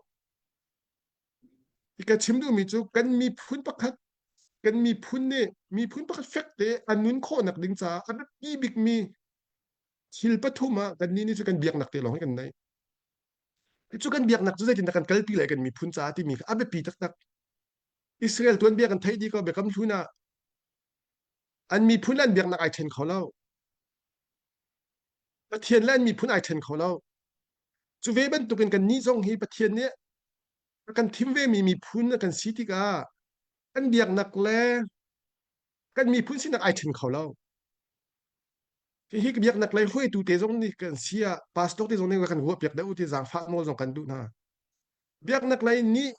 Hi ka chim duhmi cu kan miphun pakhat kan miphun nih miphun pakhat fek te a nun khawhnak ding caah a biapi bikmi thil pathum ah kannih nih cu kan biaknak te lawng hi kan neih. Cu kan biaknak cu zeitindah kan kalpi lai kan miphun caah timi kha a biapi taktak. Israel tuanbia kan theih dih ko biakam hlun ah an miphun le an biaknak ai ṭhen kho lo. Pathian le an miphun ai ṭhen kho lo. Cu ve bantukin kannih zong hi Pathian nih a kan thim vemi miphun a kan si tikah kan biaknak le kan miphun sinak ai ṭhen kho lo. Hihi biaknak lei hruaitu te zong nih kan si ah pastor te zong nih kan ruah piak deuh u ti zaangfah nawl zong kan duh hna. Biaknak lei nih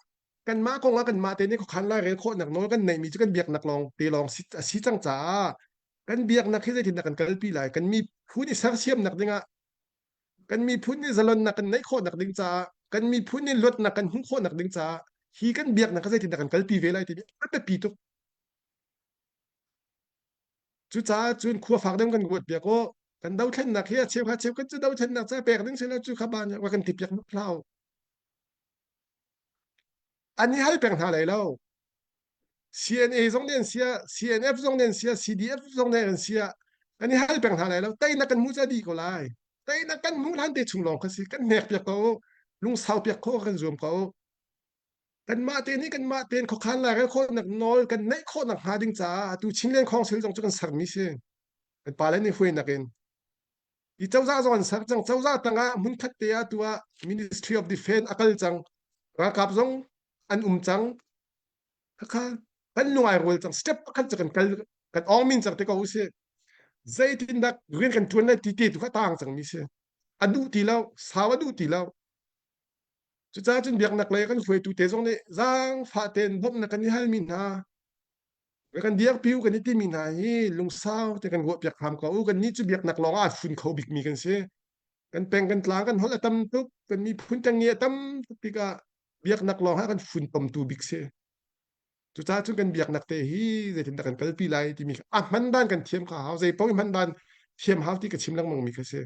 kanmah kong ah kanmah te nih khuakhan lairel khawhnak nawl kan neihmi cu kan biaknak lawng te lawng a si cang caah kan biaknak hi zeitindah kan kalpi lai kan miphun i sersiamnak dingah kan miphun nih zalonnak kan neih khawhnak ding caah kan miphun nih luatnak kan hmuh khawhnak ding caah hi kan biaknak kha zeitindah kan kalpi ve lai timi a biapi tuk. Cucaah cun khua fak deuh kan ruat piak aw kan dothlennak hi a cheukhat cheukhat cu dothlennak ca pek ding si lo cu kha ban wa kan ti piak bak hlah An i hal peng hna lai lo. CNA zong nih an sia, CNF zong nih an sia, CDF zong nih an sia. An i hal peng hna lai lo. Teinak kan hmu ca dih ko lai. Teinak kan hmuh hlan te chung lawng kha si. Kan hnek piak ko. Lungsau piak kho kan zuam ko. Kanmah te nih kanmah tein khuakhan lairel khawhnak nawl kan neih khawhnak hnga ding caah atu Chinland Council zong cu kan sermi si. Kan pale nih huainak in. Hi cozah zong an ser cang. Cozah tangah hmunkhat te ah tu ah Ministry of Defense a kal cang. Ralkap zong an um cang. Khakha kan lung ai rual cang. Step pakhat cu kan kal kan awng min cang te ko usih. Zeitindah rian kan ṭuan lai ti te tu kha tang cang mi si. A duh ti lo, sau a duh ti lo. Cucaah cun biaknak lei kan hruaitu te zong nih zaangfah tein bawmhnak kan i halmi hna kan dirpi u kan i timi hna hi lungsau te kan ruahpiak hram ko u. Kannih cu biaknak lawng ah fun kho bikmi kan si. Kan peng kan tlang kan holh a tam tuk, kan miphun ṭengnge a tam tuk tikah biaknak lawng ah kan funtomtu bik si. Cucaah cun kan biaknak te hi zeitindah kan kalpi lai timi a hman dan kan thiam kha hau. Zei paoh i hman dan thiam hau ti ka chim lengmang mi kha si.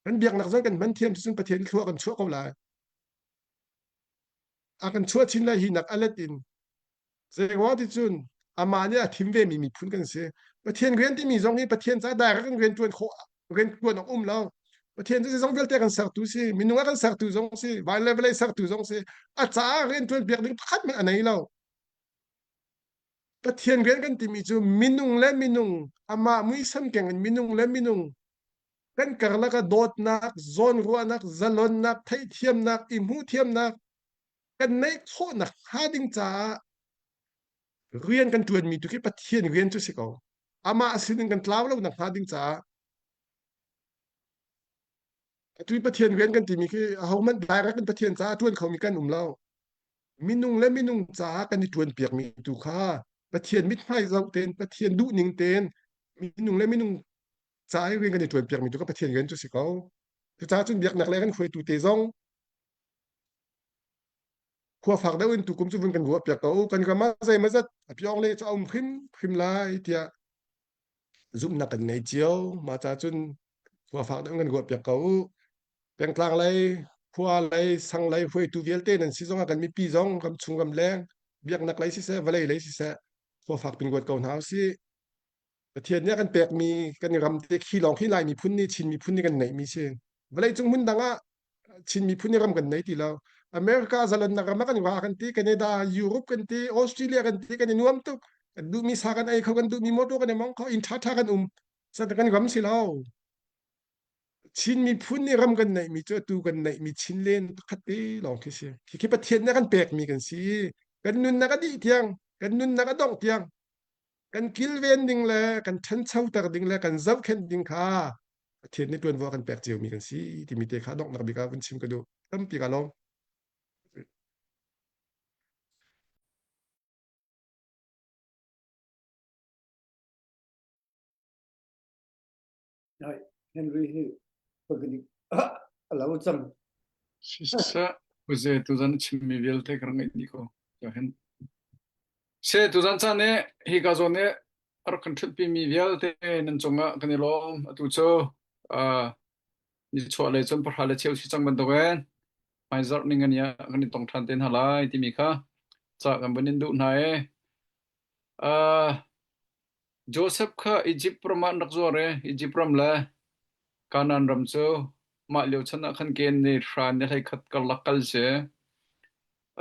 Kan biaknak zong kan hman thiam cun Pathian thlua kan chuah ko lai. A kan chuah chin lai hi nak a let in Zeiruang ti cun amah nih a thim vemi miphun kan si. Pathian rian timi zong hi Pathian ca direct in rian ṭuan khawh rian ṭuan awk um lo. Pathian cu zeizong vialte kan sertu si, minung a kan sertu zong si, van le vawlei sertu zong si. A caah rian ṭuan piak ding pakhat hmanh a nei lo. Pathian rian kan timi cu minung le minung, amah muisam keng in minung le minung kan karlak ah dawtnak, zawnruahnak, zalonnak, theihthiamnak, i hmuhthiamnak, kan neih khawhnak hnga ding caah rian kan ṭuanmi tu khi Pathian rian cu si ko. Amah sinin kan tlau lo nak hnga ding caah atu i Pathian rian kan timi khi ahohmanh direct in Pathian caah ṭuan khomi kan um lo. Minung le minung caah kan i ṭuan piakmi tu kha Pathian mithmai zoh tein Pathian duhning tein minung le minung caah i rian kan i ṭuan piakmi tu kha Pathian rian cu si ko. Cucaah cun biaknak le kan hruaitu te zong khua fak deuh in tukum cu vun kan ruah piak ko kan ram ah zeimazat a pyawng le cu a um hrim hrim lai tiah zumhnak kan ngei cio mah ca cun khua fak deuh in kan ruah piak ko pengtlang lei khua lei sang lei hruaitu vialte nan si zongah kan mipi zong ram chung ram leng biaknak lei siseh vawlei lei siseh khua fak pin ruat ko hna usih Pathian nih a kan pekmi kan ram te khi lawng khi Lai miphun nih Chin miphun nih kan neihmi si. Vawleicung hmun dang ah Chin miphun nih ram kan nei ti lo. America zalonnak ram ah kan ra kan ti, Canada, Europe kan ti, Australia kan ti, kan i nuam tuk. Kan duhmi sa kan ei kho, kan duhmi motor kan i mong kho, inn ṭhaṭha kan um. Sat kan ram si lo. Chin miphun nih ram kan neihmi cu atu kan neihmi Chinlen pakhat te lawng khi si. Khi Pathian nih a kan pekmi kan si. Kan nunnak a dih tiang, kan nunnak a dongh tiang, kan kilven ding le kan ṭhanchoter ding le kan zohkhenh ding kha Pathian nih ṭuanvo a kan pek ciomi kan si timi te kha donghnak bik ah vun chim ka duh. Tampi ka lawm. Henry hi pagani a lo cang. Siseh, Uze tuzan chimmi vialte ka rak ngaih dih ko. Hin. Se tuzan caan nih hi ka zawn nih a rak kan ṭhutpi mi vialte nan cungah kan i lawm. Atu cu uh, nichuah lei cun pahra le cheu si cang bantukin hmaizarh ning an ah kan i tong ṭhan te hna lai timi kha ca kan vun in duh hna i uh, Josef kha Izipt ram ah an rak zuar i Izipt ram le Kanaan ram cu mah lio chan ah khan ken ni hra ni 11 karlak kal si.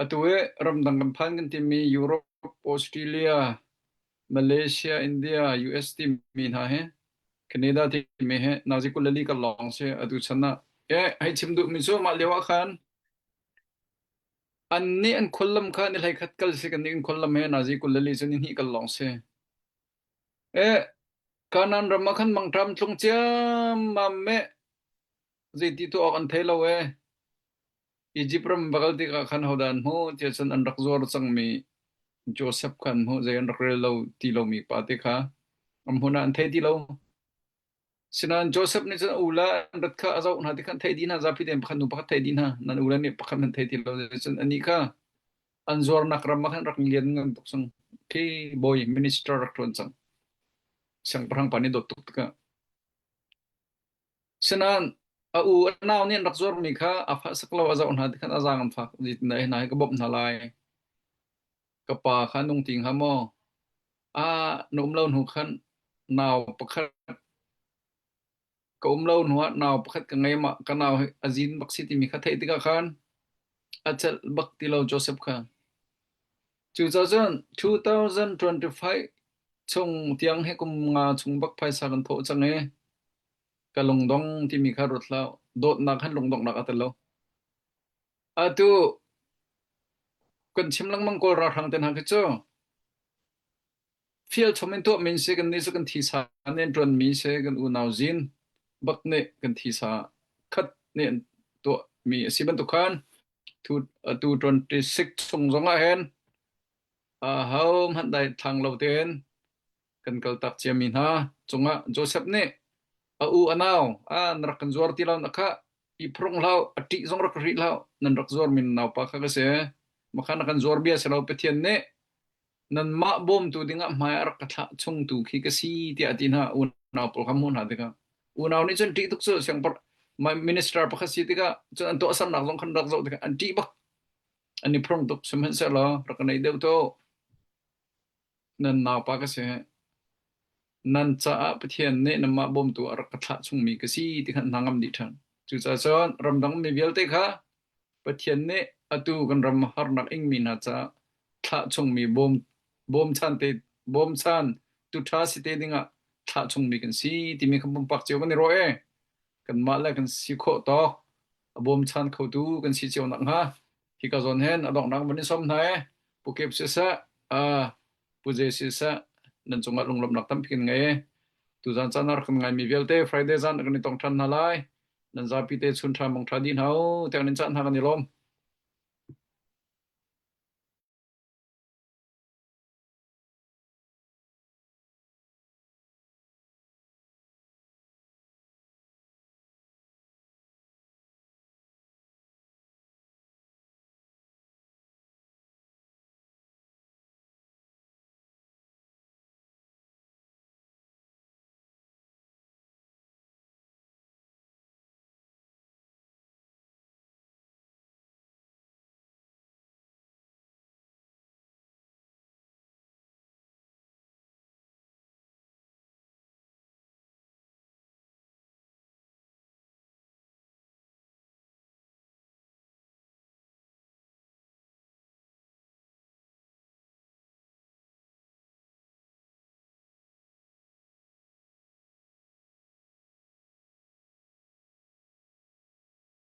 Atu i ramdang kan phan kan timi Europe, Australia, Malaysia, India, US timi hna hi Canada timi hi nazi 24 kar lawng si atu chan ah. E, hei chim duhmi cu mah lio ah khan Annih an khuallam kha ni 11 kal si kannih kan khuallam he nazi 24 cu ni hnih kal lawng si. Eh, Kanaan ram ah khan mangṭam tlung ciammam meh zeiti tuah awk an thei lo ee. Izipt ram va kal tikah khan hodah an hmuh tiah cun an rak zuar cangmi Josef kha an hmuh zei an rak rel lo ti lomi pa te kha an hmun ah an thei ti lo. Sinain Josef nih cun a ule an rat kha a zoh hna ti khan thei dih hna zapi tein pakhat hnu pakhat thei dih hna nan ule nih pakhat hmanh thei ti lo cun anih kha an zuarnak ram ah khan rak lian ngan tuk cang khi bawi minister rak ṭuan cang siangpahrang pa nih dawt tuk tikah sinain a u a nau nih an rak zuarmi kha a fah sak lo a zoh hna ti khan a zaang an fak zeitindah hi hna hi ka bawmh hna lai ka pa kha nung ti hnga maw a na um lo hnu khan nau pakhat ka um lo hnu ah nau pakhat ka ngei ma ka nau hi a zin bak si timi kha theih tikah khan a celh bak ti lo Joseph kha cucaah cun 2025 chung tiang hi kum nga chung bak phaisa kan thawh cang i ka lungdong timi kha ruat hlah dawtnak khan lungdonghnak a tel lo Atu kan chim lengmang Kawl ralhrang te hna khi cu fial chom in tuahmi an si kannih cu kan thisa nih an ṭuanmi si kan unau zin bak nih kan thisa khat nih an tuahmi a si bantuk khan atu 26 chung zong ah hin aho hmanh dai thlang lo tein kan kaltak ciami hna cungah Joseph nih a u a nau a na rak kan zuar ti lo na kha i phrung hlah a ṭih zong rak rih hlah nan rak zuar min naupa kha ka si makha na kan zuar bia si lo Pathian nih nanmah bawmtu dingah hmai a rak ka thlah chungtu khi ka si tiah a ti hna unau pawl kha hmuh hna tikah unau nih cun ṭih tuk cu siangpar minister pakhat si tikah cun an tuahsernak zong khan rak zoh tikah an ṭih bak an i phrung tuk sihmanhsehlaw rak ka nei deuh to nan naupa ka si nan caah Pathian nih nanmah bawmtu a rak ka thlah chungmi ka si ti khan hna ngam dih ṭhan. Cucaah cun ramdang mi vialte kha Pathian nih atu kan ram harnak ingmi hna caah thlah chungmi bawm bawmchan te bawmchan tu ṭha si te dingah thlah chungmi kan si timi kha pumpak cio kan i ruah e. Kanmah le kan si khawh tawk a bawmchan khotu kan si cio nakhnga hika zawn hin a donghnak van in sawm hna e. Pu Kip siseh, uh, Pu Zai siseh, nan cungah lunglawmhnak tampi kan ngei. Tuzan caan ah rak kan ngaimi vialte Friday zan kan i tong ṭhan hna lai. Nan zapi te chun ṭha mong ṭha dih hna u. Tiang nan caan hna kan i lawm.